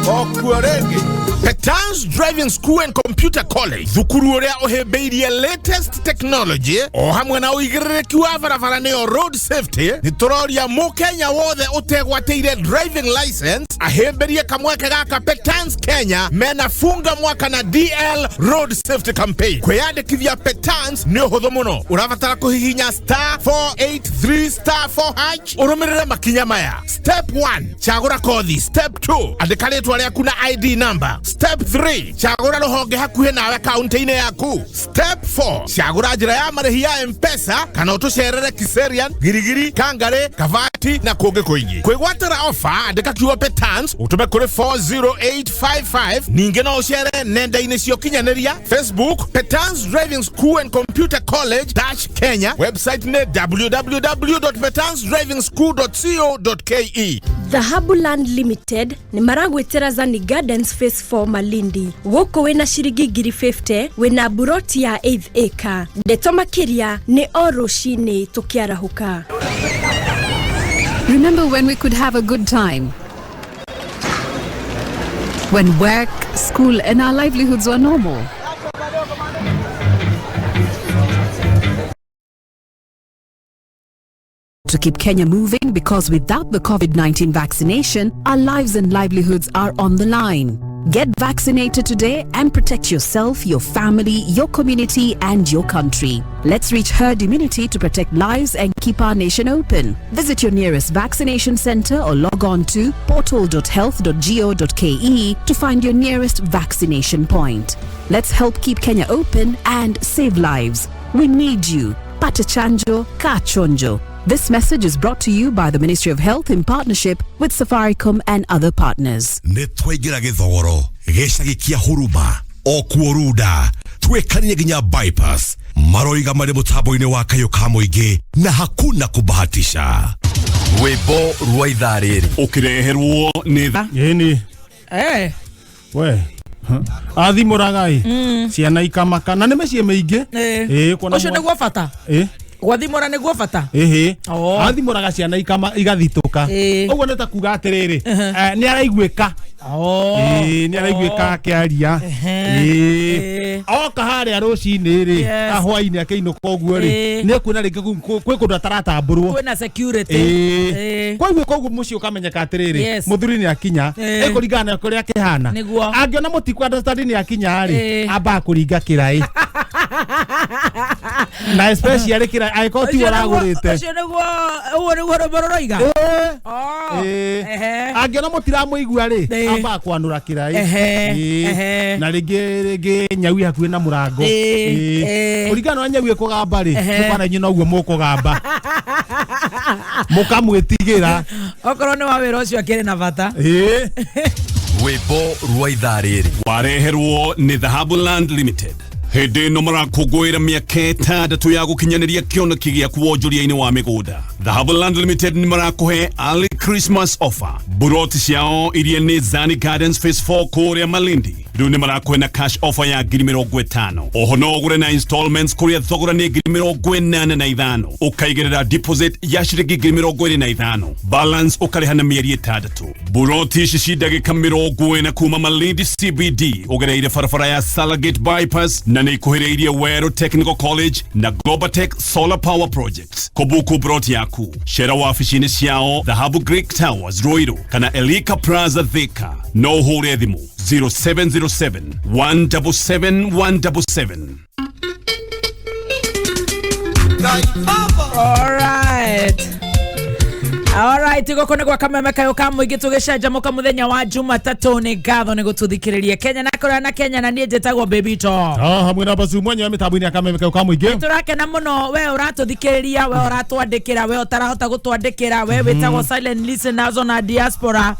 okuo rĩngĩ. Petans Driving School and Computer College, thukuru ũrĩa ũhĩmbĩirie latest technology o hamwe na ũigĩrĩrĩki wa barabara nĩyo road safety. Nĩ tũroria mũkenya wothe ũtegwatĩire driving license ahĩmbĩrie kamweke gaka. Petans Kenya mena funga mwaka na DL road safety campaign. Kwĩyandĩkithia Petans nĩ ũhũthũ mũno, ũrabatara kũhihinya star 483 star 4 hash, ũrũmĩrĩre makinya maya. Step 1, cagũra kothi. Step 2, andĩka rĩtwa rĩaku na ID number. Step 3, cagũra rũhonge hakuhĩ nawe kaunti-inĩ yaku. Step 4, cagũra njĩra ya marĩhi ya M-Pesa kana ũtũcerere Kiserian, Girigiri, Kangare, Kavati na kũngĩ kũingĩ. Kwĩgwatĩra ofa, andĩka kiugo Petans ũtũme kũrĩ 40855. Ningĩ no ũcere nenda-inĩ cia ũkinyanĩria, Facebook Petans Driving School and Computer College dash Kenya, website nĩ www.petansdrivingschool.co.ke. Dhahabu Land Limited nĩ maragwĩtĩra Zani Gardens Phase 4 Malindi. Gũkũ wĩna ciringi 50,000 wĩna buroti ya 8 acre. Ndeto makĩria nĩ o rũcinĩ tũkĩarahũka. Remember when we could have a good time? When work, school, and our livelihoods were normal. To keep Kenya moving, because without the COVID-19 vaccination, our lives and livelihoods are on the line. Get vaccinated today and protect yourself, your family, your community, and your country. Let's reach herd immunity to protect lives and keep our nation open. Visit your nearest vaccination center or log on to portal.health.go.ke to find your nearest vaccination point. Let's help keep Kenya open and save lives. We need you. Pata chanjo, ka chonjo. This message is brought to you by the Ministry of Health in partnership with Safaricom and other partners. Nĩ twaingĩra gĩthogoro gĩcagi kĩa huruma o kuo runda twĩkanie nginya bypass maroiga marĩ mũtambo-inĩ wa kayũ ka mũingĩ na hakuna kubahatisha. Rwĩmbo rwa ithaa rĩrĩ ũkĩreherwo nĩ Ĩni. Eh. We athimũraga ĩ ciana ikamaka na nĩ mĩciĩ mĩingĩ. Ĩ, kuona Ũcio nĩguo bata. Ĩ. Gwathimũra nĩguo bata. Ĩhĩ. Oh. Athimũraga ciana igathitũka. Ĩ. Ũguo nĩ ta kuga atĩrĩrĩ, nĩ araiguĩka. Ĩ, nĩ araiguĩka akĩaria. Ĩ. Oka harĩa rũcinĩ rĩ, hwainĩ akĩinũka ũguo rĩ, Ĩ. nĩ ekuona rĩngĩ kwĩ kũndũ ataratambũrwo. Kwĩna security. Ĩ. Koguo koguo mũciĩ ũkamenyeka atĩrĩrĩ, mũthuri nĩ akinya, ĩkũringana na kũrĩa akĩhana. Nĩguo. Angĩona mũtikũ understand nĩ akinya rĩ, ambaga kũringa kĩraĩ. Na especially kĩraĩ angĩkorwo tiwe ũragũrĩte. Ũcio nĩguo, ũguo nĩguo rwĩmbo rũroiga. Oh. Ĩ. Angĩona mũtiramũigua rĩ, ambaga kwanũra kĩraĩ. Ehe. Ehe. Na rĩngĩ rĩngĩ nyau ĩ hakuhĩ na mũrango. Ĩ. Ĩ. Kũringana na nyau ĩkũgamba rĩ, mũkana inyuĩ noguo mũkũgamba. Mũkamwĩtigĩra. Okorwo nĩ wa wĩra ũcio akĩrĩ na bata. Ĩ. Rwĩmbo rwa ithaa rĩrĩ wareherwo nĩ Dhahabu Land Limited. Hĩndĩ ĩno marakũngũĩra mĩaka 6 ya gũkinyanĩria kĩoneki gĩaku wonjoria-inĩ wa mĩgũnda. Dhahabu Land Limited nĩ marakũhe early Christmas offer. Buroti ciao iria nĩ Zani Gardens Phase 4 kũrĩa Malindi rĩu nĩ marakũhe na cash offer ya 50,000. Oho no ũgũre na installments kũrĩa thogora nĩ 85,000, ũkaigĩrĩra deposit ya ciringi 25,000, balance ũkarĩha na mĩeri 6. Buroti ici ci ndagĩka 40 kuma Malindi CBD ũgereire barabara ya Salagate bypass na nĩ ikuhĩrĩirie Weru Technical College na Globatech Solar Power Project. Kũbuku buroti yaku cera wabici-inĩ ciao Dhahabu Greek Towers Ruiru kana Elika Plaza Thika. No ũhũre thimũ 0707 177 177. Alright. Alright, gũkũ nĩ gwa kameme kayũ ka mũingĩ tũgĩcanjamũka mũthenya wa Jumatatũ. Nĩ ngatho nĩ gũtũthikĩrĩria Kenya na kũraya na Kenya, na niĩ njĩtagwo Baby To. Ah, hamwe na basu mwenye wa mĩtambo-inĩ ya kameme kayũ ka mũingĩ. Tũrakena mũno we ũratũthikĩrĩria, we ũratwandĩkĩra, we ũtarahota gũtwandĩkĩra, we wĩtagwo silent listeners ona diaspora.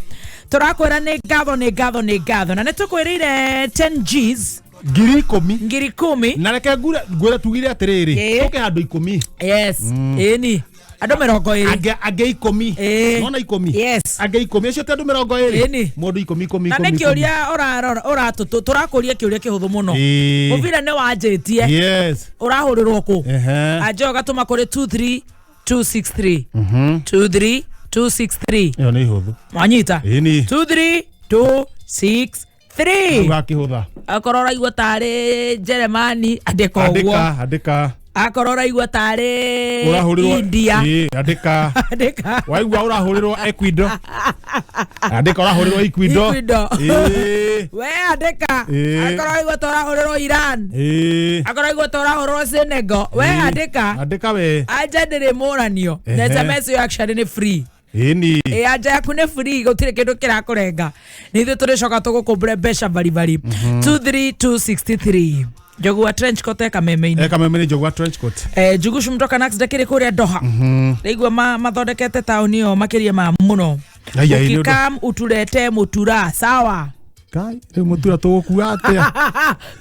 Tũrakwĩra nĩ ngatho, nĩ ngatho, nĩ ngatho, na nĩ tũkwĩrĩire 10 Gs. 10,000. 10,000. Na reke ngwĩre tugire atĩrĩrĩ, tũke handũ 10. Yes. Ĩni andũ 20. Angĩ 10. Nona 10. Yes. Angĩ 10 acio ti andũ 20. Ĩni. Mũndũ 10 10 Na 10. nĩ kĩũria ũrarora ũratũ tũrakũria kĩũria kĩhũthũ mũno. Ĩĩ. Mũbira nĩ wanjĩtie. Yes. Ũrahũrĩrwo kũ? Ehe. Anja ũgatũma kũrĩ 23263. 23263. Ĩyo nĩ ihũthũ. Mwanyita. Ĩni. 23263. Ũgakĩhũtha. Akorwo ũraigua tarĩ Jeremani, andĩka ũguo. Andĩka, andĩka. Akorwo ũraigua tarĩ Ũrahũrĩrwo India. Ĩĩ, andĩka. Andĩka. Waigua ũrahũrĩrwo Ecuador. Andĩka ũrahũrĩrwo Ecuador. Ecuador. Ĩĩ. We andĩka. Ĩĩ. Akorwo ũraigua ta ũrahũrĩrwo Iran. Ĩĩ. Akorwo ũraigua ta ũrahũrĩrwo Senegal. We Ĩĩ. andĩka. Andĩka we. Anja ndĩrĩ mũranio. Na Ehe. SMS ĩyo actually nĩ free. Ĩni. Ĩ anja yaku nĩ free, gũtirĩ kĩndũ kĩrakũrenga. Nĩ ithuĩ tũrĩcoka tũgũkũmbũre mbeca baribari. 23263. Njogu wa trench coat e kameme-inĩ. E kameme-inĩ njogu wa trench coat. Eh, Njugushu mtoka Nax ndakĩrĩ kũrĩa Doha. Ndaigua mathondekete taũni ĩyo makĩria ma mũno. Ai, ai, nĩ ũndũ- Ukikam utulete mutura sawa. Kai, rĩu mũtura tũgũkua atĩa?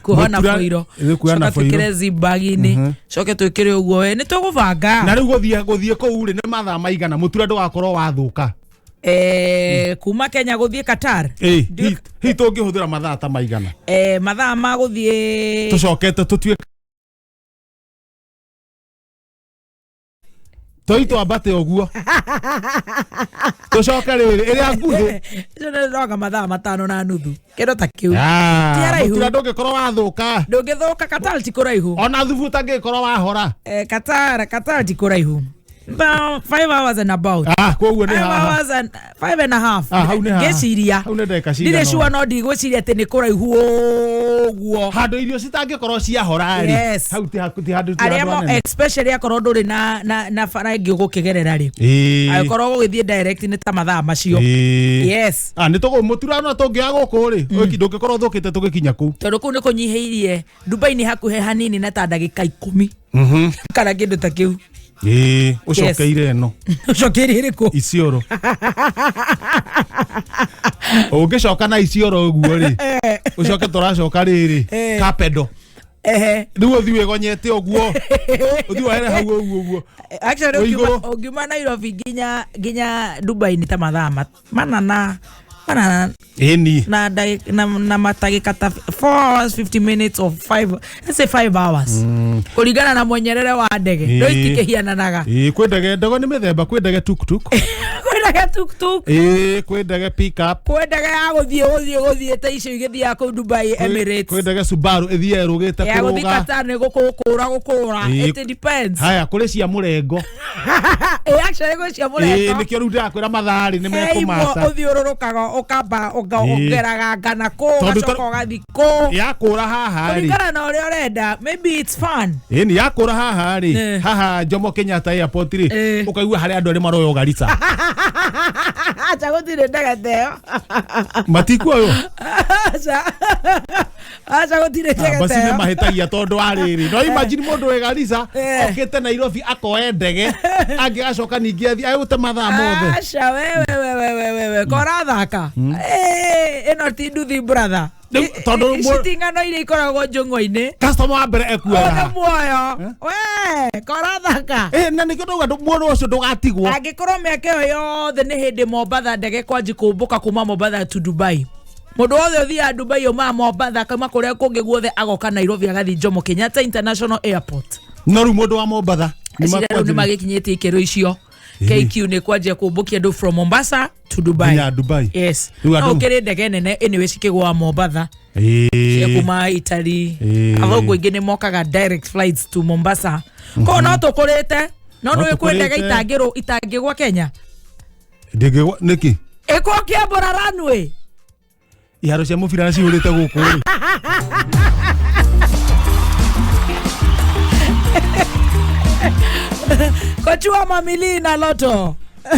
Kuohana Mũtura- boiro. Rĩu kuohana Coka boiro. twĩkĩre zibagi-inĩ. Coke twĩkĩre ũguo we nĩ tũgũbanga. Na rĩu gũthiĩ kũu rĩ nĩ mathaa maigana mũtura ndũgakorwo wathũka? Eh, kuma Kenya gũthiĩ Qatar. Ĩ, hihi tũngĩhũthĩra mathaa ta maigana? Eh, mathaa ma gũthiĩ Tũcokete tũtuĩke toi twambate ũguo tũcoke rĩrĩ ĩrĩa nguhĩ. Icio nĩ ndĩroga mathaa 5.5 kĩndũ ta kĩu. Ah, Ti haraihu. mũtura ndũngĩkorwo wathũka. Ndũngĩthũka, Qatar ti kũraihu. Ona thubu ũtangĩkorwo wahora. Eh, Qatar ti kũraihu. About 5 hours and about. Ah, koguo nĩ Five haha. hours and five and a half. Ah, hau nĩ haha. Ngĩciria. Hau nĩ ndagĩka cigana Ndirĩ sure ũna. no ndigwĩciria atĩ nĩ kũraihu ũguo. Handũ irio citangĩkorwo ciahora rĩ. Yes. Hau ti ti handũ ti Arĩa handũ mo hanene. especially akorwo ndũrĩ na bara ĩngĩ ũgũkĩgerera rĩ. Ĩĩ. Angĩkorwo ũgũgĩthiĩ direct nĩ ta mathaa macio. Ĩĩ. Yes. Ah, nĩ tũgũ mũtura no tũngĩoya gũkũ rĩ, ndũngĩkorwo ũthũkĩte tũgĩkinya kũu. Tondũ kũu nĩ kũnyihĩirie Dubai nĩ hakuhĩ hanini na ta ndagĩka 10 kana kĩndũ ta kĩu. Ĩĩ, ũcokeire ĩno. Ũcokeire ĩrĩkũ? Isiolo. Ũngĩcoka na Isiolo ũguo rĩ, ũcoke tũracoka rĩrĩ, Eh. Kapedo. Ehe. Rĩu ũthiĩ wĩgonyete ũguo. Ũthiĩ wohere hau ũguo ũguo. Actually Wĩ igũrũ. ũngiuma Nairobi nginya Dubai nĩ ta mathaa mana na mana Ĩni. na matagĩka ta 4 hours 50 minutes or 5, let's say 5 hours, kũringana na mwenyerere wa ndege. Ĩĩ. No itikĩhiananaga. Ĩĩ, kwĩ ndege nĩ mĩthemba, kwĩ ndege tuktuk. Kwĩ ndege tuktuk. Ĩĩ, kwĩ ndege pickup. Kwĩ ndege ya gũthiĩ ta icio igĩthiaga kũu Dubai Emirates. Kwĩ ndege Subaru ĩthiĩ ĩrũgĩte Ya gũthiĩ kũrũga. Qatar nĩ gũkũra gũkũra. Ĩĩ. It depends. Haya, kũrĩ cia mũrengo. Ĩĩ, actually gwĩ cia Ĩĩ, mũrengo. nĩkĩo rĩu ndĩrakwĩra mathaa rĩ nĩ He imwe mekũmaca. ũthiũrũrũkaga ũkamba Ĩĩ. ũgeraga ngana kũ Tondũ ũgacoka ũgathiĩ kũ Yakũra haha rĩ. kũringana na ũrĩa ũrenda. Maybe it's fun. Ĩni yakũra haha rĩ, Eh. haha Jomo Kenyatta Airport rĩ, Eh. ũkaigua harĩ andũ arĩa maroywo Garissa. Acha, gũtirĩ ndege ta ĩyo. Matikuoywo. Acha, acha, gũtirĩ ndege ta Basi nĩ ĩyo. mahĩtagia tondũ wa rĩrĩ. No imagine mũndũ wĩ Garissa Eh. okĩte Nairobi akoe ndege angĩgacoka ningĩ athiĩ agũte mathaa mothe. Aca, wewe korathaka. Ĩno ti nduthi, brother. Rĩu, tondũ Ici ti ng'ano iria ikoragwo njũng'wa-inĩ. Customer wa mbere Ũyũ nĩ ekuoya. muoyo we korathaka. Ĩ, na nĩkĩo ndauga muono ũcio ndũgatigwo. Angĩkorwo mĩaka ĩyo yothe nĩ hĩndĩ Mombatha ndege kwanji kũmbũka kuma Mombatha to Dubai, mũndũ wothe ũthiaga Dubai umaga Mombatha, akauma kũrĩa kũngĩ guothe, agoka Nairobi agathiĩ Jomo Kenyatta International Airport. No rĩu mũndũ wa Mombatha nĩ Eciria rĩu nĩ makwanjĩrĩria. magĩkinyĩtie ikĩro icio. Ĩĩ. KQ nĩ kwanjia kũmbũkia andũ from Mombasa to Dubai. Nginya Dubai. Yes. Rĩu No andũ- ũkĩrĩ ndege nene anyway cikĩgũa Mombatha Ĩĩ. cia kuma Italy. Ĩĩ. Athũngũ aingĩ nĩ mokaga direct flights to Mombasa. Koguo no tũkũrĩte no No nĩ kwĩ ndege tũkũrĩte. itangĩgwa Kenya. Ndĩngĩgwa nĩkĩ? Ĩkũ Kĩambũra runway. Iharo cia mũbira na cihũrĩte gũkũ rĩ. Kochua mamili na loto.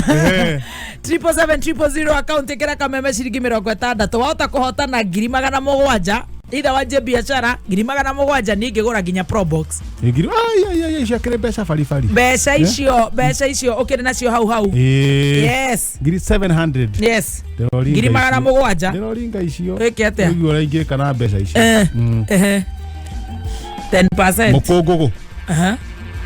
Ehe. 777 account ikira kameme ciringi 60 wahota kuhotana 700,000 itha wanjie biashara 700,000 ningĩgũra nginya probox. Ngiri ai ai ai ciakĩrĩ mbeca baribari. Mbeca icio, mbeca icio ũkĩrĩ nacio hau hau. Ĩĩ. Yes. Ngiri 700. Yes. Ndĩroringa 700,000. icio. Ndĩroringa icio. Wĩke atĩa? Rĩu ũrĩa ingĩka na mbeca icio. Ehe. 10%. Mũkũngũgũ. Aha.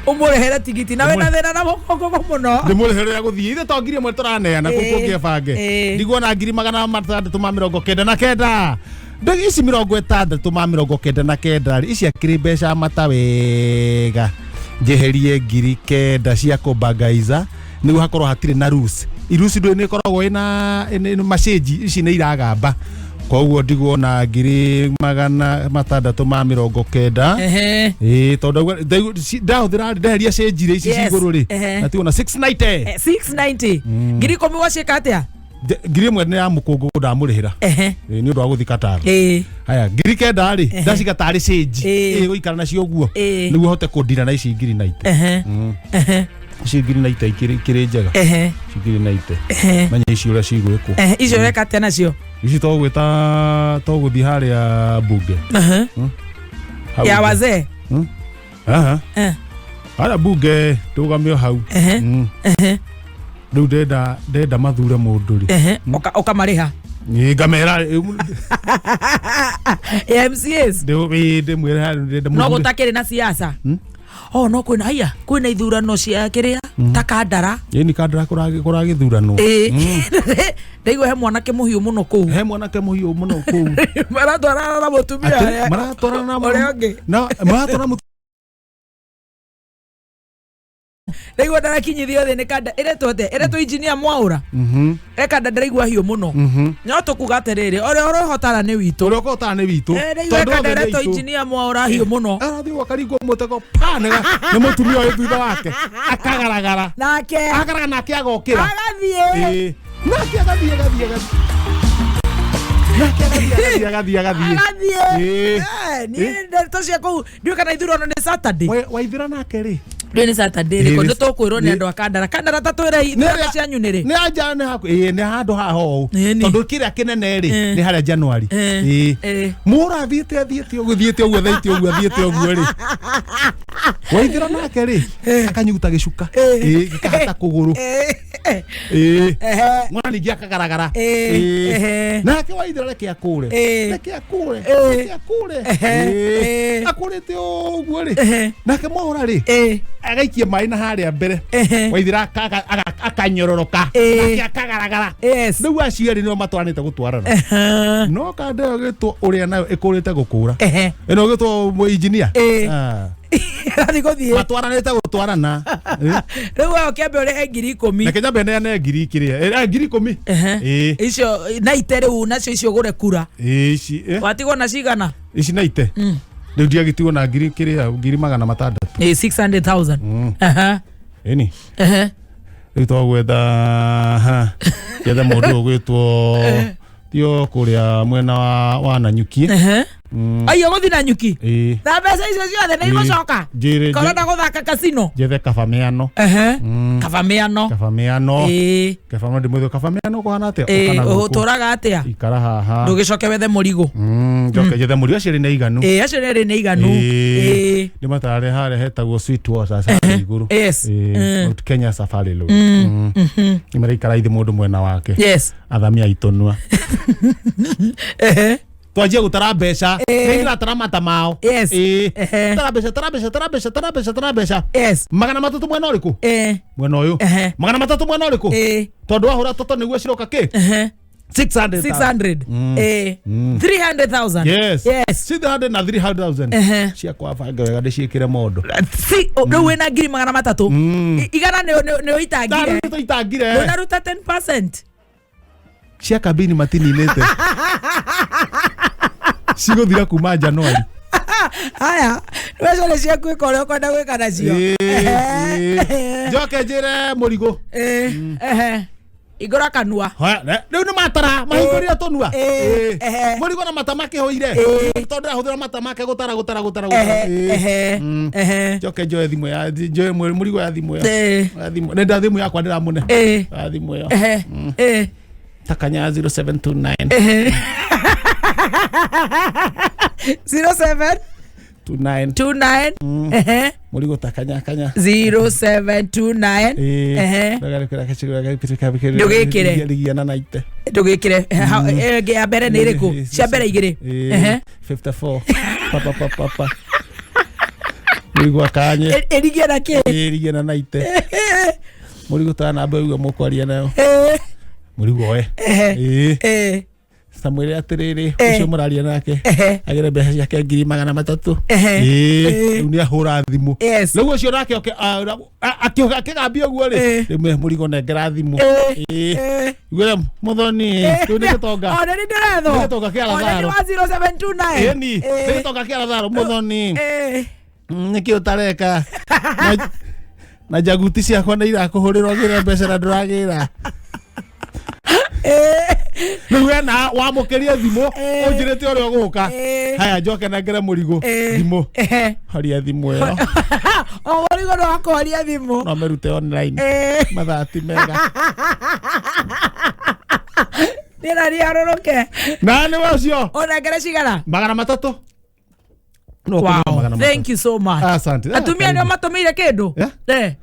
Ũmũrĩhĩre tigiti na wĩna thĩna na mũkũngũgũ mũno. Ndĩmũrĩhĩre ya gũthiĩ ithe to 1,000 tũraneana kũu Ĩĩ. kũngĩ bange. Ĩĩ. Ndiguona 699. Ndĩ ici 699 rĩ, ici akĩrĩ mbeca mata wega njeherie 9,000 cia kũbangaiza nĩguo hakorwo hatirĩ na rules. Iruci ndũĩ nĩ ĩkoragwo ĩna macĩnji ici nĩ iragamba koguo ndiguona 690. Ehe. Ĩĩ tondũ ndahũthĩra ndeheria cĩnji rĩ ici Yes. cigũrũ rĩ Ehe. na tigona 690. 690. 10,000 waciĩka atĩa? 1,000 nĩ ya mũkũngũ ndamũrĩhĩra. Ehe. Ĩĩ nĩ ũndũ wa gũthiĩ Qatar. Ĩĩ. Haya 9,000 rĩ Ehe. ndaciga tarĩ cĩnji. Ĩĩ. Ĩĩ gũikara nacio ũguo Ĩĩ. nĩguo hote kũndira na ici 90,000. Ehe. Ehe. Ici 90,000 ikĩrĩ njega. Ehe. Ici 90,000. Ehe. Menya ici ũrĩa cigwĩkwo. Ehe, icio ũreka atĩa nacio? Ici tũgwĩta tũgũthiĩ harĩa bunge. Ehe. Hau Ya nja. wazee. Aha. Eh. Harĩa bunge ndũgame o hau. Ehe. Ehe. Rĩu ndenda mathure mũndũ rĩ. Ehe. Ũkamarĩha. Ĩĩ, ngamera Ya MCAs. ndĩmwĩre harĩa ndĩrenda No mũthure. gũtakĩrĩ na siasa. Oh no kwĩna haiya kwĩna ithurano cia kĩrĩa ta Kandara. Ĩĩ nĩ Kandara kũragĩthuranwo. Ĩĩ. Ndaigua he mwanake mũhiũ mũno kũu. He mwanake mũhiũ mũno kũu. Maratwarana na mũtumia Atĩrĩ, maratwarana na ũrĩa ũngĩ. Na maratwarana Ndaigua ndarakinyithio thĩ nĩ Kanda ĩretwo atĩa? Ĩretwo engineer Mwaũra. Ekanda ndĩraigua hiũ mũno. No tũkuga atĩrĩrĩ ũrĩa ũrĩhotana nĩ witũ. Ũrĩa ũkũhotana nĩ witũ. Ndaigua Tondũ Kanda othe nĩ ĩretwo aitũ. engineer Mwaũra hiũ mũno. Arathiĩ gũkaringwo mũtego pa nĩ mũtumia ũyũ thutha wake akagaragara. Nake. Akagaragara nake agokĩra. Agathiĩ. Ĩĩ. Nake agathiĩ agathiĩ agathiĩ. Nake agathiĩ agathiĩ agathiĩ. Agathiĩ. Ĩĩ. Niĩ ndeto cia kũu ndiũĩ kana ithurano nĩ Saturday. Waithĩra nake rĩ. Ndiũĩ nĩ Saturday rĩ, Ĩĩ, nĩ tũkwĩrwo nĩ andũ a Kandara. Kandara ta twĩre ithurano cianyu nĩ rĩ? Nĩ anja nĩ hakuhĩ ĩĩ nĩ handũ haha ũũ. Tondũ kĩrĩa kĩnene rĩ Ĩĩ. nĩ harĩa January. Ĩĩ. Ĩĩ. Ĩĩ. Mũra athiĩte athiĩte ũguo thiĩte ũguo thaite ũguo athiĩte ũguo rĩ. Waithĩra nake rĩ akanyuguta gĩcuka. Ĩĩ gĩkahata kũgũrũ. Ĩĩ. Mwana ningĩ akagaragara. Ĩĩ. Ĩĩ. Nake waithĩra reke akũre. Ĩĩ. Reke akũre. Ĩĩ. Reke akũre. Ehe. Ĩĩ. Akũrĩte ũguo rĩ. Nake Mwaũra rĩ agaikia maĩ na harĩa mbere. Waithĩra akanyororoka. Nake akagaragara. Rĩu acio erĩ nĩo matwaranĩte gũtwarana. No kanda ĩyo ĩgĩtwo ũrĩa nayo ĩkũrĩte gũkũra. Ĩno ĩgĩtwo engineer. Ĩĩ. Ĩrathiĩ gũthiĩ. Matwaranĩte gũtwarana. Rĩu we ũkĩambe ũrĩhe 10,000. Reke nyambe neane ngiri kĩrĩa. 10,000. Ĩĩ. Icio naite rĩu nacio icio ũgũre kura. Ĩĩ ici. Watigwo na cigana? Ici naite. Rĩu ndiagĩtigwo na ngiri kĩrĩa 600,000. Ĩĩ 600,000. Aha. Ĩni. Ehe. Rĩu twagwetha ha getha mũndũ ũgwĩtwo tio kũrĩa mwena wa Nanyuki. Ehe. Ai ũgũthiĩ Nanyuki? Ĩĩ. Na mbeca icio ciothe nĩ igũcoka? Njĩrĩ. Korona gũthaka kasino? Njethe kabamiano. Ehe. Kabamiano. Kabamiano. Ĩĩ. Kabamiano ndĩmwĩthwo kabamiano kũhana atĩa? Ĩĩ Ũka na gũkũ. ũtũraga atĩa? Ikara haha. Ndũgĩcoke wethe mũrigo. Njoke njethe mũrigo acio erĩ nĩ aiganu. Ĩĩ acio erĩ nĩ aiganu. Ĩĩ. Ndĩmatare harĩa hetagwo Sweet Waters harĩa igũrũ. Yes. Ĩĩ. Mount Kenya Safari Lodge. Nĩ maraikara ithe mũndũ mwena wake. Yes. Athamia itonua. Ehe. Twanjie gũtara mbeca. Ĩĩ. Nĩ iratara mata mao. Yes. Ĩĩ. Ehe. Tara mbeca tara mbeca tara mbeca tara mbeca tara mbeca. Yes. 300 mwena ũrĩkũ? Ĩĩ. Mwena ũyũ. 300 mwena ũrĩkũ? Ĩĩ. Tondũ wahũra toto nĩguo ciroka kĩ? 600. 600. Ĩĩ. 300,000. Yes. Yes. 600 na 300,000. Ehe. Ciakwa banga wega ndĩciĩkĩre mondo. Si, rĩu wĩna 300,000. Igana nĩ ũitangire. Ndarĩ tũitangire. Ndũnaruta 10%. Cia kambini matininĩte. Cigũthira kuma January. Aya, mbeca nĩ ciaku ĩka ũrĩa ũkwenda gwĩka nacio. Ĩĩ. Njoke njĩre mũrigo. Ehe. Hingũra kanua. Rĩu nĩ matara mahingũrire tũnua. Ĩĩ, ehe. Mũrigo na mata makĩhũire tondũ ndĩrahũthĩra mata make gũtara gũtara gũtara. Ehe, gũtara. ehe, ehe. Njoke njoe thimũ ya njoe mũrigo ya thimũ ĩyo. Ĩĩ. Ya thimũ nĩ nda thimũ yakwa ndĩramũne. Ĩĩ. Ya thimũ ĩyo. Ehe, ĩĩ. Takanya 0729. Ehe. 07 29. 29. Ehe. Mũrigo takanya kanya. 0729. Ehe. Ndũgĩkĩre. Rigiana na ite. Ndũgĩkĩre. Ĩngĩ ya mbere nĩ ĩrĩkũ? Cia mbere igĩrĩ. Ehe. 54. Papa papa papa. Mũrigo akanye. Ĩrigie na kĩ? Ĩrigie na ite. Mũrigo ta namba ĩyo mũkwaria nayo. Mũrigo oe. Ehe. Tamwĩre atĩrĩrĩ ũcio mũraria nake agĩre mbeca ciake 300,000. Ehe. Rĩu nĩ ahũra thimũ. Rĩu ũcio nake oke akĩgambia ũguo rĩ rĩu mũrigo nengera thimũ. Iguĩre mũthoni rĩu nĩ gĩtonga. Ona nĩ ndĩrethwo. Nĩ gĩtonga kĩa Ona nĩ Lazaro. wa 0729. Ĩni nĩ gĩtonga kĩa Lazaro mũthoni. Nĩkĩ ũtareka na njaguti ciakwa nĩ irakũhũrĩrwo ngĩre mbeca na ndũragĩra. Rĩu wena wamũkĩrie thimũ ũnjĩrĩte ũrĩa ũgũka. Haya njoke nengere mũrigo thimũ. Horia thimũ ĩyo. O mũrigo no akũhoria thimũ. No mĩrute online. Mathaa ti mega. Nĩ riarũrũke. Na nĩ ũcio. Ũnengere cigana? 300. Wow. Thank you so much. Asante. Atumia nĩo matũmĩire kĩndũ? Eh.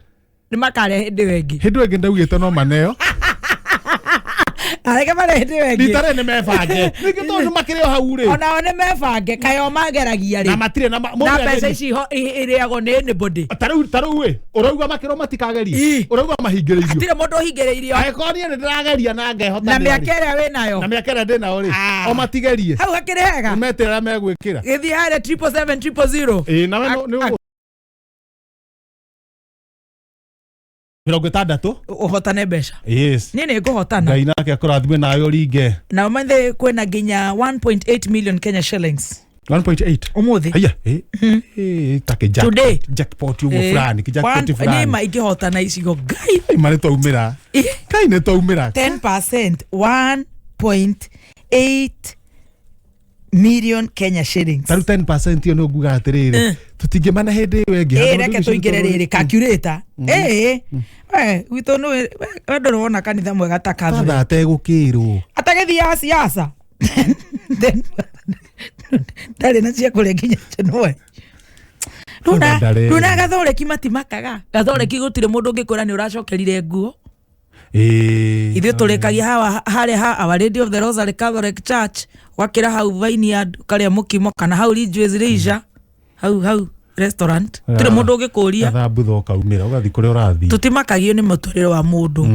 Nĩ makarehe hĩndĩ ĩyo ĩngĩ. Hĩndĩ ĩyo ĩngĩ ndaugĩte no maneo. Areke marehe hĩndĩ ĩyo ĩngĩ. Rita rĩrĩ nĩ mebange. Ningĩ tondũ makĩrĩ o hau rĩ. Onao nĩ mebange kaĩ o mageragia rĩ. Na matirĩ na Na mbeca ici irĩagwo nĩ anybody. Ta rĩu ĩ ũrauga makĩrwo matikagerie. Ũrauga mahingĩrĩirio. Hatirĩ mũndũ ũhingĩrĩirio. Angĩkorwo niĩ nĩ ndĩrageria na ngehota. Na mĩaka ĩrĩa wĩnayo. Na mĩaka ĩrĩa ndĩnayo rĩ. O matigerie. Hau hakĩrĩ hega. Metĩra megwĩkĩra. Gĩthiĩ harĩa 777 000. Ĩĩ nawe nĩ 60. Ũhotane mbeca. Yes. Niĩ nĩ ngũhotana. Ngai nake akũrathime nawe ũringe. Na ũmũthĩ kwĩna nginya 1.8 million Kenya shillings. 1.8 Ũmũthĩ. Haya. Ta kĩ Today. jackpot ũguo fulani kĩ jackpot Nĩ fulani. ma ingĩhotana icigo ngai. Ma nĩ twaumĩra. Ngai nĩ twaumĩra. 10% 1.8 million Kenya shillings. Ta rĩu 10% ĩyo nĩ ũnguga atĩrĩrĩ tũtingĩmana hĩndĩ ĩyo ĩngĩ. Ĩĩ reke tũingĩre rĩrĩ calculator. Ĩĩ. We gwitũ nĩ we ndũrĩ wona kanitha mwega ta Catholic. Father ategũkĩrwo. Atagĩthiaga siasa. Ndarĩ na cia kũrĩa nginya January. Nduna gathoreki matimakaga. Gathoreki gũtirĩ mũndũ ũngĩkwĩra nĩ ũracokerire nguo. Ithuĩ tũrĩkagia hawa harĩa ha Our Lady of the Rosary Catholic Church wakĩra hau Vineyard ũkarĩa mũkimo kana hau Ridgeways Leisure hau hau restaurant tũtirĩ mũndũ ũngĩkũria. Gathambutha ũkaumĩra ũgathiĩ kũrĩa ũrathiĩ. Tũtimakagio nĩ mũtũrĩre wa mũndũ.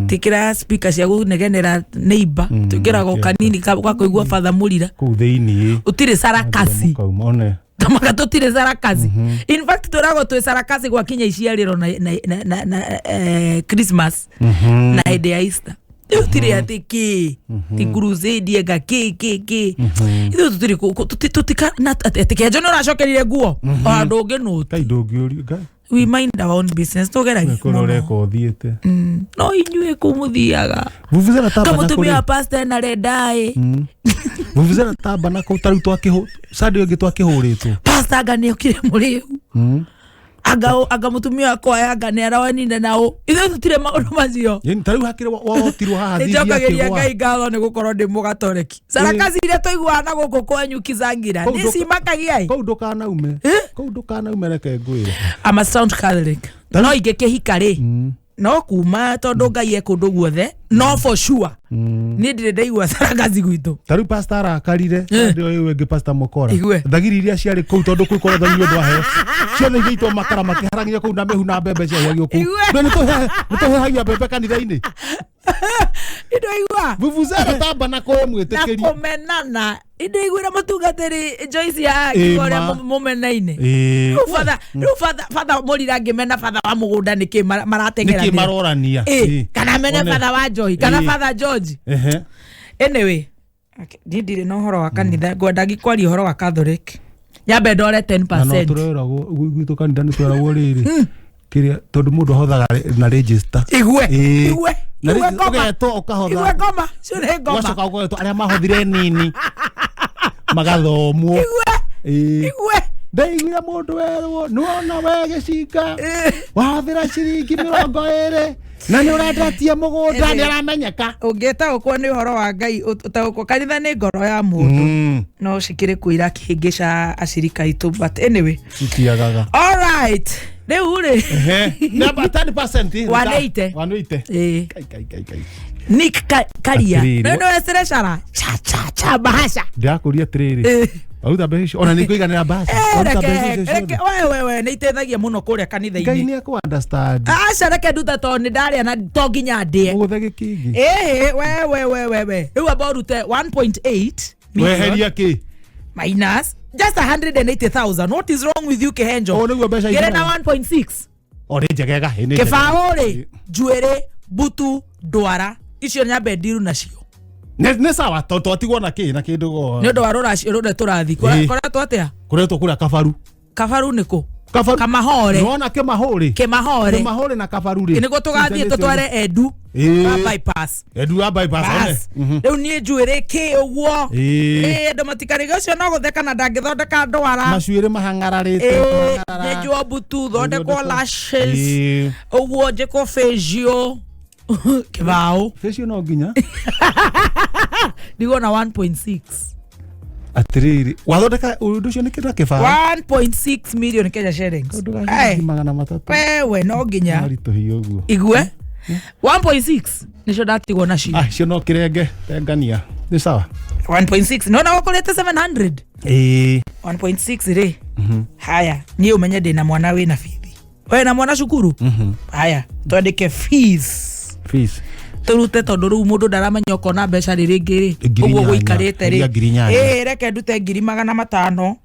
Tikĩra speaker cia kũnegenera neighbor twĩkĩraga o kanini ga kũigua Father Mũrira. Kũu thĩiniĩ. Ũtirĩ sarakasi. Ũkauma one. Tamaka tũtirĩ sarakasi. In fact tũragwo twĩ sarakasi gwakinya iciarĩro na Christmas na hĩndĩ ya Easter. Tũtirĩ atĩ kĩ ti crusade anga kĩ kĩ kĩ. Ithuĩ tũtirĩ atĩ kĩenjo nĩ ũracokerire nguo o handũ ũngĩnũti. Ngai ndũngĩũrio Ngai. We mind our own business tũgeragia Kũrĩa mũno. ũreka ũthiĩte. No inyuĩ kũ mũthiaga. Vuvuzela tamba na Kamũtumia kũrĩ. wa pastor ena rendaĩ. Vuvuzela tamba na kũu ta rĩu Sunday ĩyo ĩngĩ twakĩhũrĩtwo. Pastor anga nĩ okire mũrĩu. Anga mũtumia wakwa anga nĩ arawanine nao. Ithuĩ tũtirĩ maũndũ macio. Ĩni ta rĩu hakĩrĩ wotirwo haha Nĩ thithi njokagĩria akĩgũa. Ngai ngatho nĩ gũkorwo ndĩ mũgatoreki. Sarakaci iria tũiguaga na gũkũ kwanyu Kizangira nĩ cimakagia ĩ. Kũu ndũkanaume. Kũu ndũkanaume reke ngwĩre. I'm a sound Catholic. No ingĩkĩhika rĩ no kuma tondũ Ngai e kũndũ guothe no for sure niĩ ndirĩ ndaigua sarakaci gwitũ. Ta rĩu pastor arakarire Sunday ĩyo ĩngĩ pastor Mokora. Igue. Thagiri iria ciarĩ kũu tondũ kũu korwo thagiri ũndũ waheo. Ciothe igĩitwo makara makĩharagio kũu na mĩhu na mbembe ciahĩagio kũu. Igue. Nĩ tũhehagia mbembe kanitha-inĩ. Nĩndaigua. Vuvuzela tamba na kũĩ mwĩtĩkĩrie. Na kũmenana. Nĩndaiguire mũtungatĩri Joyce ya akiuga ũrĩa mũmenaine. Rĩu father rĩu father father Mũrira angĩmena father wa mũgũnda nĩkĩ maratengerania. Nĩkĩ marorania. Kana mene father wa Joy kana father George. Anyway, niĩ ndirĩ na ũhoro wa kanitha ngwenda ngĩkwaria ũhoro wa Catholic. Nyambe ndore 10%. Na no tũreragwo gwitũ kanitha nĩ tweragwo rĩrĩ. Kĩrĩa tondũ mũndũ ahothaga na register. Igue. Igue. Na Igue rĩu ngoma. ũgetwo ũkahotha. Igue ngoma cio nĩ ngoma. Ũgacoka ũgetwo arĩa mahothire nini magathomwo. Igue. Ĩĩ. Igue. Ndaiguire mũndũ werwo nĩwona we gĩcinga wahothera ciringi 20 na nĩ ũrendetie mũgũnda nĩ aramenyeka. Ũngĩtaũkwo nĩ ũhoro wa Ngai ũtaũkwo kanitha nĩ ngoro ya mũndũ no cikĩrĩ kwĩra kĩhĩngĩca acirika aitũ, but anyway. Citiagaga. All right, rĩu rĩ Namba 10%. 180. 180. Ĩĩ. Kai kai kai kai. Nick Karia. Atĩrĩrĩ. No no esere cara cha cha cha bahasha. Ndĩrakũria atĩrĩrĩ, waruta mbeca icio ona nĩ ngũiganĩra mbaca. Waruta mbeca icio Reke ciothe. we we we nĩ iteithagia mũno kũrĩa Ngai kanitha-inĩ. nĩ ekũ understand. Aca reke ndute tondũ nĩ ndarĩa na to nginya ndĩe. Ũgũthe gĩkingi. Ĩhĩ, we we we we we rĩu amba ũrute 1.8 million Weheria kĩ? minus just 180,000. What is wrong with you, Kihenjo? Ũũ nĩguo mbeca Ngĩrĩ na iganaga. 1.6. O nĩ njegega, ĩ, nĩ njegega. Kĩbaũ rĩ, njuĩrĩ, mbutu, ndwara icio nyambe ndiru nacio. Nĩ sawa tondũ twatigwo na kĩ na kĩndũ go. Nĩ ũndũ wa rũracio rũrĩa tũrathiĩ. Ĩĩ. Koretwo atĩa? Kũretwo kũrĩa kabaru. Kabaru nĩ kũ? Kabaru. Kamahore. Nĩwona kĩmahũrĩ. Kĩmahore. Kĩmahũrĩ na kabaru rĩ. Nĩguo tũgathiĩ tũtware Edu Ĩĩ. wa bypass. Edu wa bypass. Bas. One. Rĩu niĩ njuĩrĩ kĩ ũguo. Ĩĩ. Ĩĩ, andũ matikarĩge ũcio no gũtheka na ndangĩthondeka ndwara. Macuĩrĩ mahang'ararĩte. Ĩĩ, nyenjwo mbutu, thondekwo lashes. Ĩĩ. Ũguo njĩkwo facial. Kĩbaũ. Facial no nginya. Ndigwo na 1.6. Atĩrĩrĩ, wathondeka ũndũ ũcio nĩ kĩndũ kĩbaũ. 1.6 million Kenya shillings. Ciringi 300. Wewe no nginya Maritũhia ũguo. igue 1.6 nicio ndatigwo nacio. Ah, icio no kĩrenge tengania. Nĩ sawa. 1.6 nona gũkũrĩte 700. Ĩĩ. 1.6 rĩ, haya niĩ ũmenye ndĩna mwana wĩna bithi, we na mwana cukuru. Haya twandĩke fees. Fees. Tũrute tondũ rĩu mũndũ ndaramenya ũkona mbeca rĩ rĩngĩ rĩ Ngiri ũguo inyanya. gũikarĩte rĩ. Heria 8,000. Ĩĩ, reke ndute 500,000.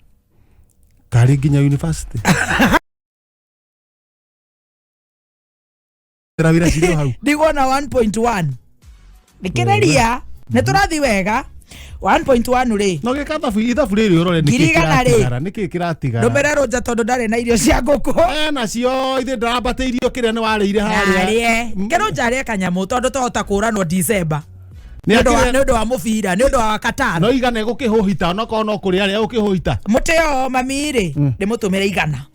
Karĩ nginya university. Wĩra cirĩ o hau. Ndigwo na 1.1 thikĩrĩria nĩ tũrathiĩ wega 1.1 rĩ. No gĩka thabu ithabu rĩrĩ ũrore nĩkĩ Ngiri igana rĩ. kĩratigara, nĩkĩ kĩratigara. Ndũmĩre rũnja tondũ ndarĩ na irio cia ngũkũ. Eh, nacio ithe ndarambatĩirio kĩrĩa nĩ warĩire harĩa. Arĩe kĩrũnja arĩe kanyamũ tondũ twahota kũranwo December Nĩ nĩ ũndũ wa- akĩrĩa- nĩ ũndũ wa mũbira, nĩ ũndũ wa Qatar. No igana ĩgũkĩhũhita onokorwo no kũrĩa arĩa ũkĩhũhita. Mũtĩo mami rĩ, ndĩmũtũmĩre 100.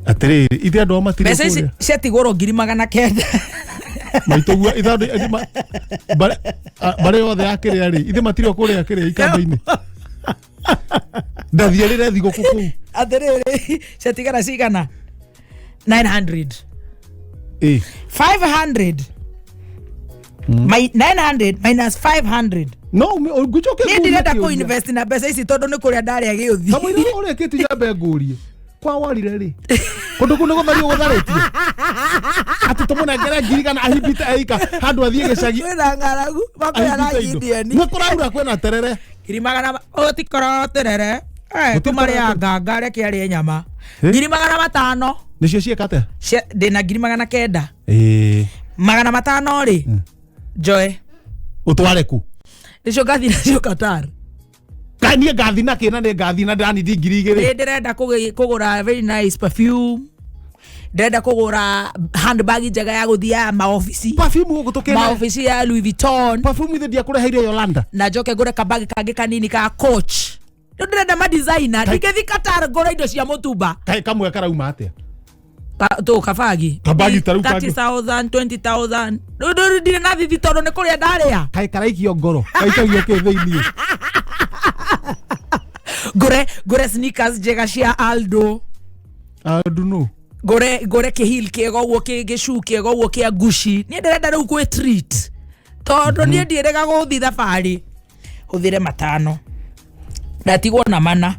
Atĩrĩrĩ, ithe andũ ao matirĩ Mbeca ici kũrĩa. ciatigũrwo 900,000. Maitũguo ithe andũ ithe mbarĩ yothe ya kĩrĩa rĩ, ithe matirĩ o kũrĩa kĩrĩa ikamba-inĩ. Ndathiĩrĩre thigũkũ kũu. Atĩrĩrĩ, ciatigara cigana? 900. Ĩ. 500. 900 minus 500. No ngũcoke Niĩ ngũrie ndirenda kĩũria. kũ invest na mbeca ici tondũ nĩ kũrĩa ndarĩa gĩũthi. Kamũira ũrĩkĩtie nyambe ngũrie. Kwa worire rĩ, kũndũ kũu nĩ gũthario gũtharĩtio atĩ tũmũnengere 100,000 ahimbite eika handũ athiĩ gĩcagi. Kwĩna ng'aragu makwĩra Ahimbite indo. Gideon. Nĩ kũraura kwĩna terere. 500,000 ũtikorwo terere. Eh, Gũtirĩ tũmarĩa terere. nganga reke arĩe nyama. Eh? 500,000. Nĩcio ciĩka atĩa? Ndĩna 900,000. Ĩĩ. 500 rĩ, njoe. Ũtware kũ? Nĩcio ngathiĩ nacio Qatar. Kaĩ niĩ ngathi na kĩ na nĩ ngathi na ndĩranindi 2,000? Nĩ ndĩrenda kũgũra very nice perfume. Ndĩrenda kũgũra handbag njega ya gũthiaga maobici. Perfume gũkũ tũkĩna. Maobici ya Louis Vuitton. Perfume ithe ndiakũreheire Yolanda. Na njoke ngũre kabagi kangĩ kanini ka Coach. Rĩu ndĩrenda ma designer. Ndingĩthiĩ Qatar ngũre indo cia mũtumba. Kaĩ kamwe karauma atĩa? Tũ kabagi. Kabagi ta rĩu kangĩ. 30,000, 20,000. Rĩu ndirĩ na thithi tondũ nĩ kũrĩa ndarĩa. Kaĩ karaikio ngoro. Gaikagio kĩ thĩiniĩ? Ngũre sneakers njega cia Aldo. Aldo no. Ngũre kĩhil kĩega ũguo gĩcuu kĩega ũguo kĩa Gucci. Niĩ ndĩrenda rĩu gwĩ treat tondũ niĩ ndiĩrĩga gũthiĩ thabarĩ. Hũthĩre 500 ndatigwo na 4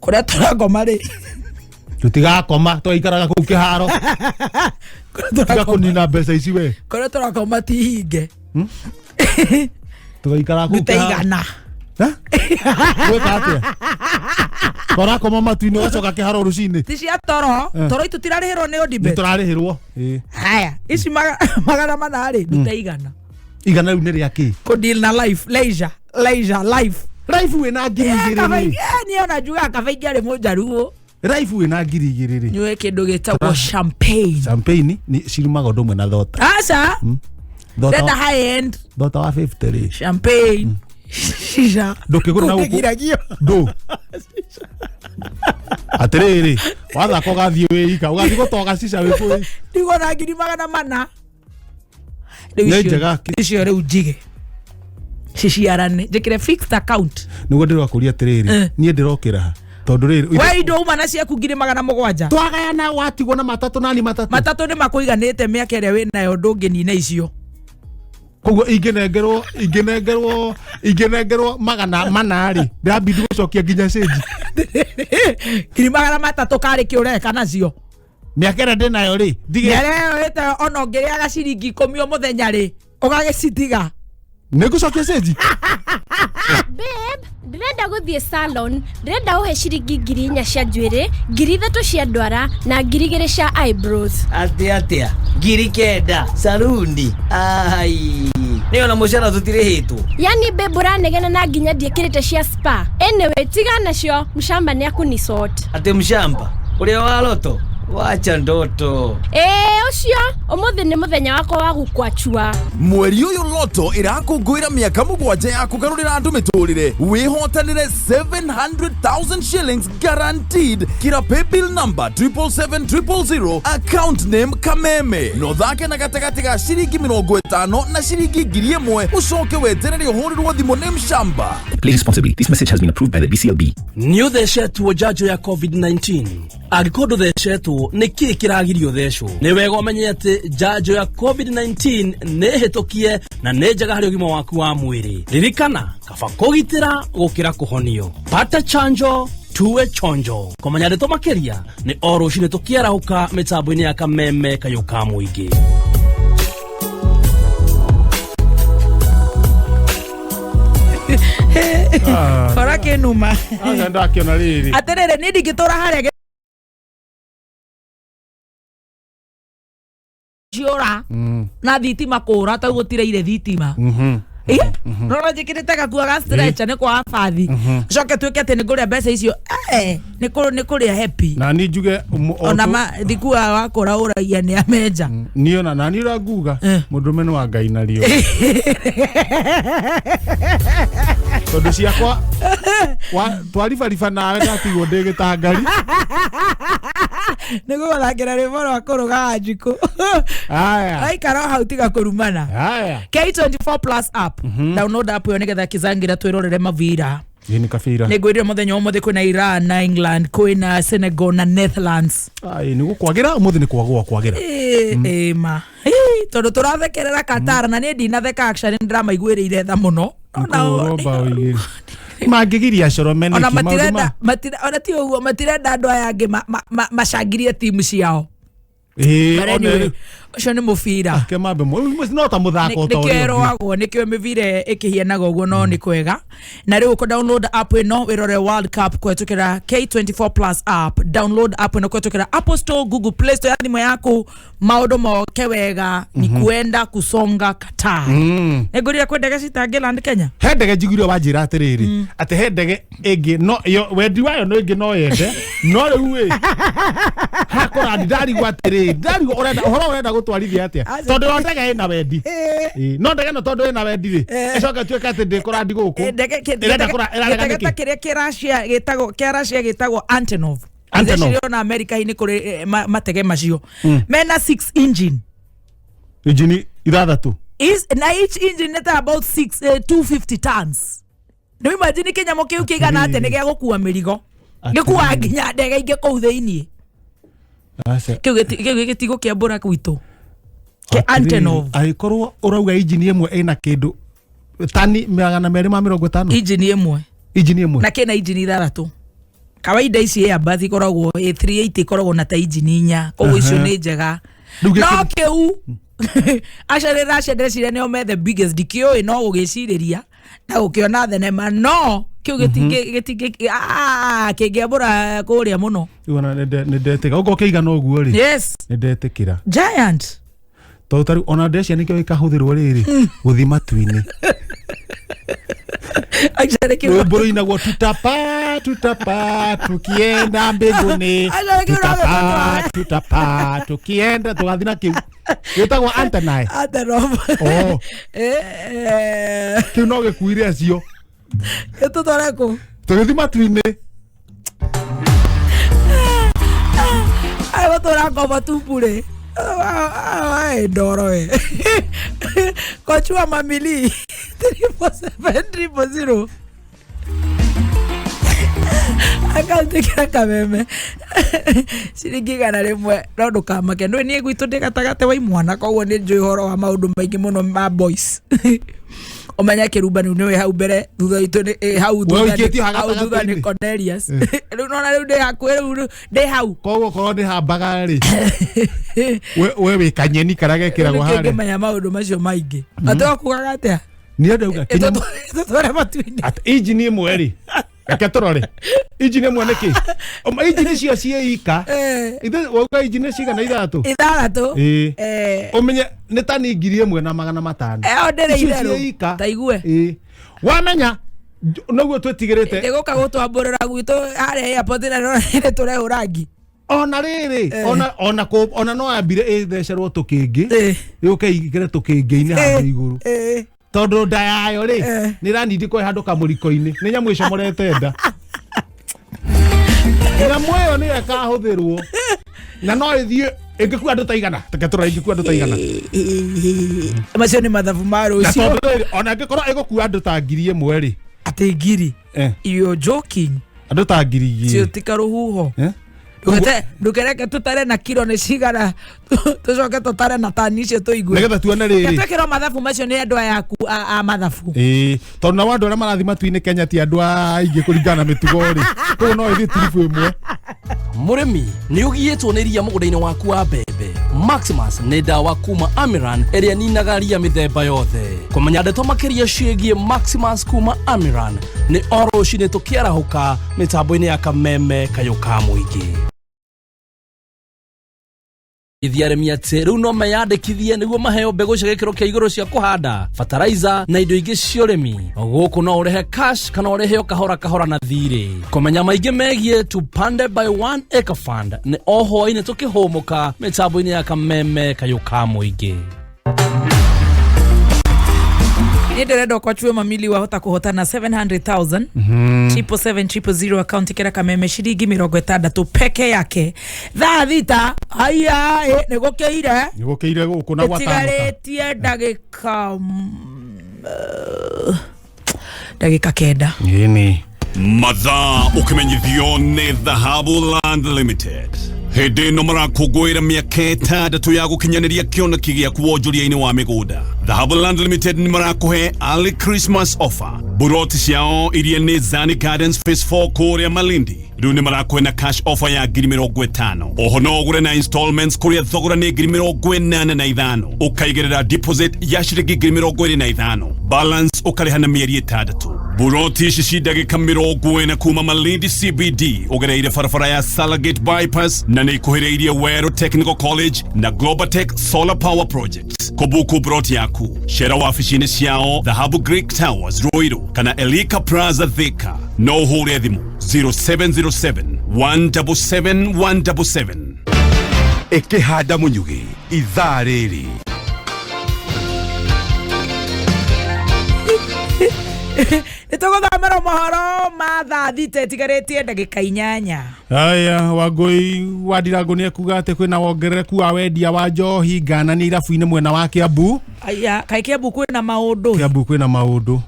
kũrĩa tũrakoma rĩ. Tũtigakoma twaikaraga kũu kĩharo. Tiga kũnina mbeca ici we. Kũrĩa tũrakoma ti hinge. Tũgaikaraga kũu Ndute kĩharo. 100. Gwĩka atĩa? Tũrakoma matu-inĩ ũgacoka kĩharo rũcinĩ. Ti cia toro. Eh. Toro itũ tirarĩhĩrwo nĩ Nĩ Odibet. tũrarĩhĩrwo. Ĩĩ. Haya ici 400 rĩ, ndute 100. 100 rĩu nĩ rĩa kĩ? Kũ deal na life, leisure, leisure life. Life wĩna 2,000 rĩ. Niĩ ona njugaga kaba ingĩarĩ mũnjaruo. Life wĩna 2000 rĩ. Nyue kĩndũ gĩtagwo champagne. Champagne ni cirumaga ũndũ ũmwe na thota. Aca. Thota Ndenda high end. Thota wa 50 rĩ. Champagne. Shisha. Ndũkĩgũra na gũkũ. Kũngĩgiragio. Ndũ. Atĩrĩrĩ, wathaka ũgathiĩ wĩika, ũgathiĩ gũtoga cica wĩ kũu. Ndigona 400,000. Rĩu Nĩ icio- njega. Icio rĩu njige. Ciciarane. Njĩkĩre fixed account. Nĩguo ndĩrakũria atĩrĩrĩ, Eh. niĩ ndĩrokĩra ha? Tondũ rĩrĩ, We indo uma na ciaku 700,000. Twagayana watigwo na matatũ nani matatũ. Matatũ nĩ makũiganĩte mĩaka ĩrĩa wĩ nayo ndũngĩnina icio. Koguo ingĩnengerwo ingĩnengerwo ingĩnengerwo 400 rĩ, ndĩrambindi gũcokia nginya cĩnji. 300,000 karĩ kĩ ũreka nacio? Mĩaka ĩrĩa ndĩnayo rĩ, ndige Mĩaka ĩyo ĩtayo ona ũngĩrĩaga ciringi 10 o mũthenya rĩ, ũgagĩcitiga. Nĩngũcokia cĩnji. Babe, ndĩrenda gũthiĩ salon, ndĩrenda ũhe ciringi 4,000 cia njuĩrĩ, 3,000 cia ndwara na 2,000 cia eyebrows. Atä atä a 9,000 saruni ai nä ona må cara tå tirä hä two. Yani babe ũranegena na nginya ndiĩkĩrĩte cia spa. Anyway, tiga nacio, mshamba nĩ akũnisort. Atä mshamba å rä a wa roto wacha ndoto. Ĩĩ ũcio, ũmũthĩ nĩ mũthenya wakwa wa gũkwachua. Mweri ũyũ Lotto ĩrakũngũĩra mĩaka 7 ya kũgarũrĩra andũ mĩtũrĩre. Wĩhotanĩre 700,000 shillings guaranteed kira paybill number 777,000, account name Kameme. Na ũthake na gatagatĩ ga ciringi 50 na ciringi 1,000 ũcoke weterere ũhũrĩrwo thimũ nĩ mshamba. Play responsibly. This message has been approved by the BCLB. Nĩ ũthecetwo njanjo ya COVID-19? Angĩkorwo ndũthecetwo nĩ kĩĩ kĩragirio thecwo? Nĩ wega ũmenye atĩ njanjo ya COVID-19 nĩ hĩtũkie na nĩ njega harĩ ũgima waku wa mwĩrĩ. Ririkana, kaba kũgitĩra gũkĩra kũhonio. Pata chanjo tuwe chonjo. Kũmenya ndeto makĩria nĩ o rũcinĩ tũkĩarahũka mĩtambo-inĩ ya Kameme kayũ ka mũingĩ. Ora kĩnuma. Aca ndakĩona rĩrĩ. Atĩrĩrĩ, niĩ ndingĩtũra harĩa ciũra na thitima kũra tau gũtireire thitima. Rora njĩkĩrĩte gakuo ga stretcher nĩ kwaga bathi. Coke tuĩke atĩ nĩ ngũrĩa mbeca icio, nĩ kũrĩa happy. Na niĩ njuge Ona thikua wakũra ũragia nĩ amenja. Niĩ ona na niĩ ũrĩa nguga mũndũrũme nĩ wa Ngai nario. Tondũ ciakwa twaribariba nawe ndatigwo ndĩ gĩtangari. Nĩ gũgũthakĩra rwĩmbo rwa kũruga Wanjikũ. Aya. Waikara o hau tiga kũrumana. Aya. K24 plus app. Download app ĩyo nĩgetha kĩzangira twĩrorere mabira. Ĩ nĩ kabira. Nĩ ngwĩrire mũthenya ũmũthĩ kwĩna Iran na England, kwĩna Senegal na Netherlands. Ai nĩ gũkwagĩra ũmũthĩ nĩ kwagũa kwagĩra. Ĩ ma. Tondũ tũrathekerera Qatar na niĩ ndinatheka actually nĩ ndĩramaiguĩrĩire tha mũno. Kũhũrwo mbaũ igĩrĩ. Mangĩgiria corome nĩkĩ? Ona Maũndũ ma- matirenda ona ti ũguo matirenda andũ aya angĩ macangirie timu ciao. Ĩ, But ona anyway, rĩu- ũcio nĩ mũbira. Ke mambe no ta mũthako ta nĩkĩo ũrĩa ũngĩ. ĩroagwo nĩkĩo mĩbira ĩkĩhianaga ũguo no nĩ kwega. Na rĩu ũkũ download app ĩno wĩrore World Cup kũhetũkĩra K24 plus app. Download app ĩno kũhetũkĩra Apple Store, Google Play Store ya thimũ yaku, maũndũ moke wega ni kuenda kusonga Qatar. Nĩngũrire kwĩ ndege citangĩland Kenya. He ndege njiguire wanjĩra atĩrĩrĩ atĩ he ndege ĩngĩ no yo wendi wayo no ĩngĩ no yende no rĩu ĩ hakũrandi ndarigwo atĩrĩrĩ ndarigwo ũrenda ũhoro ũrenda gũtwarithia atĩa tondũ yo ndege ĩna wendi. Ĩ, no ndege ĩno tondũ ĩna wendi rĩ ĩcoke ĩtuĩke atĩ ndĩkũrandi gũkũ. Ĩrenda ĩrarega Gĩtege ta nĩkĩ? kĩrĩa kĩa Russia gĩtagwo kĩa Russia gĩtagwo Antonov. Antonov. Ndĩreciria ona America nĩ kũrĩ matege macio. Mena 6 engine. Injini 6. Is na each engine nĩ ta about 6 250 tons. Nĩ imagine kĩnyamũ kĩu kĩigana atĩa nĩ gĩa gũkua mĩrigo. Gĩkuaga nginya ndege ingĩ kũu thĩiniĩ. Aca. Kĩu gĩtigũkĩambũra gwitũ. Ke Antonov. Angĩkorwo ũrauga injini ĩmwe ĩna kĩndũ tani 250. Injini ĩmwe. Injini ĩmwe. Na kĩna injini 6. Kawaida ici Airbus ikoragwo A380 ikoragwo na ta injini 4. Koguo icio nĩ njega. Rĩu No kĩu actually Russia ndĩreciria nĩo me the biggest, ndikĩũĩ no gũgĩcirĩria na gũkĩona thenema no kĩu gĩtingĩ kĩngĩambũra kũrĩa mũno. Rĩu ona nĩ ndetĩka okorwo kĩigana ũguo rĩ. Yes. Nĩ ndetĩkĩra. Giant. Tondũ tarĩu ona ndecia nĩkĩo gĩkahũthĩrwo rĩrĩ gũthiĩ matu-inĩ. Actually, kĩu- Rwĩmbo rũinagwo tutapa tutapa tukienda mbinguni Actually, kĩu tutapa tutapa tukienda tũgathiĩ na kĩu gĩtagwo antennae. Antenom. Oh. Eh, Kĩu no gĩkuire acio gĩtũtware kũ? Tũgĩthiĩ matu-inĩ. Agũtũra ngombo tumbure ndoro we kochua mamili 347 akaunti kĩa kameme ciringi 100 no ndũkamake ndũĩ niĩ gwitũ ndĩ gatagatĩ wa imwana koguo nĩ njũĩ ũhoro wa maũndũ maingĩ mũno ma boys ũmenye kĩrumba rĩu nĩwe hau mbere thutha witũ nĩ hau thutha nĩ- ũikĩtio ha hau thutha nĩ gatagatĩ-inĩ. Cornelius rĩu nona rĩu ndĩ hakuhĩ rĩu ndĩ hau. Koguo korwo nĩ hambaga rĩ, we wĩ kanyeni karĩa gekĩragwo Rĩu harĩa. ngĩmenya maũndũ macio maingĩ atĩ wakugaga atĩa? Nĩ ndauga tũtware matu-inĩ. Atĩ injini ĩmwe rĩ, reke tũrore injini ĩmwe nĩkĩ injini cio ciĩ ika. Ithe wauga injini cigana? Ithatũ? Ithathatũ. Ĩĩ. Eh. Ũmenye nĩ tani 1500. Ĩyo ndĩrĩ Icio itherũ. ciĩ ika. Ta igue. Ĩĩ. Wamenya noguo twĩtigĩrĩte. Ndĩgũka gũtwambũrĩra gwitũ harĩa airport na nĩ tũrehũ rangi. Ona rĩrĩ, ona ona no yambire ĩthecerwo tũkĩngĩ, yũke ingĩre tũkĩngĩ-inĩ handũ igũrũ, tondũ nda yayo rĩ nĩ ĩranindi kwa handũ kamũriko-inĩ. Nĩ nyamũ ĩcomorete nda. Nyamũ ĩyo nĩyo ĩkahũthĩrwo na no ĩthiĩ ĩngĩkua andũ ta igana. Reke tũrore ĩngĩkua andũ ta igana. Macio nĩ mathabu ma Na rũciũ. tondũ rĩrĩ, ona angĩkorwo ĩgũkua andũ ta 1000 rĩ. Atĩ ngiri? You're joking. Andũ ta 2000. Cio ti karũhuho. Eh? Ndũkereke tũtare na kiro nĩ cigana, tũcoke tũtare na tani icio tũigue. Nĩgetha tuone rĩrĩ. Reke twĩkĩrwo mathabu macio nĩ andũ aya aku a mathabu. Ĩĩ, tondũ nao andũ arĩa marathiĩ matu-inĩ Kenya ti andũ aingĩ kũringana na mĩtugo rĩ, koguo no ĩthiĩ tiribu ĩmwe. Mũrĩmi nĩ ũgiĩtwo nĩ ria mũgũnda-inĩ waku wa mbembe. Maximus nĩ ndawa kuma Amiran ĩrĩa ninaga ria mĩthemba yothe. Kũmenya ndeto makĩria ciĩgiĩ Maximus kuma Amiran nĩ o rũcinĩ tũkĩarahũka mĩtambo-inĩ ya Kameme kayũ ka mũingĩ. Ithia arĩmi atĩ rĩu no meyandĩkithie nĩguo maheo mbegũ cia gĩkĩro kĩa igũrũ cia kũhanda, fertilizer na indo ingĩ cia ũrĩmi. Gũkũ no ũrĩhe cash kana ũrĩhe o kahora kahora na thirĩ. Kũmenya maingĩ megiĩ Tupande by One Acre Fund nĩ o hwaĩ-inĩ tũkĩhũmũka mĩtambo-inĩ ya Kameme kayũ ka mũingĩ. Nĩ ndĩrenda ũkwachue mamili wahota kũhotana 700,000. 777 000 akaunti kĩra kameme ciringi 60 peke yake thaa thita. Haya, nĩ gũkĩire. Nĩ gũkĩire gũkũ na gwatanoka. Ĩtigarĩtie ndagĩka 9. Ĩni. Mathaa ũkĩmenyithio nĩ Dhahabu Land Limited. Hĩndĩ ĩno marakũngũĩra mĩaka 6 ya gũkinyanĩria kĩoneki gĩaku wonjoria-inĩ wa mĩgũnda. Dhahabu Land Limited nĩ marakũhe early Christmas offer. Buroti ciao iria nĩ Zani Gardens Phase 4 kũrĩa Malindi rĩu nĩ marakũhe na cash offer ya 50,000. Oho no ũgũre na installments kũrĩa thogora nĩ 85,000, ũkaigĩrĩra deposit ya ciringi 25,000, balance ũkarĩha na mĩeri 6. Buroti ici ci ndagĩka 40 kuma Malindi CBD ũgereire barabara ya Salagate Bypass na nĩ ikuhĩrĩirie Weru Technical College na Globaltech Solar Power Project. Kũbuku buroti yaku cera wabici-inĩ ciao Dhahabu Greek Towers Ruiru kana Elika Plaza Thika. No ũhũre thimũ 0707 177 177. Ĩkĩhanda mũnyugĩ ithaa rĩrĩ. Nĩ tũgũthomera mohoro ma thaa thita ĩtigarĩtie ndagĩka 8. Aya, Wangũi wa Ndirango nĩ ekuga atĩ kwĩna wongerereku wa wendia wa njohi nganania irabu-inĩ mwena wa Kiambu. Aya, kaĩ Kiambu kwĩna maũndũ? Kiambu kwĩna maũndũ.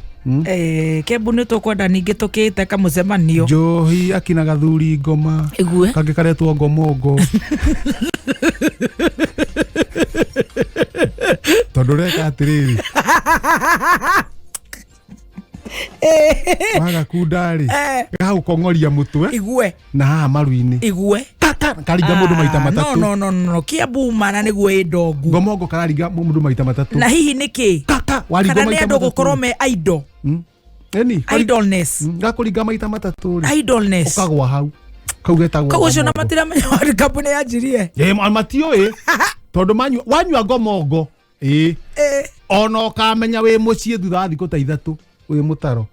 Eh, Kiambu nĩ tũkwenda ningĩ tũkĩte kamũcemanio. Njohi akina gathuri ngoma. Igue. Kangĩ karetwo ngomongo tondũ reka atĩrĩrĩ, wagakunda rĩ, gagũkong'oria mũtwe. Igue. Na haha maru-inĩ. Igue. Karinga mũndũ maita Ah, matatũ. no no no no Kiambu mana nĩguo ĩ ndongu. Ngomongo kararinga mũndũ maita matatũ. Na hihi nĩkĩ? Waringwo Kana nĩ maita andũ matatũ. gũkorwo me idle? Eni. Idleness. Gakũringa maita matatũ rĩ, Idleness. ũkagwa hau. Kau getagwo Koguo ũcio na ngomongo. matiramenya World Cup nĩ yanjirie. Ĩ, matiũĩ tondũ manyua wanyua ngomongo ĩ ona ũkamenya wĩ mũciĩ thutha wa thikũ ta 3 wĩ mũtaro.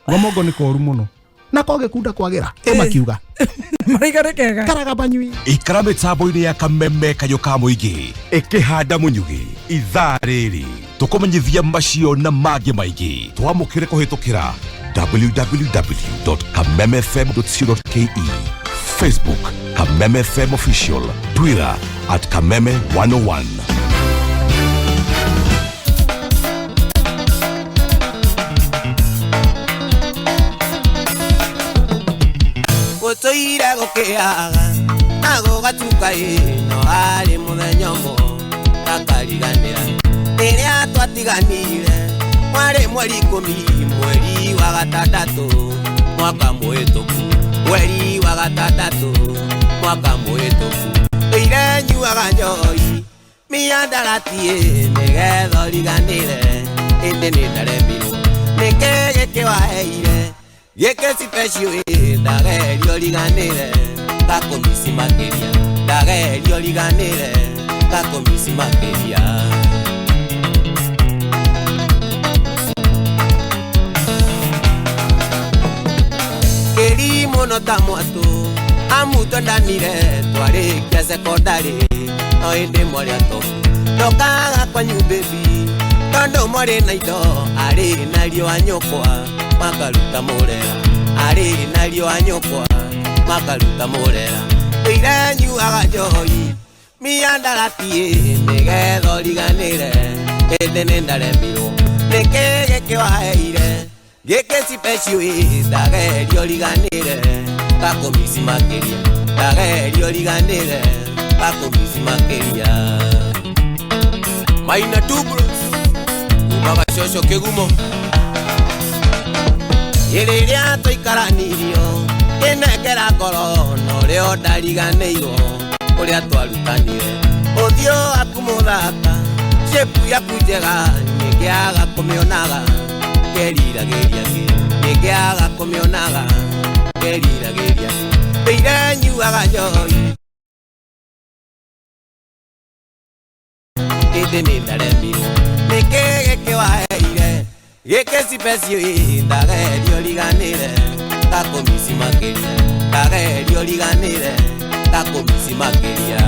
Ngomongo nĩ koru mũno na kogĩkunda kwagĩra ĩmakiuga marigare kega karaga banyui Ikara mĩtambo-inĩ ya kameme kayũ ka mũingĩ ĩkĩhanda mũnyugĩ ithaa rĩrĩ tũkũmenyithia macio na mangĩ maingĩ twamũkĩre kũhĩtũkĩra www.kamemefm.co.ke, Facebook Kameme FM Official, Twitter at Kameme 101. Gũtũire gũkĩaga na gũgatuka ĩ no arĩ mũthenya ũmwe ngakariganĩra rĩrĩa twatiganire mwarĩ mweri 10 mweri wa gatandatũ mwaka mũhĩtũku mweri wa gatandatũ mwaka mũhĩtũku ĩire nyuaga njohi mĩandarati nĩgetha ũriganĩre ĩndĩ nĩ ndaremirwo nĩkĩ gĩkĩ waheire gĩkĩ special ndageria ũriganĩre ngakũmici makĩria ndageria ũriganĩre ngakũmici makĩria. Kĩri mũno ta mwatũ amu twendanire twarĩkia cekondarĩ no ĩndĩ mwarĩ atobu ndokaga kwanyu baby tondũ mwarĩ na indo arĩ na riũa nyũkwa makaruta mũrera arĩ na riũa nyũkwa makaruta mũrera ĩire nyuaga njohi mĩandarati nĩgetha ũriganĩre ĩndĩ nĩ ndaremirwo nĩkĩ gĩkĩ waheire gĩkĩ special ndageria ũriganĩre ngakũmici makĩria ndageria ũriganĩre ngakũmici makĩria. Maina Tubros kuma gacoco kĩgumo rĩrĩa twaikaranirio kĩnengera ngoro na ũrĩa ndariganĩirwo ũrĩa twarutanire ũthiũ waku mũthaka shape yaku njega nĩngĩaga kũmĩonaga ngeriragĩria kĩ nĩngĩaga kũmĩonaga ngeriragĩria kĩ ĩire nyuaga njohi ĩndĩ nĩ ndaremirwo nĩkĩ gĩkĩ waheire gĩkĩ special ndageria ũriganĩre ngakũmici makĩria ndageria ũriganĩre ngakũmici makĩria.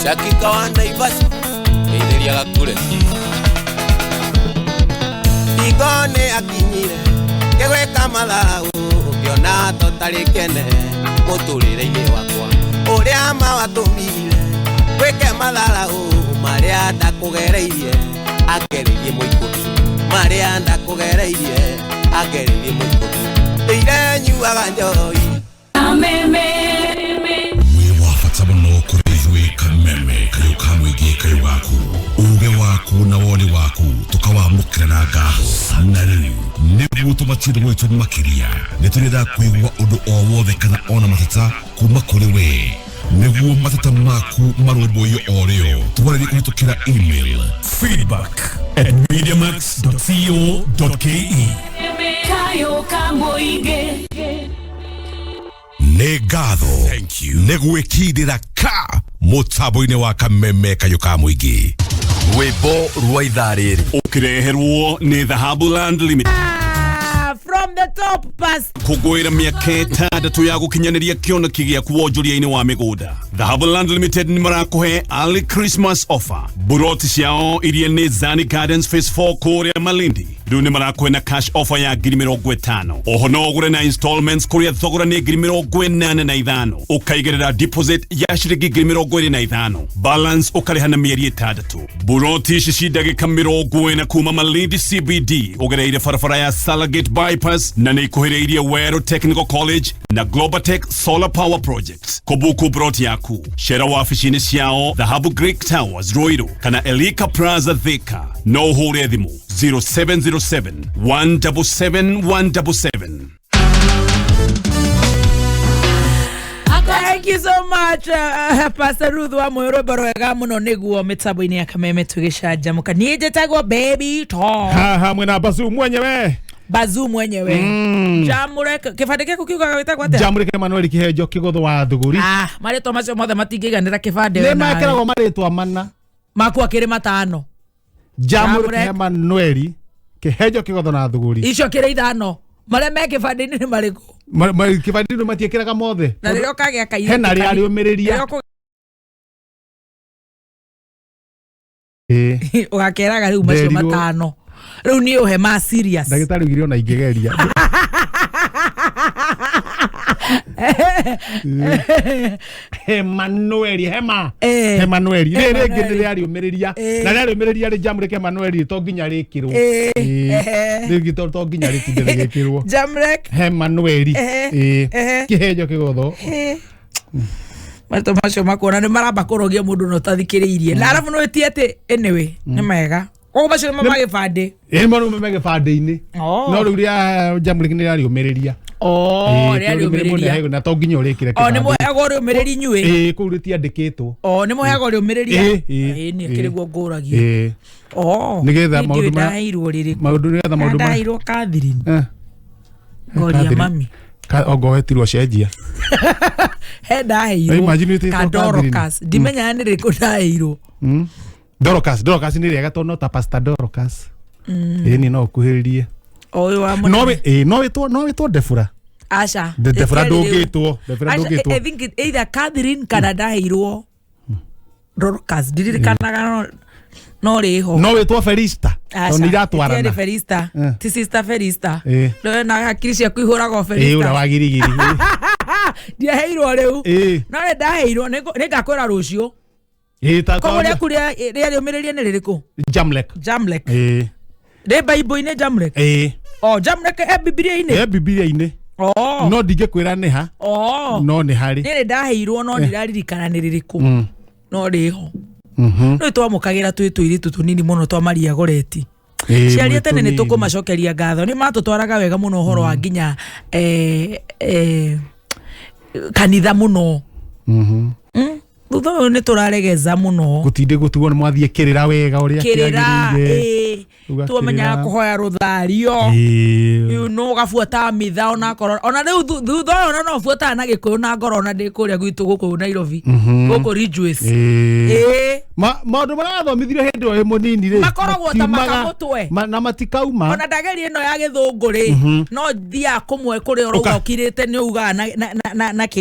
Shakika wa Naivasha ngeithĩria gakure Hingo nĩ akinyire ngĩgwĩka mathaũ ngĩona tũtarĩ kene mũtũrĩre-inĩ wakwa ũrĩa mawatũmire gwĩke matharaũ marĩa ndakũgereirie agereirie mũikũmi marĩa ndakũgereirie agereirie mũikũmi ĩire nyuaga njohi Kameme wĩ wa bata mũno kũrĩ ithuĩ kameme kayũ ka mũingĩ kayũ gaku uge waku na woni waku tũkawamũkĩra na ngatho na rĩu nĩguo tũmatire gwitũ makĩria nĩ tũrenda kũigua ũndũ o wothe kana ona mateta kuma kũrĩ we nĩguo mateta maku marũmbũiyo o rĩo twarĩrie kũhĩtũkĩra email feedback@mediamax.co.ke. Kayo ka mũingĩ Nĩ ngatho nĩ gwĩkindĩra ka mũtambo-inĩ wa kameme kayũ ka mũingĩ rwĩmbo rwa ithaa rĩrĩ ũkĩreherwo nĩ Dhahabu Land Limited. From the top past kũngũĩra mĩaka 6 ya gũkinyanĩria kĩoneki gĩaku wonjoria-inĩ wa mĩgũnda. Dhahabu Land Limited nĩ marakũhe early Christmas offer. Buroti ciao iria nĩ Zani Gardens Phase 4 kũrĩa Malindi rĩu nĩ marakũhe na cash offer ya 50,000. Oho no ũgũre na installments kũrĩa thogora nĩ 85,000 ũkaigĩrĩra deposit ya ciringi 25,000 balance ũkarĩha na mĩeri 6. Buroti ici ci ndagĩka 40 kuma Malindi CBD ũgereire barabara ya Salagate Bypass na nĩ ikuhĩrĩirie Weru Technical College na Globaltech Solar Power Project. Kũbuku broti yaku cera wabici-inĩ ciao Dhahabu Greek Towers Ruiru kana Elika Plaza Thika. No ũhũre thimũ 0707 177 177. Thank you so much Pastor Ruth wa mwĩrwĩmbo rwega mũno nĩguo mĩtambo-inĩ ya kameme tũgĩcanjamũka. Niĩ njĩtagwo Baby Tom. Haha mwena Bazu mwenyewe. Bazu mwenyewe. Jamure kĩbandĩ gĩaku kiugaga wĩtagwo atĩa? Jamure Emmanuel Kĩhenjo Kĩgũthũ wa Thuguri. Ah, marĩtwa macio mothe matingĩiganĩra kĩbandĩ Nĩ we nawe. mekĩragwo marĩtwa mana. Maku akĩrĩ matano. Jamure Emmanuel Kĩhenjo kĩgotho na thũgũri. Icio kĩrĩ ithano marĩa me kĩbandĩ-inĩ nĩ marĩkũ? Kĩbandĩ-inĩ matiĩkĩraga mothe. Na rĩrĩa ũkagĩa kairĩtu Hena rĩa rĩũmĩrĩria. rĩrĩa Ĩĩ. Ũgakeraga rĩu macio Nderirwo. matano rĩu niĩ ũhe ma serious. Ndagĩtarĩ augire ona ingĩgeria. Emanueli hema. Emanueli rĩrĩ rĩngĩ nĩ rĩariũmĩrĩria na rĩariũmĩrĩria rĩ Jamrek Emanueli to nginya rĩkĩrwo. Rĩngĩ to nginya rĩtinde rĩgĩkĩrwo. Jamrek Emanueli. Kĩhenjo kĩgotho. Marĩtwa macio makuona nĩ maramba kũrogia mũndũ na ũtathikĩrĩirie na arabu nĩ wĩtie atĩ anyway nĩ mega koguo macio nĩmo ma gĩbandĩ. Ĩĩ mo nĩmo me gĩbandĩ-inĩ. Oh. No rĩu rĩa Jamrek nĩ rĩariũmĩrĩria. Oh, rĩariũmĩrĩria. Na to nginya ũrĩkĩre O nĩ kĩbandĩ. mũheagwo rĩũmĩrĩri inyuĩ? Ĩĩ kũu rĩtiandĩkĩtwo. O nĩ mũheagwo rĩũmĩrĩria? Ĩĩ, ĩĩ, Ĩĩ niĩ ĩĩ. kĩrĩ guo ngũragia. Ĩĩ. Oh, Nĩgetha niĩ maũndũ ndiũĩ ma- ndaheirwo rĩrĩkũ. maũndũ nĩgetha maũndũ ma- Ndaheirwo Catherine. Eh. Ngoria Catherine. mami. Ongo wetirwo cenjia. He ndaheirwo. Imagine wĩtĩtwo Ka Catherine. Dorcas. Ndimenyaga nĩ rĩrĩkũ ndaheirwo. Dorcas, Dorcas nĩ rĩega tondũ no ta Pastor Dorcas. Mm. Ĩĩ ni no ũkuhĩrĩrie. O ũyũ wa No mũnene. ĩ no wĩtwo no wĩtwo Debora. Aca. Debora Rĩtiarĩ rĩu. ndũngĩtwo. Debora Aca, ndũngĩtwo. I think either Catherine kana ndaheirwo Dorcas. Ndiririkanaga no rĩho. No wĩtwo Felista. Aca, Tondũ nĩ iratwarana. itiarĩ Felista. Eh. Ti sister Felista. Ĩĩ. Ndũĩ na hakiri ciaku ihũragwo Ĩĩ ũrĩa Felista. wa girigiri. Ndiaheirwo rĩu. Ĩĩ. No nĩ ndaheirwo nĩngakwĩra rũciũ. Ĩĩ ta Koguo rĩaku rĩa rĩũmĩrĩria nĩ rĩrĩkũ? Jamlek. Jamlek. Ĩĩ. Rĩ Bible-inĩ Jamlek? Ĩĩ. O Jamlek e Bibilia-inĩ? E Bibilia-inĩ. Oh. No ndingĩkwĩra nĩ ha. Oh. No nĩ harĩ. Niĩ nĩ ndaheirwo no Eh. ndiraririkana nĩ rĩrĩkũ. No rĩho. Rĩu twamũkagĩra twĩ tũirĩtu tũnini mũno twa Maria Goreti. Ĩĩ, Ciaria tene nĩ mwĩ tũnini. tũkũmacokeria ngatho nĩ matũtwaraga wega mũno ũhoro wa nginya kanitha mũno. Thutha ũyũ nĩ tũraregeza mũno. Gũtinde gũtigwo nĩ mwathiĩ kĩrĩra wega ũrĩa Kĩrĩra kĩagĩrĩire. ĩĩ Ũgakĩrĩra. twamenyaga kũhoya rũthario. Ĩĩ. You know ũgabuata mitha onakorwo ona rĩu thutha ũyũ ona no buataga na gĩkũyũ na ngoro ona ndĩ kũrĩa gwitũ gũkũ Nairobi. Gũkũ Ridgeways. Ĩĩ. Ĩĩ. Maũndũ marĩa wathomithirio hĩndĩ ĩyo wĩ mũnini rĩ Makoragwo ta matiumaga- makamũtwe. na matikauma. Ona ndageria ĩno ya gĩthũngũ rĩ no thiaga kũmwe kũrĩa ũrauga ũkirĩte nĩ ugaga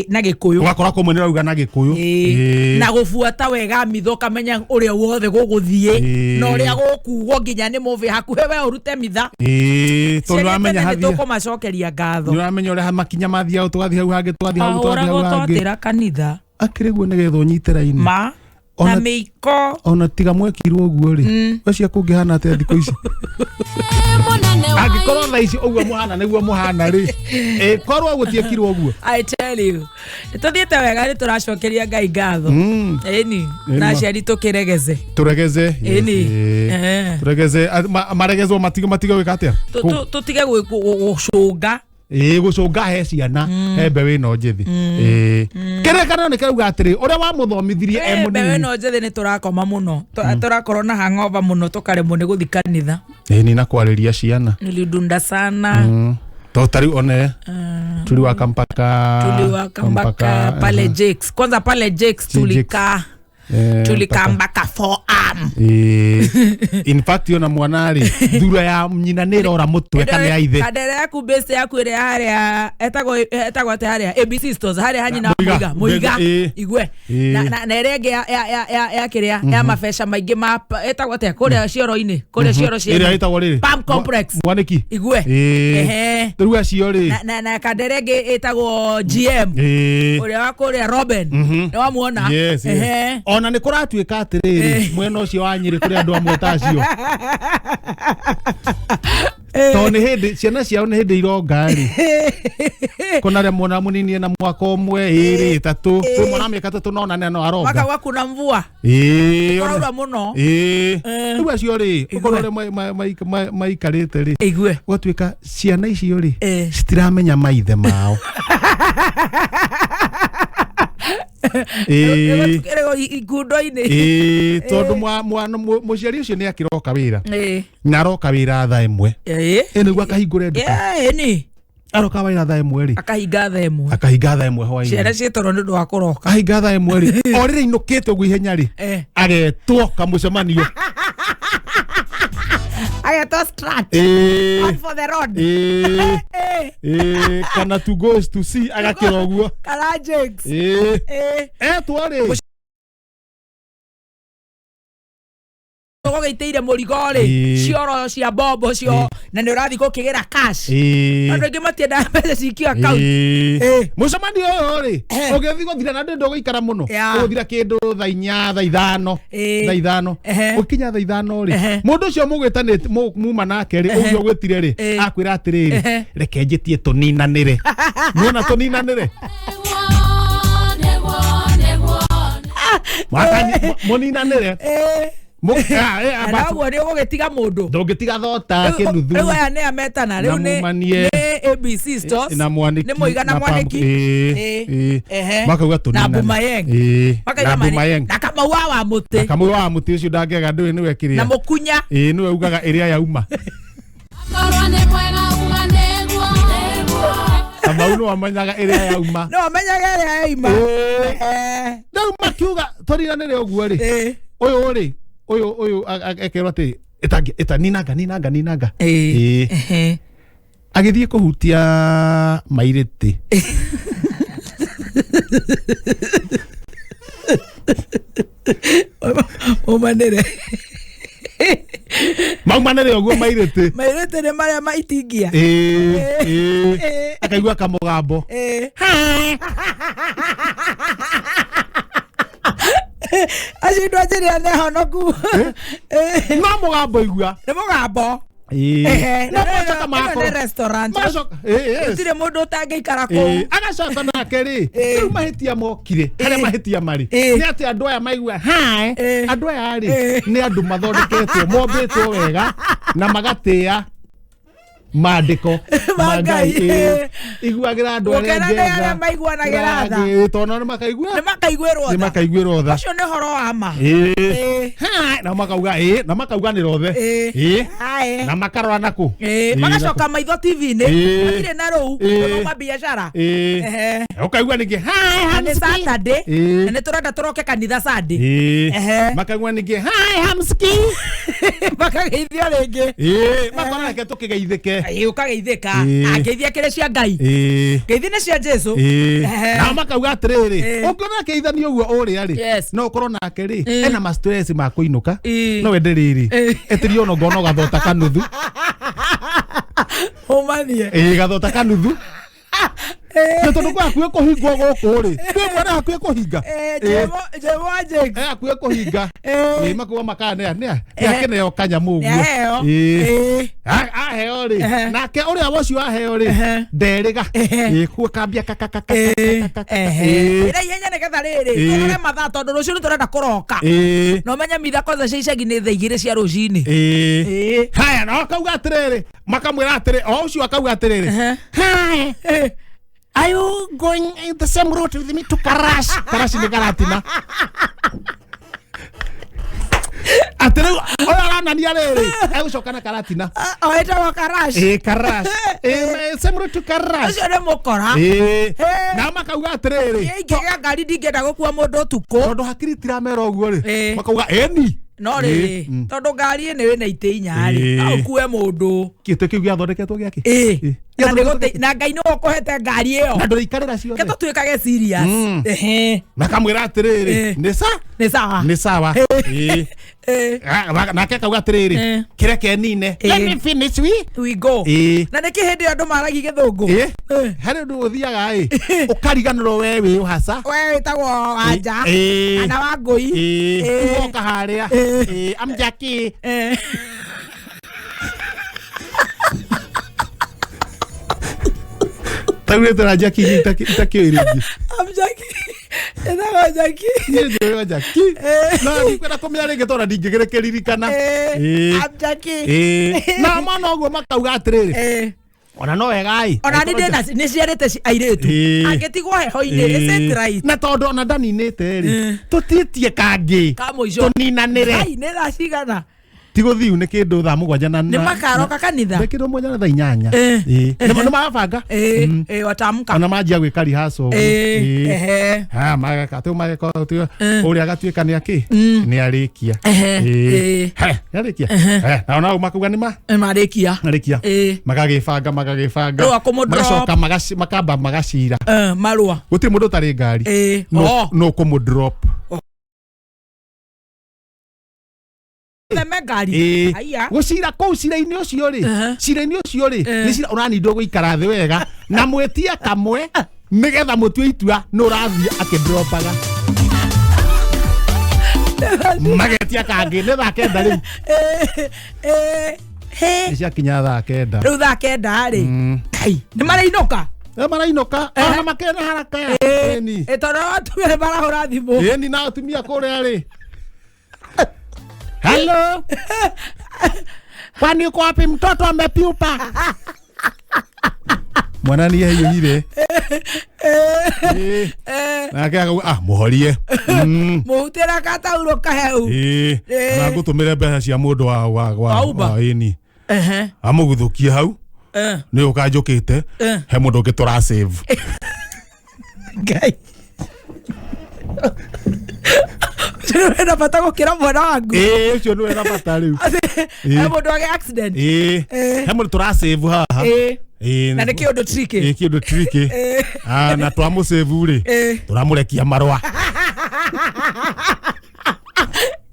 na gĩkũyũ. Ũgakora kũmwe nĩ ũrauga na gĩkũyũ. Ĩĩ. Na gũbuata wega mitha ũkamenya ũrĩa wothe gũgũthiĩ Ĩĩ. na ũrĩa gũkugwo nginya nĩ mũbĩ hakuhĩ we ũrute mitha. Ĩĩ, tondũ Ciaria nĩũramenya tene nĩ hathia tũkũmacokeria ngatho. nĩũramenya ũrĩa makinya mathiaga tũgathiĩ hau hangĩ tũgathiĩ hau tũgathiĩ hau Ahũragwo hangĩ. twatĩra kanitha. Akĩrĩ guo nĩgetha ũnyite raini. Ma na mĩiko. Ona tiga mwekirwo ũguo rĩ wecia kũngĩhana atĩa thikũ ici angĩkorwo thaa ici ũguo mũhana nĩguo mũhana rĩ ĩ korwo gũtiekirwo ũguo. I tell you nĩ tũthiĩte wega nĩ tũracokeria Ngai ngatho. Ĩni Ĩni na ma. aciari tũkĩregeze. Tũregeze. Ĩni. Ĩĩ. Tũregeze maregezwo matige matige gwĩka atĩa? Tũtige gũcũnga. Ĩĩ gũcũnga he ciana he mbeũ ĩno njĩthĩ. Ĩĩ kĩrĩkanĩro nĩ kĩrauga atĩrĩ ũrĩa wamũthomithirie e Mbeũ mũnini. ĩno njĩthĩ nĩ tũrakoma mũno tũrakorwo na hangover mũno tũkaremwo nĩ gũthiĩ kanitha. Ĩni na kwarĩria ciana. Nilidunda sana. To ta rĩu one tuliwaka mpaka Tuliwaka mpaka pale Jakes. Kwanza pale Jakes tulikaa tulikaa mpaka 4 am. Ĩĩ. In fact ona mwana rĩ thura ya nyina nĩ ĩrora mũtwe kana ya ithe. Kandere yaku base yaku ĩrĩa harĩa etagwo etagwo atĩa harĩa ABC stores harĩa ha nyina wa Mũiga, Mũiga Mũiga ĩĩ. igue Ĩĩ. na ĩrĩa ĩngĩ ya kĩrĩa ya mabeca maingĩ ma etagwo atĩa kũrĩa cioro-inĩ kũrĩa cioro cia Ĩrĩa ĩtagwo rĩrĩ Palm Complex Mwanĩki. igue Ĩĩ. Ehe. Rĩu acio rĩ na kandere ĩngĩ ĩtagwo GM Ĩĩ. ũrĩa wa kũrĩa Robin nĩ wamuona. Yes, yes. Ehe. Ona nĩ kũratuĩka atĩrĩrĩ mwena ũcio wa Nyĩrĩ kũrĩ andũ amwe ta acio tondũ nĩ hĩndĩ ciana ciao nĩ hĩndĩ ironga rĩ kũna arĩa mwana mũnini ena mwaka ũmwe ĩrĩ ĩtatũ kwĩ mwana wa mĩaka ĩtatũ no nane no aronga. Waka kuna mvua Ĩĩ, kũraura mũno. Ĩĩ rĩu acio rĩ ũkorwo ũrĩa maikarĩte rĩ igue ũgatuĩka ciana icio rĩ citiramenya maithe mao. Ĩĩ. Ikundo-inĩ. Ĩĩ tondũ mwana mũciari ũcio nĩ akĩroka wĩra Ĩĩ. na aroka wĩra thaa ĩmwe. Ĩĩ. Ĩ nĩguo akahingũre nduka. Ĩni. Aroka wĩra thaa ĩmwe rĩ akahinga thaa ĩmwe akahinga thaa ĩmwe hwaĩ-inĩ. Ciana ciĩtoro nĩ ũndũ wa kũroka. Ahinga thaa ĩmwe rĩ o rĩrĩa inũkĩte ũguo ihenya rĩ Eh. agetwo kamũcemanio. Agetwo strat. Ĩĩ. On for the road. Ĩĩ. Eh. Ĩĩ, kana to goes to see agakĩra ũguo. Kana Jakes. Ĩĩ. Eh. Etwo rĩ. Ũgũgĩitĩire mũrigo rĩ Ĩĩ. cioro cia mbombo cio na nĩ ũrathiĩ gũkĩgĩra cash. Ĩĩ. Andũ aingĩ matiendaga mbeca cikio account. Ĩĩ. Mũcemanio ũyũ rĩ ũgĩthiĩ gũthira na ndĩ ndũgũikara mũno Yeah. ũgũthira kĩndũ thaa 4 thaa 5 Ĩĩ. thaa 5 Ehe. ũkinya thaa 5 rĩ Ehe. mũndũ ũcio mũgwĩtanĩte muma nake rĩ Ehe. ũcio ũgwĩtire rĩ Ĩĩ. akwĩra atĩrĩrĩ Ehe. reke njĩtie tũninanĩre muona tũninanĩre Mũninanĩre. Na ũguo nĩ ũgũgĩtiga mũndũ. Ndũngĩtiga thota kĩnuthu. Rĩu aya nĩ ametana rĩu Na nĩ mumanie. nĩ ABC stores. Na mwaniki Nĩ Mũiga na na Pam- Mwaniki. Ĩĩ, Ĩĩ. ĩĩ. Ehe. Makauga Na tũninane. Bumayeng. Ĩĩ, Makauga na mani- Bumayeng. Na Kamau wa Wamũtĩ. Kamau wa Wamũtĩ ũcio ndangĩaga ndũĩ nĩwe kĩrĩa Na Mũkunya. Ĩĩ, nĩwe ugaga ĩrĩa yauma. Kamau nĩwe amenyaga ĩrĩa yauma. No amenyaga ĩrĩa yauma. Ĩĩ. Rĩu makiuga tũrinanĩre ũguo rĩ ũyũ rĩ ũyũ ũyũ ekerwo atĩ ĩta ninanga ninanga ninanga. Ĩĩ. Agĩthiĩ kũhutia mairĩtĩ. Maumanĩre. Maumanĩre ũguo mairĩtĩ. Mairĩtĩ nĩ marĩa maitingia. Ĩĩ, ĩĩ. Akaigua kamũgambo. Ĩĩ. Acio andũ anjĩrĩra nĩ honoku. No mũgambo igua. Nĩ mũgambo. Ĩĩ. Ehe, No na macoka ĩno makorwo- nĩ restaurant. Macoka- ĩĩ, yes. Gũtirĩ mũndũ ũtangĩikara Ĩĩ, kũu. agacoka nake rĩ rĩu mahĩtia mokire harĩa mahĩtia marĩ nĩ atĩ andũ aya maigua hae andũ aya rĩ nĩ andũ mathondeketwo mombĩtwo wega na magatĩa mandĩko Ma Ngai. Ĩĩ. Iguagĩra andũ arĩa Gũkena nĩ njega. arĩa maiguanagĩra tha. Ĩĩ, tondũ nĩ makaigua Nĩ makaiguĩrwo nĩ tha. makaiguĩrwo tha. Ũcio nĩ ũhoro wa ma. Ĩĩ. Ĩĩ. Hae, na makauga ĩĩ na makauganĩra othe Ĩĩ. Ĩĩ. Hae. Na makarora nakũ Ĩĩ, Ĩĩ, magacoka nakũ. maitho TV-inĩ Ĩĩ. matirĩ na rũu Ĩĩ. mauma biacara. Ĩĩ. Ehe. Ũkaigua ningĩ hae Na nĩ Saturday Ĩĩ. na nĩ tũrenda tũroke kanitha Sunday. Ĩĩ. Ehe. Makaigua ningĩ hae hamski Makageithio rĩngĩ. Ĩĩ, makona reke tũkĩgeithĩke. Ĩĩ, ũkageithĩka. Ĩĩ. Angeithia kĩrĩ cia Ngai. Ĩĩ. Ngeithi nĩ cia Jesu. Ĩĩ. Ehe. Nao makauga atĩrĩrĩ Ĩĩ. ũngĩona akĩgeithania ũguo ũrĩa rĩ Yes. no ũkorwo nake rĩ Ĩĩ. ena ma stress ma kũinũka Ĩĩ. no wende rĩrĩ Ĩĩ. ĩtĩrio ona ngona gathota kanuthu. Ũmanie. Ĩĩ, gathota kanuthu na tondũ kwĩ hakuhĩ kũhingwo gũkũ rĩ kwĩ mwana hakuhĩ kũhinga. Ĩĩ, Ĩĩ. Jemo wa Jakes. Eh, hakuhĩ kũhinga. Ĩĩ, makuga makanea nĩa nĩakĩneo kanyamũ ũguo. Nĩaheo. Ĩĩ. Ĩĩ. Aheo rĩ Ehe. nake ũrĩa wacio aheo rĩ nderĩga. Ĩĩ, kuo kambia Ehe. Ĩra ihenya nĩgetha rĩrĩ Ĩĩ. tũrore mathaa tondũ rũciũ nĩ tũrenda kũroka. Ĩĩ. Na ũmenye mitha kwanza cia icagi nĩ thaa 2 cia rũcinĩ. Ĩĩ. Haya na akauga atĩrĩrĩ makamwĩra atĩrĩ o ũcio akauga atĩrĩrĩ Hi. Are you going in the same route with me to Karash? Karash nĩ Karatina. Atĩ rĩu ũyũ aranania rĩrĩ egũcoka na Karatina. O ĩtagwo Karash. Ĩĩ, Karash. Ĩĩ, same route to Karash. Ũcio nĩ mũkora. Ĩĩ. Na makauga atĩrĩrĩ Niĩ ingĩgĩa ngari ndingĩenda gũkua mũndũ ũtukũ. Tondũ hakiri tiramera ũguo rĩ makauga ĩni. No rĩrĩ Ĩĩ. tondũ ngari ĩno ĩna itĩ 4 rĩ Ĩĩ. no ũkue mũndũ. Gĩtĩ kĩu gĩathondeketwo gĩakĩ? Ĩĩ. Na na Ngai nĩwe ũkũhete ngari ĩyo. Na ndũrĩikarĩra ciothe. Ke tũtuĩkage serious. Ehe. Makamwĩra atĩrĩrĩ nĩ sa Nĩ sawa. Nĩ sawa. Ĩĩ. Ĩĩ. Nake akauga atĩrĩrĩ Ĩĩ. kĩreke nine. Let me finish we. We go. Ĩĩ. Na nĩkĩ hĩndĩ ĩyo andũ maragia gĩthũngũ? Ĩĩ. Harĩ ũndũ ũthiaga ĩ ũkariganĩrwo we wĩ ũhaca. We wĩtagwo Wanja Ĩĩ. kana Wangũi. Ĩĩ. Ĩĩ. Ũgoka harĩa. Ĩĩ. I'm Jackie. Tarĩu rĩtwa rĩa Jackie itakĩũĩ rĩngĩ. I'm Jackie. Ĩtagwo Jackie. Niĩ njũĩ Jackie. No ndikwenda kũmenya rĩngĩ tondũ ndingĩkĩririkana. Ĩĩ. I'm Jackie. Ĩĩ. Na mona ũguo makauga atĩrĩrĩ ona no wega ĩ Ona nĩ ndĩna nĩ ciarĩte airĩtu. Ĩĩ. Angĩtigwo heho-inĩ is it right? Na tondũ ona ndaninĩte rĩ tũtiĩtie kangĩ Ka mũico. tũninanĩre Ai, nĩ thaa cigana? Ti gũthiu nĩ kĩndũ thaa mũgwanja na Nĩ makaroka kanitha? Nĩ kĩndũ mũgwanja na thaa inyanya. Eh. Ĩĩ. Nĩ marabanga. Eh, eh, watamka. Ona manjia gwĩka rehearsal. Eh, Ĩĩ. ehe. Ha, mageka tu mageka tu ũrĩa agatuĩka nĩ akĩ nĩ arĩkia. Ehe, Ĩĩ. ĩĩ. He, nĩ arĩkia. Ehe. He, na ona makauga nĩ ma Marĩkia. marĩkia. Ĩĩ. Magagĩbanga magagĩbanga. Rĩu akũmũ drop. Magacoka makamba magacira. Eh, marũa. Gũtirĩ mũndũ ũtarĩ ngari. Ĩĩ. No Oh. no kũmũ drop. Theme ngari. Ĩĩ. Aya. Gũcira kũu cira-inĩ ũcio rĩ cira-inĩ ũcio rĩ nĩ cira ũranindwo gũikara thĩ wega na mwĩtie kamwe nĩgetha mũtue itua nĩ ũrathiĩ akĩndropaga magetia kangĩ nĩ thaa kenda rĩu Eh, eh, he. nĩ ciakinya thaa kenda Rĩu thaa kenda rĩ. Kai, nĩ marainũka? Nĩ marainũka ona makĩrĩ na haraka Ĩni. Ĩ tondũ atumia nĩ marahũra thimũ. Ĩni na atumia kũrĩa rĩ Hello. Kwani uko wapi mtoto amepiupa? Mwana ni ahiũhire. Eh, Nake akauga ah muhorie. Mm. Mũhutĩra gataurũ kaheu. Ĩĩ. Ĩĩ. Na ngũtũmĩre mbeca cia mũndũ wa wa wa Wa Uber. wa ĩni. Ehe. Amũguthũkie hau Eh. nĩ ũkanjũkĩte Eh. he mũndũ ũngĩ tũra save. Ngai. Ũcio nĩwe na bata gũkĩra mwana waku. Ĩĩ ũcio nĩwe na bata rĩu. He mũndũ wage accident. Ĩĩ. Ĩĩ. He mũndũ tũra save haha. Ĩĩ. Ĩĩ. Na nĩ kĩũndũ tricky. Ĩĩ kĩũndũ tricky. Ĩĩ. Ah, na twamũsave rĩ Ĩĩ. tũramũrekia marũa.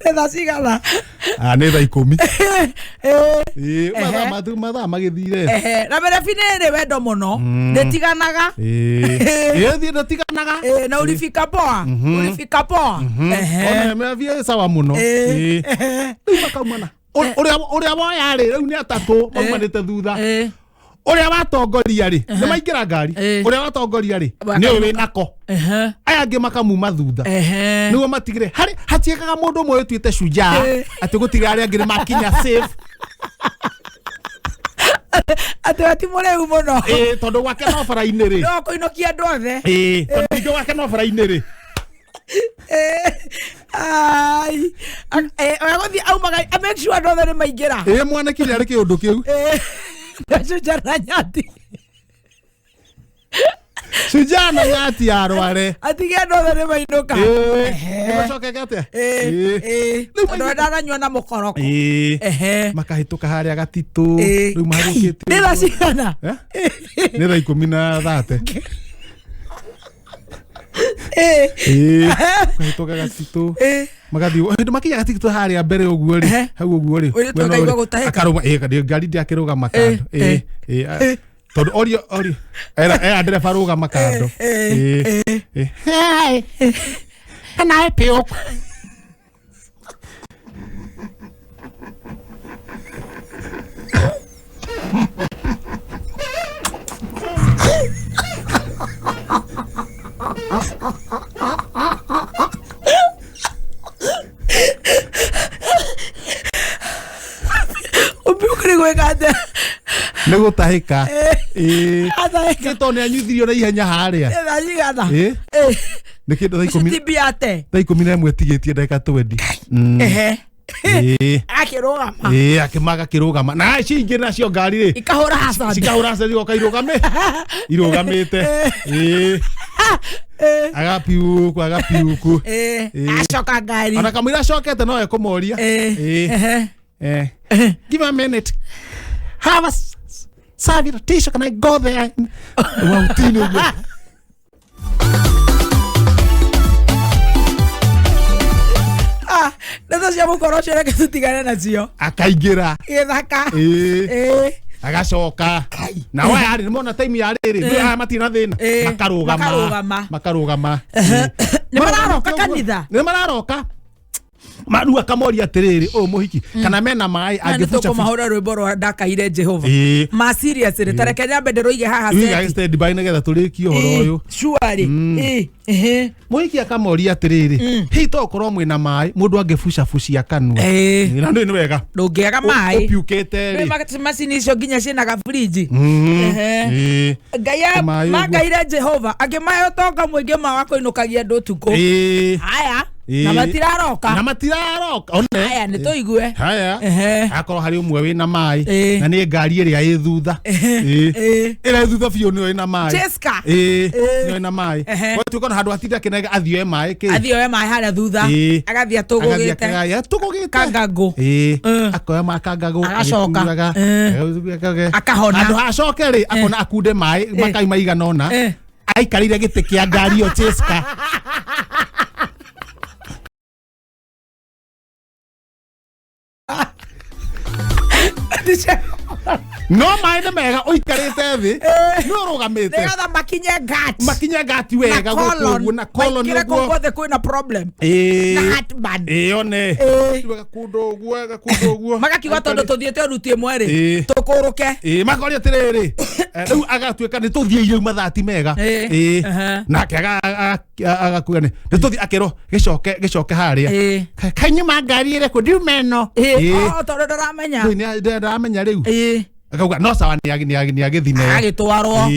Nĩ thaa cigana? Ah, nĩ thaa ikũmi. Ĩĩ. Ĩĩ, mathaa Ehe. mathu mathaa magĩthire. Ehe, na mĩrebi nĩ ĩrĩ wendo mũno Mm. ndĩtiganaga Ĩĩ. Ĩĩ, thiĩ ndĩtiganaga. Ĩĩ, na ulifika poa Mhm. ulifika poa Ehe. Ona mĩrabi ĩ sawa mũno. Ĩĩ. Ĩĩ. Rĩu makaumana. Ũrĩa ũrĩa woya rĩ rĩu nĩ atatũ maumanĩte thutha. Ũrĩa watongoria rĩ nĩ maingĩra ngari. Ũrĩa watongoria rĩ nĩ ũyũ wĩnako. Aya angĩ makamuma thutha. Nĩguo matigire harĩ hatiĩkaga mũndũ ũmwe wĩtuĩte shujaa atĩ gũtigĩra arĩa angĩ nĩ makinya safe. Atĩ we ti mũrĩu mũno. Ĩĩ, tondũ gwake no bara-inĩ rĩ. No kũinũkia andũ othe. Ĩĩ, tondũ ningĩ gwake no bara-inĩ rĩ. Ai. Oya gũthiĩ aumaga a make sure andũ othe nĩ maingĩra. Ĩĩ mwanake nĩ arĩ kĩũndũ kĩu. Shujaa na nyati. Shujaa na nyati arware. Atige andũ othe nĩ mainũka. Ĩĩ. Nĩmacokete atĩa? Ĩĩ. Tondũ we ndananyua na mũkoroko. Ĩĩ. Makahĩtũka harĩa gatitũ. Rĩu mahagũkĩte. Nĩ thaa cigana? Nĩ thaa ikũmi na thate. Ĩĩ. Kahĩtũka gatitũ. Magathiĩ hĩndĩ makinya gatitũ harĩa mbere ũguo rĩ. Hau ũguo rĩ. Ũyũ mwena tũkaigua ũrĩ, gũtahĩka. akarũga ĩĩ ngari ndĩakĩrũgama kando. Ĩĩ, Ĩĩ. Ĩĩ. Tondũ orio orio era era ndereba rũgama kando. Ĩĩ. Ĩĩ. Hey. Can I puke? Ũmbiuku nĩ gwĩka atĩa? Nĩ gũtahĩka. Ĩĩ. Atahĩka. Nĩ tondũ nĩ anyuithirio na ihenya harĩa. Nĩ thaa cigana? Ĩĩ. Nĩ kĩndũ thaa ikũmi Ti mbia te. thaa ikũmi na ĩmwe ĩtigĩtie ndagĩka twendi. Ehe. Ĩĩ. Akĩrũgama. Ĩĩ akĩmaga akĩrũgama na ici ingĩ nacio ngari rĩ Ikahũra hazard. cikahũra hazard igoka irũgame irũgamĩte ĩĩ agapiuku agapiuku Ĩĩ. Ĩĩ. Acoka ngari. ona kamũira acokete no ekũmoria Ĩĩ. Ĩĩ. Eh. Give me a minute. Have a service tissue. Can I go there? Wautini ũguo. Ah, ndeto cia mũkoro ũcio reke tũtigane nacio. Akaingĩra. Gĩthaka. Ĩĩ. Ĩĩ. Agacoka. Na waya rĩ nĩmona time ya rĩrĩ. Ĩĩ. Aya matirĩ na thĩna. Ĩĩ. Makarũgama. Makarũgama. Makarũgama. Nĩ mararoka kanitha? Nĩ mararoka. Maru akamoria atĩrĩrĩ ũyũ mũhiki kana mena maĩ Na nĩ angĩbuca tũkũmahũra rwĩmbo rwa ndakaire Jehova. Ĩĩ. Ma serious rĩ, ta reke nyambe ndĩrũige haha Wiga set. stand by nĩgetha tũrĩkie ũhoro Ĩĩ, ũyũ. Surely. Ĩĩ. Ehe. Mũhiki akamoria atĩrĩrĩ hihi to ũkorwo mwĩna maĩ mũndũ angĩbucabucia kanua Ĩĩ. na nĩ wega Ndũngĩaga maĩ. Ũpiukĩte rĩ Nĩ macini icio nginya ciĩna gaburinji. Ehe. Ĩĩ. Ngai Maĩ ũguo. mangaire Jehova akĩmahe ũtonga mũingĩ ma wa kũinũkagia andũ ũtukũ. Ĩĩ. Haya. Na matiraroka. Na matiraroka. One. Haya nĩ tũigue. Haya. Akorwo harĩ ũmwe wĩna maĩ na nĩ ngari ĩrĩa ĩ thutha. Ĩrĩa ĩ thutha biũ nĩyo ĩna maĩ. Jessica. Nĩyo ĩna maĩ. Gwatuĩka ona handũ hatinda akĩnega athiĩ oe maĩ kĩ. Athiĩ oe maĩ harĩa thutha. Agathiĩ atũgũgĩte. Atũgũgĩte. Kangangũ. Akoya makangangũ. Agacoka. Akahona. Handũ hacoke rĩ akona akunde maĩ makai maigana ũna. Aikarĩire gĩtĩ kĩa ngari ĩyo Jessica. No maĩ nĩ mega ũikarĩte thĩ nĩ ũrũgamĩte nĩgetha makinye gut makinye gut wega gũkũ ũguo na colon ũguo ũguo guothe kwĩna problem na heartburn one gakunda ũguo gakunda ũguo magakiuga tondũ tũthiĩte ruti ĩmwe rĩ tũkũrũke makoria atĩrĩrĩ rĩu agatuĩka nĩ tũthiĩ rĩu mathaa ti mega nake agakuga nĩ tũthiĩ akĩrwo gĩcoke gĩcoke harĩa kanyuma ngari ĩrĩkũ ndiuma ĩno tondũ ndaramenya rĩu ndaramenya rĩu akauga no sawa ni agĩthi nayo agĩtwarwo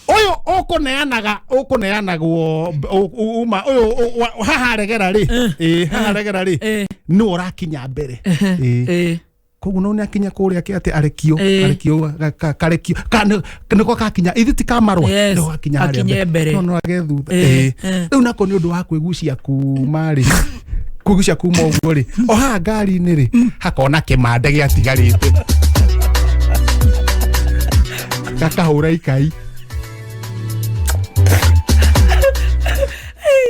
ũyũ ũkũneanaga ũkũneanagwo uma ũyũ haha regera rĩ haha regera rĩ nĩ ũrakinya mbere koguo no nĩ akinya kũrĩa kĩ atĩ arekio arekio karekio nĩko kakinya ithi ti kamarwa nĩko gakinya harĩa mbere no no age thutha rĩu nako nĩ ũndũ wa kwĩgucia kuma rĩ kwĩgucia kuma ũguo rĩ o haha ngari-inĩ rĩ hakona kĩmande gĩatigarĩte gakahũra ikai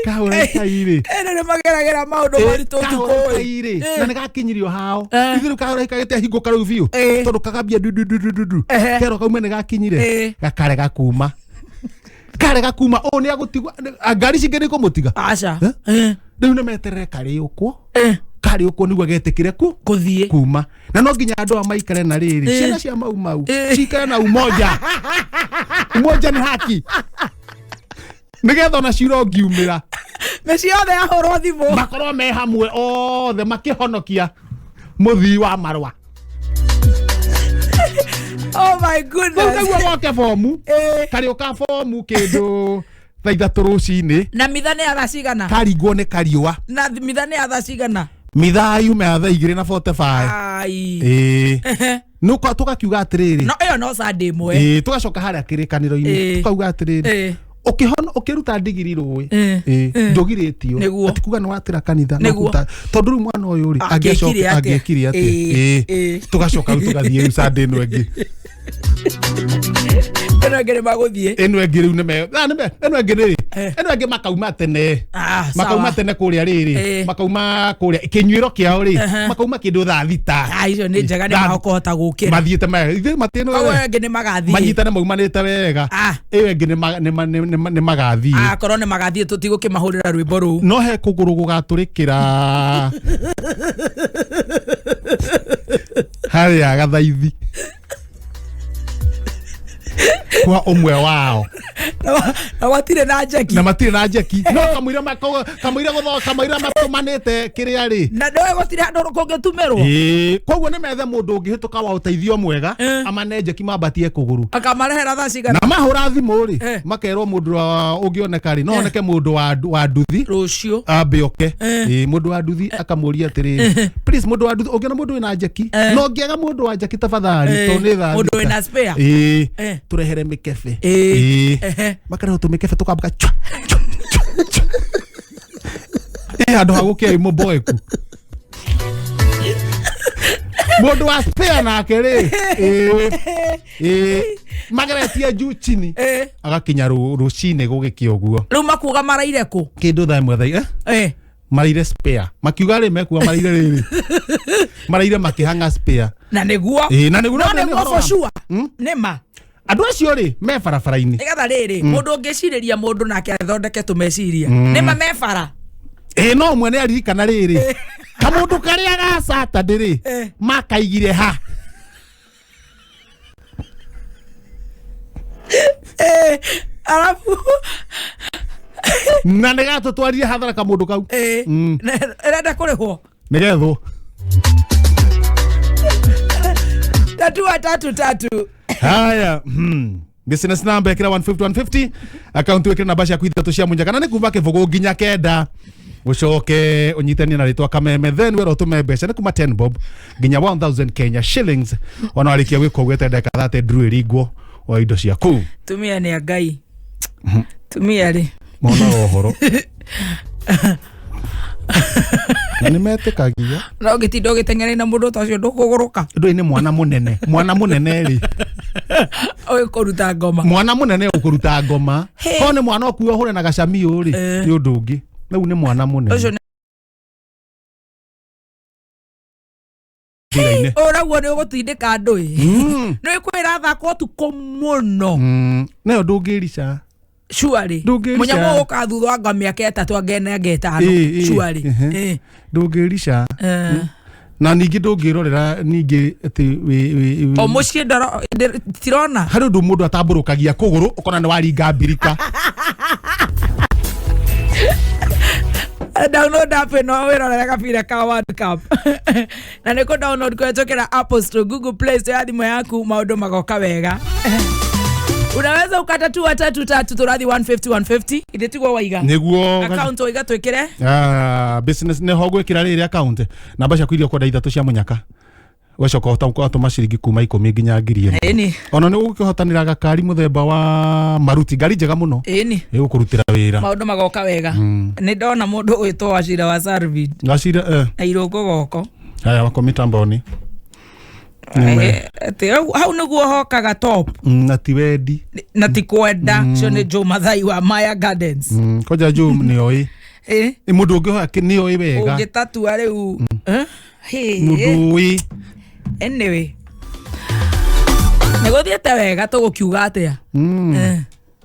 kahũra ikai rĩ ĩno nĩ mageragĩra maũndũ maritũ ũtukũ rĩ na nĩ gakinyirio hao ithuĩ rĩu kahũra ikai gĩtiahingũka rĩu biũ tondũ kagambia ndu kerwo kaume nĩ gakinyire gakarega kuma karega kuma ũũ nĩ agũtigwo ngari cingĩ nĩ ikũmũtiga aca rĩu nĩ meterere karĩũkwo karĩũkwo nĩguo getĩkĩre ku kũthiĩ kuma na no nginya andũ aya maikare na rĩrĩ ciana cia mau mau cikare na umoja umoja nĩ haki nĩgetha ona cira ũngiumĩra mĩciĩ yothe yahũrwo thimũ makorwo me hamwe othe makĩhonokia mũthii wa marũa. Oh my goodness. Rĩu woke bomu karĩũka bomu kĩndũ thaa ithatũ rũcinĩ na mitha nĩ ya thaa cigana karingwo nĩ kariũa na mitha nĩ ya thaa cigana mitha yume ya thaa 2:45 ai nũko tũgakiuga atĩrĩrĩ no ĩyo no Sunday ĩmwe tũgacoka harĩa kĩrĩkanĩro-inĩ tũkauga atĩrĩrĩ ũkĩhona ũkĩruta ndigiri rũĩ ndũgirĩtio atĩ kuga nĩ watĩra kanitha tondũ rĩu mwana ũyũ rĩ angĩekire atĩa tũgacoka rĩu tũgathiĩ rĩu Sunday ĩno ĩngĩ ĩno ĩngĩ nĩ magũthiĩ ĩno ĩngĩ rĩu ĩno ĩngĩ rĩ ĩno ĩngĩ makauma tene makauma tene kũrĩa rĩrĩ makauma kũrĩa kĩnyuĩro kĩao rĩ makauma kĩndũ thaa thita icio nĩ njega nĩ makũhota gũkĩra mathiĩte matĩno ĩyo ĩngĩ nĩ magathiĩ manyitane maumanĩte wega ĩyo ĩngĩ nĩ magathiĩ akorwo nĩ magathiĩ tũtigũkĩmahũrĩra rwĩmbo rũu no he kũgũrũ gũgatũrĩkĩra harĩa gathaithi kwa ũmwe wao na matirĩ na njeki na matirĩ na njeki no kamũira kamũira gũtho kamũira matũmanĩte kĩrĩa rĩ na ndoe gũtirĩ handũ kũngĩtumĩrwo koguo nĩ methe mũndũ ũngĩhĩtũka wa ũteithio mwega amane njeki mambatie kũgũrũ akamarehera thaa cigana na mahũra thimũ rĩ makerwo mũndũ ũngĩoneka rĩ no oneke mũndũ wa nduthi rũciũ ambe oke mũndũ wa nduthi akamũria atĩrĩrĩ please mũndũ wa nduthi ũngĩona mũndũ wĩna njeki no ũngĩaga mũndũ wa njeki tafadhali tondũ nĩ thaa mũndũ wĩna spare tũrehere mĩkebe makarehwo tũmĩkebe tũkambuka chwa chwa chwa handũ ha gũkĩa mũmboeku mũndũ wa spare nake rĩ mageretie juu chini agakinya rũcinĩ gũgĩkĩa ũguo rĩu makuga maraire kũ kĩndũ thaa ĩmwe thaa maraire spare makiuga rĩ mekuga maraire rĩrĩ maraire makĩhang'a spare na nĩguo na nĩguo no nĩguo for sure nĩ ma andũ acio rĩ me barabara-inĩ nĩgetha rĩrĩ mũndũ ũngĩcirĩria mũndũ nake athondeke tũmeciria nĩ ma me bara no ũmwe nĩ aririkana rĩrĩ kamũndũ karĩa ga Saturday rĩ makaigire ha arabu na nĩ gatũtwarire hathara kamũndũ kau ĩrenda kũrĩhwo nĩgethwo tatua tatu tatu haya business number kira 150 150 account wekira namba ciaku ithatũ cia mũnyaka na nĩ kuma kĩbũgũ nginya kenda Ucoke unyitanie na ritwa Kameme, then wera utume mbeca nĩ kuma 10 bob nginya 1000 Kenya shillings. Ona warikia gwĩka ũguo eterere ndagĩka 30 nduru ĩringwo o indo ciaku. Tumia nĩ a Ngai. Tumia rĩ Mona ũhoro na nĩ metĩkagia. No ũngĩtinda ũgĩteng'era na mũndũ ta ũcio ndũkũgũrũka. Ndũĩ nĩ mwana mũnene, mwana mũnene rĩ ũyũ kũruta ngoma. Mwana mũnene ũkũruta ngoma. Hey. Ko nĩ mwana ũkuo ũhũre na gacamiũ rĩ, nĩ ũndũ ũngĩ. Rĩu nĩ mwana mũnene. Ũcio nĩ Njĩra-inĩ. Ũraguo nĩ ũgũtindĩka andũ ĩ. Nĩ kwĩra thako ũtukũ mũno. Nayo ndũngĩrica. Surely. Ndũngĩrica. Mũnyamũ ũka thutha wa mĩaka 3 angene ange 5. Surely. Ndũngĩrica. Na ningĩ ndũngĩrorera ningĩ atĩ O mũciĩ tirona. Harĩ ũndũ mũndũ atambũrũkagia kũgũrũ ũkona nĩ waringa mbirika. Download app ĩno wĩrorere gabira ka World Cup. Na nĩ kũ download kũhetũkĩra Apple Store, Google Play Store ya thimũ yaku, maũndũ magoka wega. Unaweza ukatatua tatu tatu tũrathi 150 150 ithe tiguo waiga. Nĩguo. Account waiga twĩkĩre. Ah, business nĩ ho gwĩkĩra rĩrĩ account namba ciaku iria ũkwenda ithatũ cia mũnyaka ũgacoka ũhota ũgatũma ciringi kuma 10 nginya 1000. Ĩni. Ona nĩ ũgũkĩhotanĩra gakari mũthemba wa Maruti, ngari njega mũno. Ĩni. Ĩgũkũrutĩra wĩra. Maũndũ magoka wega. Nĩ ndona mũndũ ũgwĩtwo Wachira wa Sarvid. Wachira Na irũngũ goko. Haya wako mitamboni. Atĩ hau nĩguo hokaga top. Na ti wendi. Na ti kwenda. Ũcio nĩ Joe Mathai wa Maya Gardens. Koja Joe nĩ oĩ. Nĩ mũndũ ũngĩhoya nĩ oĩ wega. Ũngĩtatua rĩu. Mũndũ ũĩ. Anyway. Nĩ gũthiĩte wega tũgũkiuga atĩa?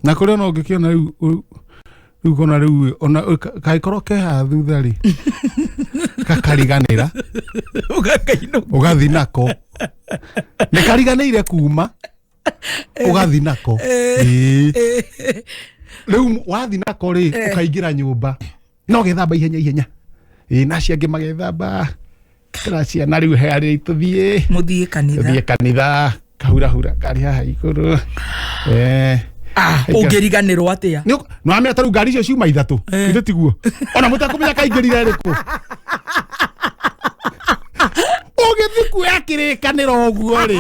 Na kũrĩa ona ũngĩkĩona rĩu rĩu kona rĩu ona kangĩkorwo ke haha thutha rĩ kakariganĩra ũgathiĩ nako nĩ kariganĩire kuma ũgathiĩ nako. Rĩu wathiĩ nako rĩ ũkaingĩra nyũmba no gethamba ihenya ihenya. Na acio angĩ magethamba kĩra ciana rĩu hearĩrĩ tũthiĩ mũthiĩ kanitha. Tũthiĩ kanitha kahurahura karĩ haha igũrũ. Ũngĩriganĩrwo atĩa? Nĩ wamenya ta rĩu ngari icio ciuma ithatũ ithe tiguo ona mũtekũmenya kaingĩrire rĩkũ. Ũgĩthiĩ kuoya kĩrĩkanĩro ũguo rĩ.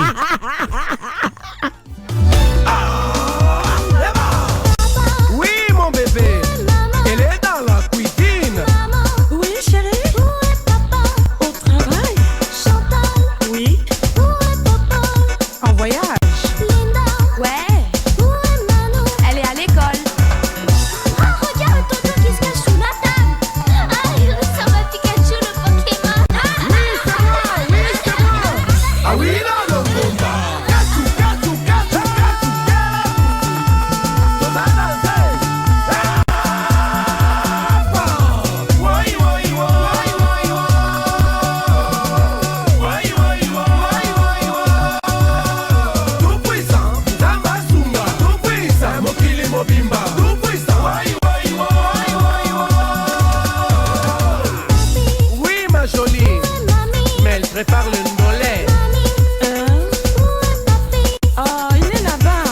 Oui, mon bébé, elle est dans la cuisine. Oui, chérie. Où est papa? Au travail. Chantal. Oui. Où est papa? En voyage. Linda. Ouais. Où est Manon? Elle est à l'école. Ah, regarde Toto qui se cache sous la table. Ah, il ressemble à Pikachu le Pokémon. Oui, c'est moi. Oui, c'est moi. Ah oui, là, le combat. Katou, katou, katou, katou. Oui, ma jolie. Mais elle prépare le ndolé. Oh, il est là-bas.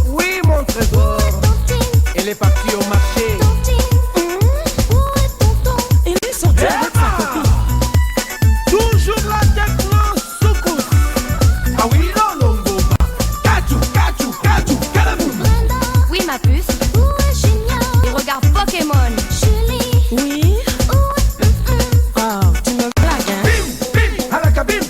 Oui, mon trésor. Elle est partie au marché. Il est sorti avec sa copine. Toujours la techno soukous. Ah oui, non, non, non. Kachou, kachou, kachou, kalaboum. Oui, ma puce. Où est Julien? Il regarde Pokémon. Julie. Oui. Oh, tu me blagues, hein? Bim, bim, à la cabine.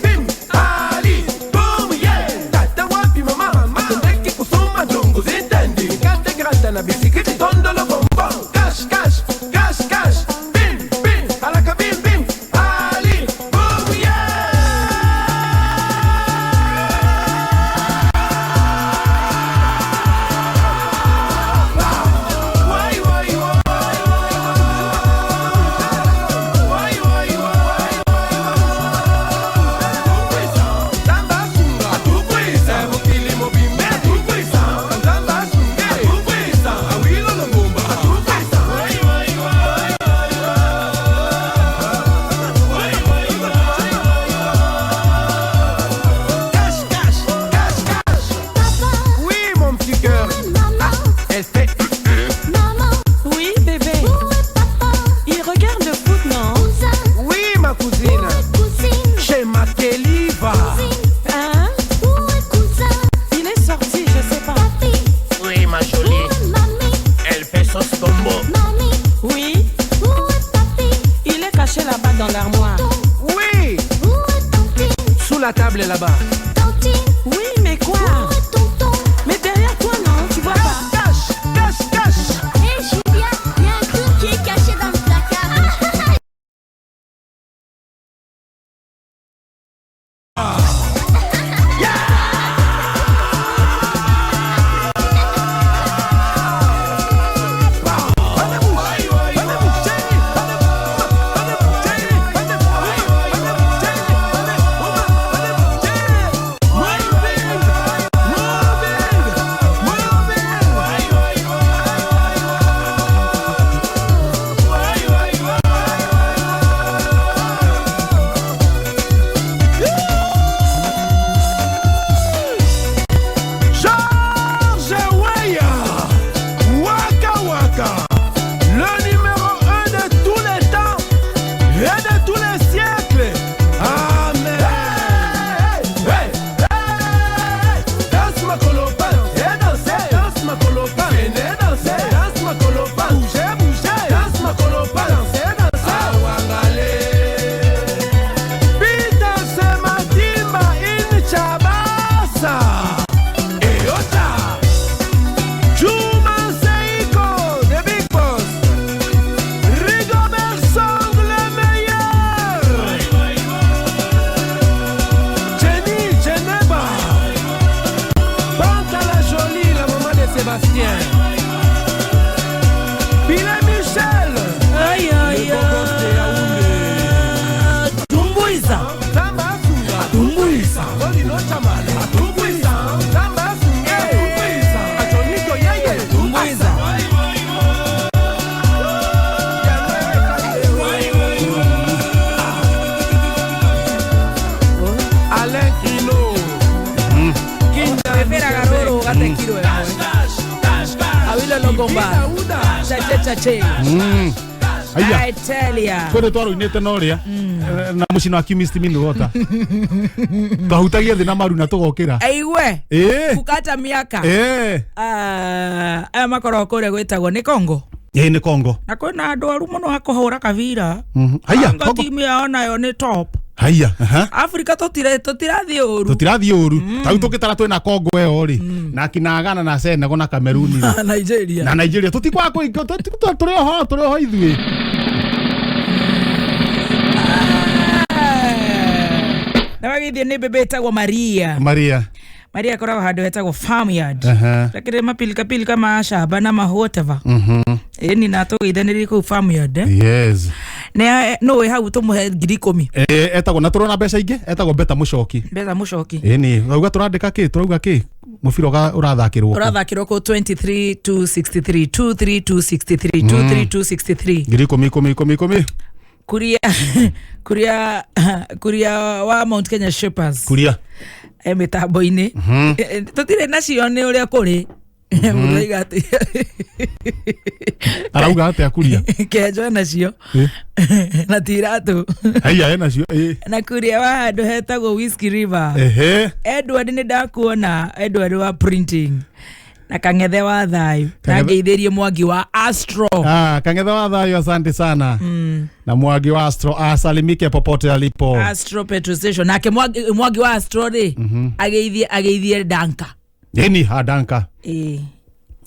la table là-bas. Oui, mais quoi? Mais derrière toi, non, tu vois pas. Cache, cache, cache. Hé Julia, il y a un clown qui est caché dans le placard. Georges Weah, Waka Waka, le numéro 1 de tous les temps et de tous les siècles. Amen. Hey, hey, danse ma colopa, et danse, danse ma colopa, venez danser, danse ma colopa, bougez, bougez, danse ma colopa, dansez, dansez. Awangale. Peter Sematimba in Chabasa. Eyota. Juma Seiko, the big boss. Rigobert Song, le meilleur. Jenny Geneba. Banta la jolie, la maman de Sébastien. Billy Michel. Aïe, aïe, Le beau gosse de Yaoundé. Tumbuiza. Zamba Sunga. Tumbuiza. Olino Chamale. Tumbuiza. Zamba Sunga. Tumbuiza. Ajonito Yeye. Tumbuiza. Alain Kino. Bebera garoro gatekirwe. Awilo Longomba. Chache chache. Aya. I tell ya. Kwä twarå na å rä a na må cino wa chemist minigota twahutagia thä na maru na tå gokä ra Aiwe. Ĩĩ. Kukata miaka. Ĩĩ. Ah, aya makoragwo kũrĩa gwĩtagwo nĩ Kongo. Ĩĩ nĩ Kongo. Na kwĩna andũ aru mũno a kũhũra kabira. Haiya, Anga Kongo. timu yao nayo nĩ top. Haiya, aha. Afrika tũtirathiĩ ũru. Tũtirathiĩ ũru. Ta rĩu tũngĩtara twĩna Kongo ĩyo rĩ, na kina Ghana na Senegal na Cameroon rĩ. Na Nigeria. Na Nigeria tũtikwaga kũingĩ tũrĩ oho tũrĩ oho ithuĩ. Na wagithie nĩ mbembe ĩtagwo Maria. Maria. Maria akoragwo handũ hetagwo farmyard. Aha. Lakini mapilikapilika ma shamba na ma whatever. Ĩni na tũgeithanĩrie kũu farmyard. Eh? Yes. Nĩ no wĩ hau tũmũhe 10,000. Eh, etagwo na tũrona mbeca ingĩ etagwo Beta Mũcoki. Mbeca Mũcoki. Ĩni, ũrauga tũrandĩka kĩ tũrauga kĩ mũbira ũrathakĩrwo kũ? Ũrathakĩrwo kũ 23263 23263 23263. 10,000 10,000 10,000 10,000. Kuria kuria kuria wa Mount Kenya Shapers. Kuria. E mĩtambo-inĩ. Tũtirĩ nacio nĩ ũrĩa kũrĩ. Mũndũ oiga atĩ Arauga atĩa Kuria? kenjwo nacio na ti iratũ. Haiya enacio ĩ. Na kuria wa handũ hetagwo Whiskey River. Ehe. Edward nĩ ndakuona Edward wa printing na Kang'ethe wa thayũ na Kang'ethe- ngeithĩrie Mwangi wa Astro. Ah, Kang'ethe wa thayũ asante sana. Na Mwangi wa Astro asalimike popote alipo. Astro petrol station nake Mwangi wa Astro rĩ ageithie Danka. Ĩni ha Danka. Ĩĩ.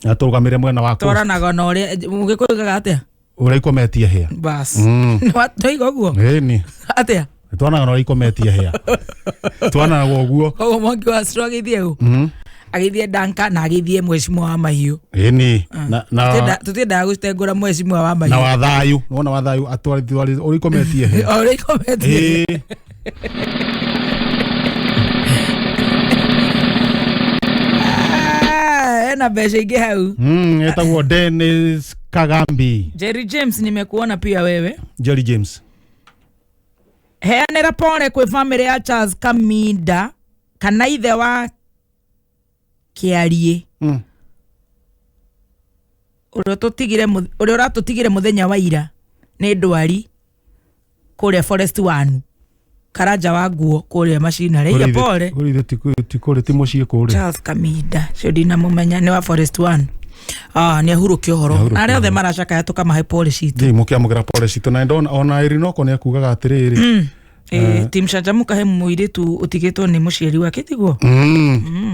Atũrũgamĩre mwena wa Coast. Twaranaga na ũrĩa mũgĩkũyũ ugaga atĩa? Ũrĩa ikometie hĩa. Bas. Nĩwaiga ũguo? Ĩni. Atĩa? Twanaga na ũrĩa ikometie hĩa. Twanaga ũguo. Koguo Mwangi wa Astro ageithie ũ? Ageithie Danka na ageithie mheshimiwa wa mahiũ. Ĩni. Na Tũtiendaga gũcitengũra mheshimiwa wa na mahiũ. wa thayũ. Wona wa thayũ atwarithia ũrĩa ikometie hĩa. O ũrĩa ikometie. Ĩĩ. Ah, ena mbeca ingĩ hau. Etagwo Dennis Kagambi. Jerry James nimekuona pia wewe. Jerry James. Heanĩra pole kwĩ famĩlĩ ya Charles Kaminda kana ithe wa Kĩariĩ ũrĩa ũratũtigire mũthenya wa ira nĩ ndwari kũrĩa Forest One Karanja wa nguo kũrĩa macinarĩ. Iga pole. Kũrĩ ti kũrĩ ti mũciĩ kũrĩa. Charles Kaminda cio ndinamũmenya nĩ wa Forest One. Ah, nĩ ahurũke ũhoro. Na arĩa othe maracakaya tũkamahe pole citũ. Ndĩ mũkĩamũkĩra pole citũ na ndona ona Irinoko nĩ akugaga atĩrĩrĩ. Eh, Team Canjamũka he mũirĩtu ũtigĩtwo nĩ mũciari wake tiguo?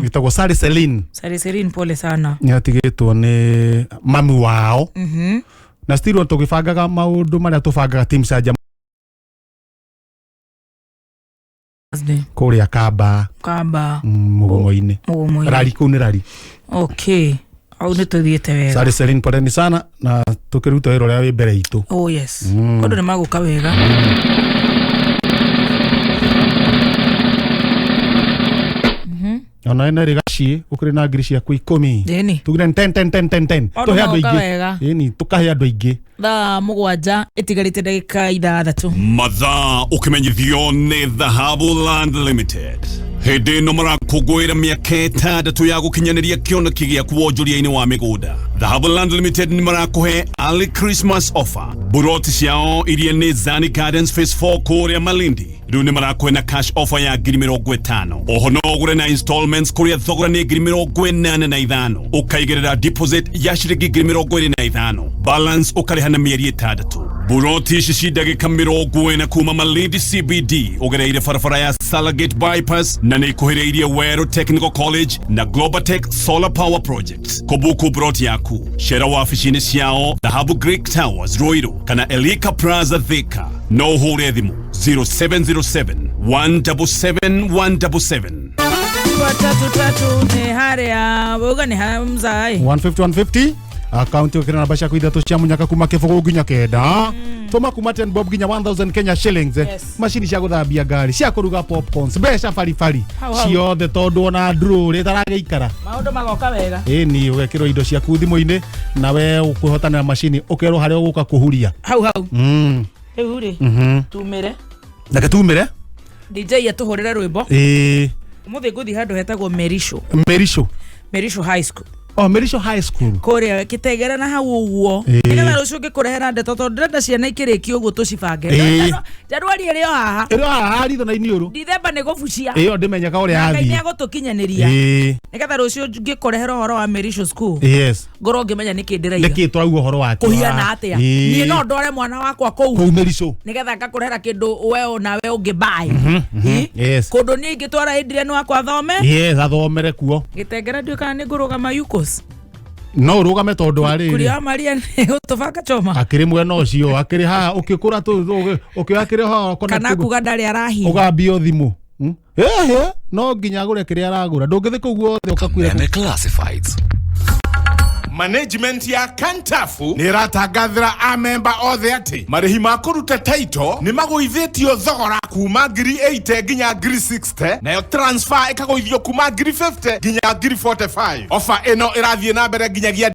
Gĩtagwo Sally Celine. Sally Celine, pole sana. Nĩ atigĩtwo nĩ mami wao. Na still tũgĩbangaga maũndũ marĩa tũbangaga Team Canjamũka kũrĩa Kamba. Kamba. Mũgũng'o-inĩ. Mũgũng'o-inĩ. Rari kũu nĩ rari. Okay, au nĩ tũthiĩte wega. Sally Celine, poleni sana na tũkĩruta wĩra ũrĩa wĩ mbere itũ. Oh yes. Maũndũ nĩ magũka wega. Ona ene rĩgaciĩ ũkĩrĩ na ngiri ciaku 10. Ĩni. Tugire 10 10 10 10 10. Maũndũ Tũhe andũ magoka aingĩ. wega. Ĩni, tũkahe andũ aingĩ. Thaa 7 ĩtigarĩte ndagĩka 6. Mathaa ũkĩmenyithio nĩ Dhahabu Land Limited. Hĩndĩ ĩno marakũngũĩra mĩaka 6 ya gũkinyanĩria kĩoneki gĩaku wonjoria-inĩ wa mĩgũnda. Dhahabu Land Limited nĩ marakũhe early Christmas offer. Buroti ciao iria nĩ Zani Gardens Phase 4 kũrĩa Malindi rĩu nĩ marakũhe na cash offer ya ngiri 50. Oho no ũgũre na installments kũrĩa thogora nĩ ngiri 85, ũkaigĩrĩra deposit ya ciringi ngiri 25, balance ũkarĩha na mĩeri 6. Buroti ici ci ndagĩka 40 kuma Malindi CBD ũgereire barabara ya Salagate bypass na nĩ ikuhĩrĩirie Weru Technical College na Globaltech Solar Power Project. Kũbuku buroti yaku cera wabici-inĩ ciao Dhahabu Greek Towers Ruiru kana Elika Plaza Thika. No ũhũre thimũ 0707 177 177. Tatu tatu nĩ harĩa wauga nĩ ha mzaĩ. 150 150 akaunti ukira namba ciaku 3 cia munyaka kuma 0 nginya 9, tuma kuma 10 bob nginya 1000 Kenya shillings. Macini cia guthambia ngari, cia kuruga popcorns, mbeca baribari. Hau, hau. Ciothe tondu ona ndururi itaragĩikara. Maũndũ magoka wega. Ĩni, ũgekĩrwo indo ciaku thimũ-inĩ nawe ũkwĩhotanĩra macini ũkerwo harĩa ũgũka kũhuria. Hau hau. Rĩu rĩ, tumĩre. Reke tumĩre. DJ atũhũrĩre rwĩmbo. Ĩĩ. Ũmũthĩ ngũthiĩ handũ hetagwo Merisho. Merisho. Merisho High School. Oh, Merisho High School. Kũrĩa kĩtegera na hau ũguo. Nĩgetha rũciũ ngĩkũrehera ndeto tondũ ndĩrenda ciana ikĩrĩkia ũguo tũcibange. Januari ĩrĩ o haha. Ĩrĩ o haha ritho na iniũrũ. Dithemba nĩ gũbucia. Ĩyo ndĩmenyeka ũrĩa Na Ngai yathiĩ. nĩegũtũkinyanĩria. Nĩgetha rũciũ ngĩkũrehera ũhoro wa Merisho School. Ngorwo ngĩmenya nĩkĩ ndĩraiga. Nĩkĩ tũrauga ũhoro wake. Kũhiana atĩa. Niĩ no ndware mwana wakwa kũu. Kũu Merisho. Nĩgetha ngakũrehera kĩndũ we onawe ũngĩ buy. Kũndũ niĩ ingĩtwara Adrian wakwa athome. Yes, athomere kuo. Gĩtengera ndiũĩ kana nĩ ngũrũgama Yukos. No ũrũgame tondũ wa Kuria rĩrĩ. wa Maria nĩ gũtũbanga choma. Akĩrĩ mwena ũcio, akĩrĩ haha ũkĩkũra ũkĩoya kĩrĩ haha Kana kuga ndarĩ arahinya. Ũgambio thimũ. Ehe, no nginya agũre kĩrĩa aragũra. Ndũngĩthĩ kũu guothe ũkakuĩra. Kameme Classifieds. Management ya Kantafu nĩ ĩratangathĩra amemba othe atĩ marĩhi ma kũruta title nĩ magũithĩtio thogora kuma ngiri 80 nginya ngiri 60, nayo transfer ĩkagũithio kuma ngiri 50 nginya ngiri 45. Ofa ĩno ĩrathiĩ na mbere nginyagia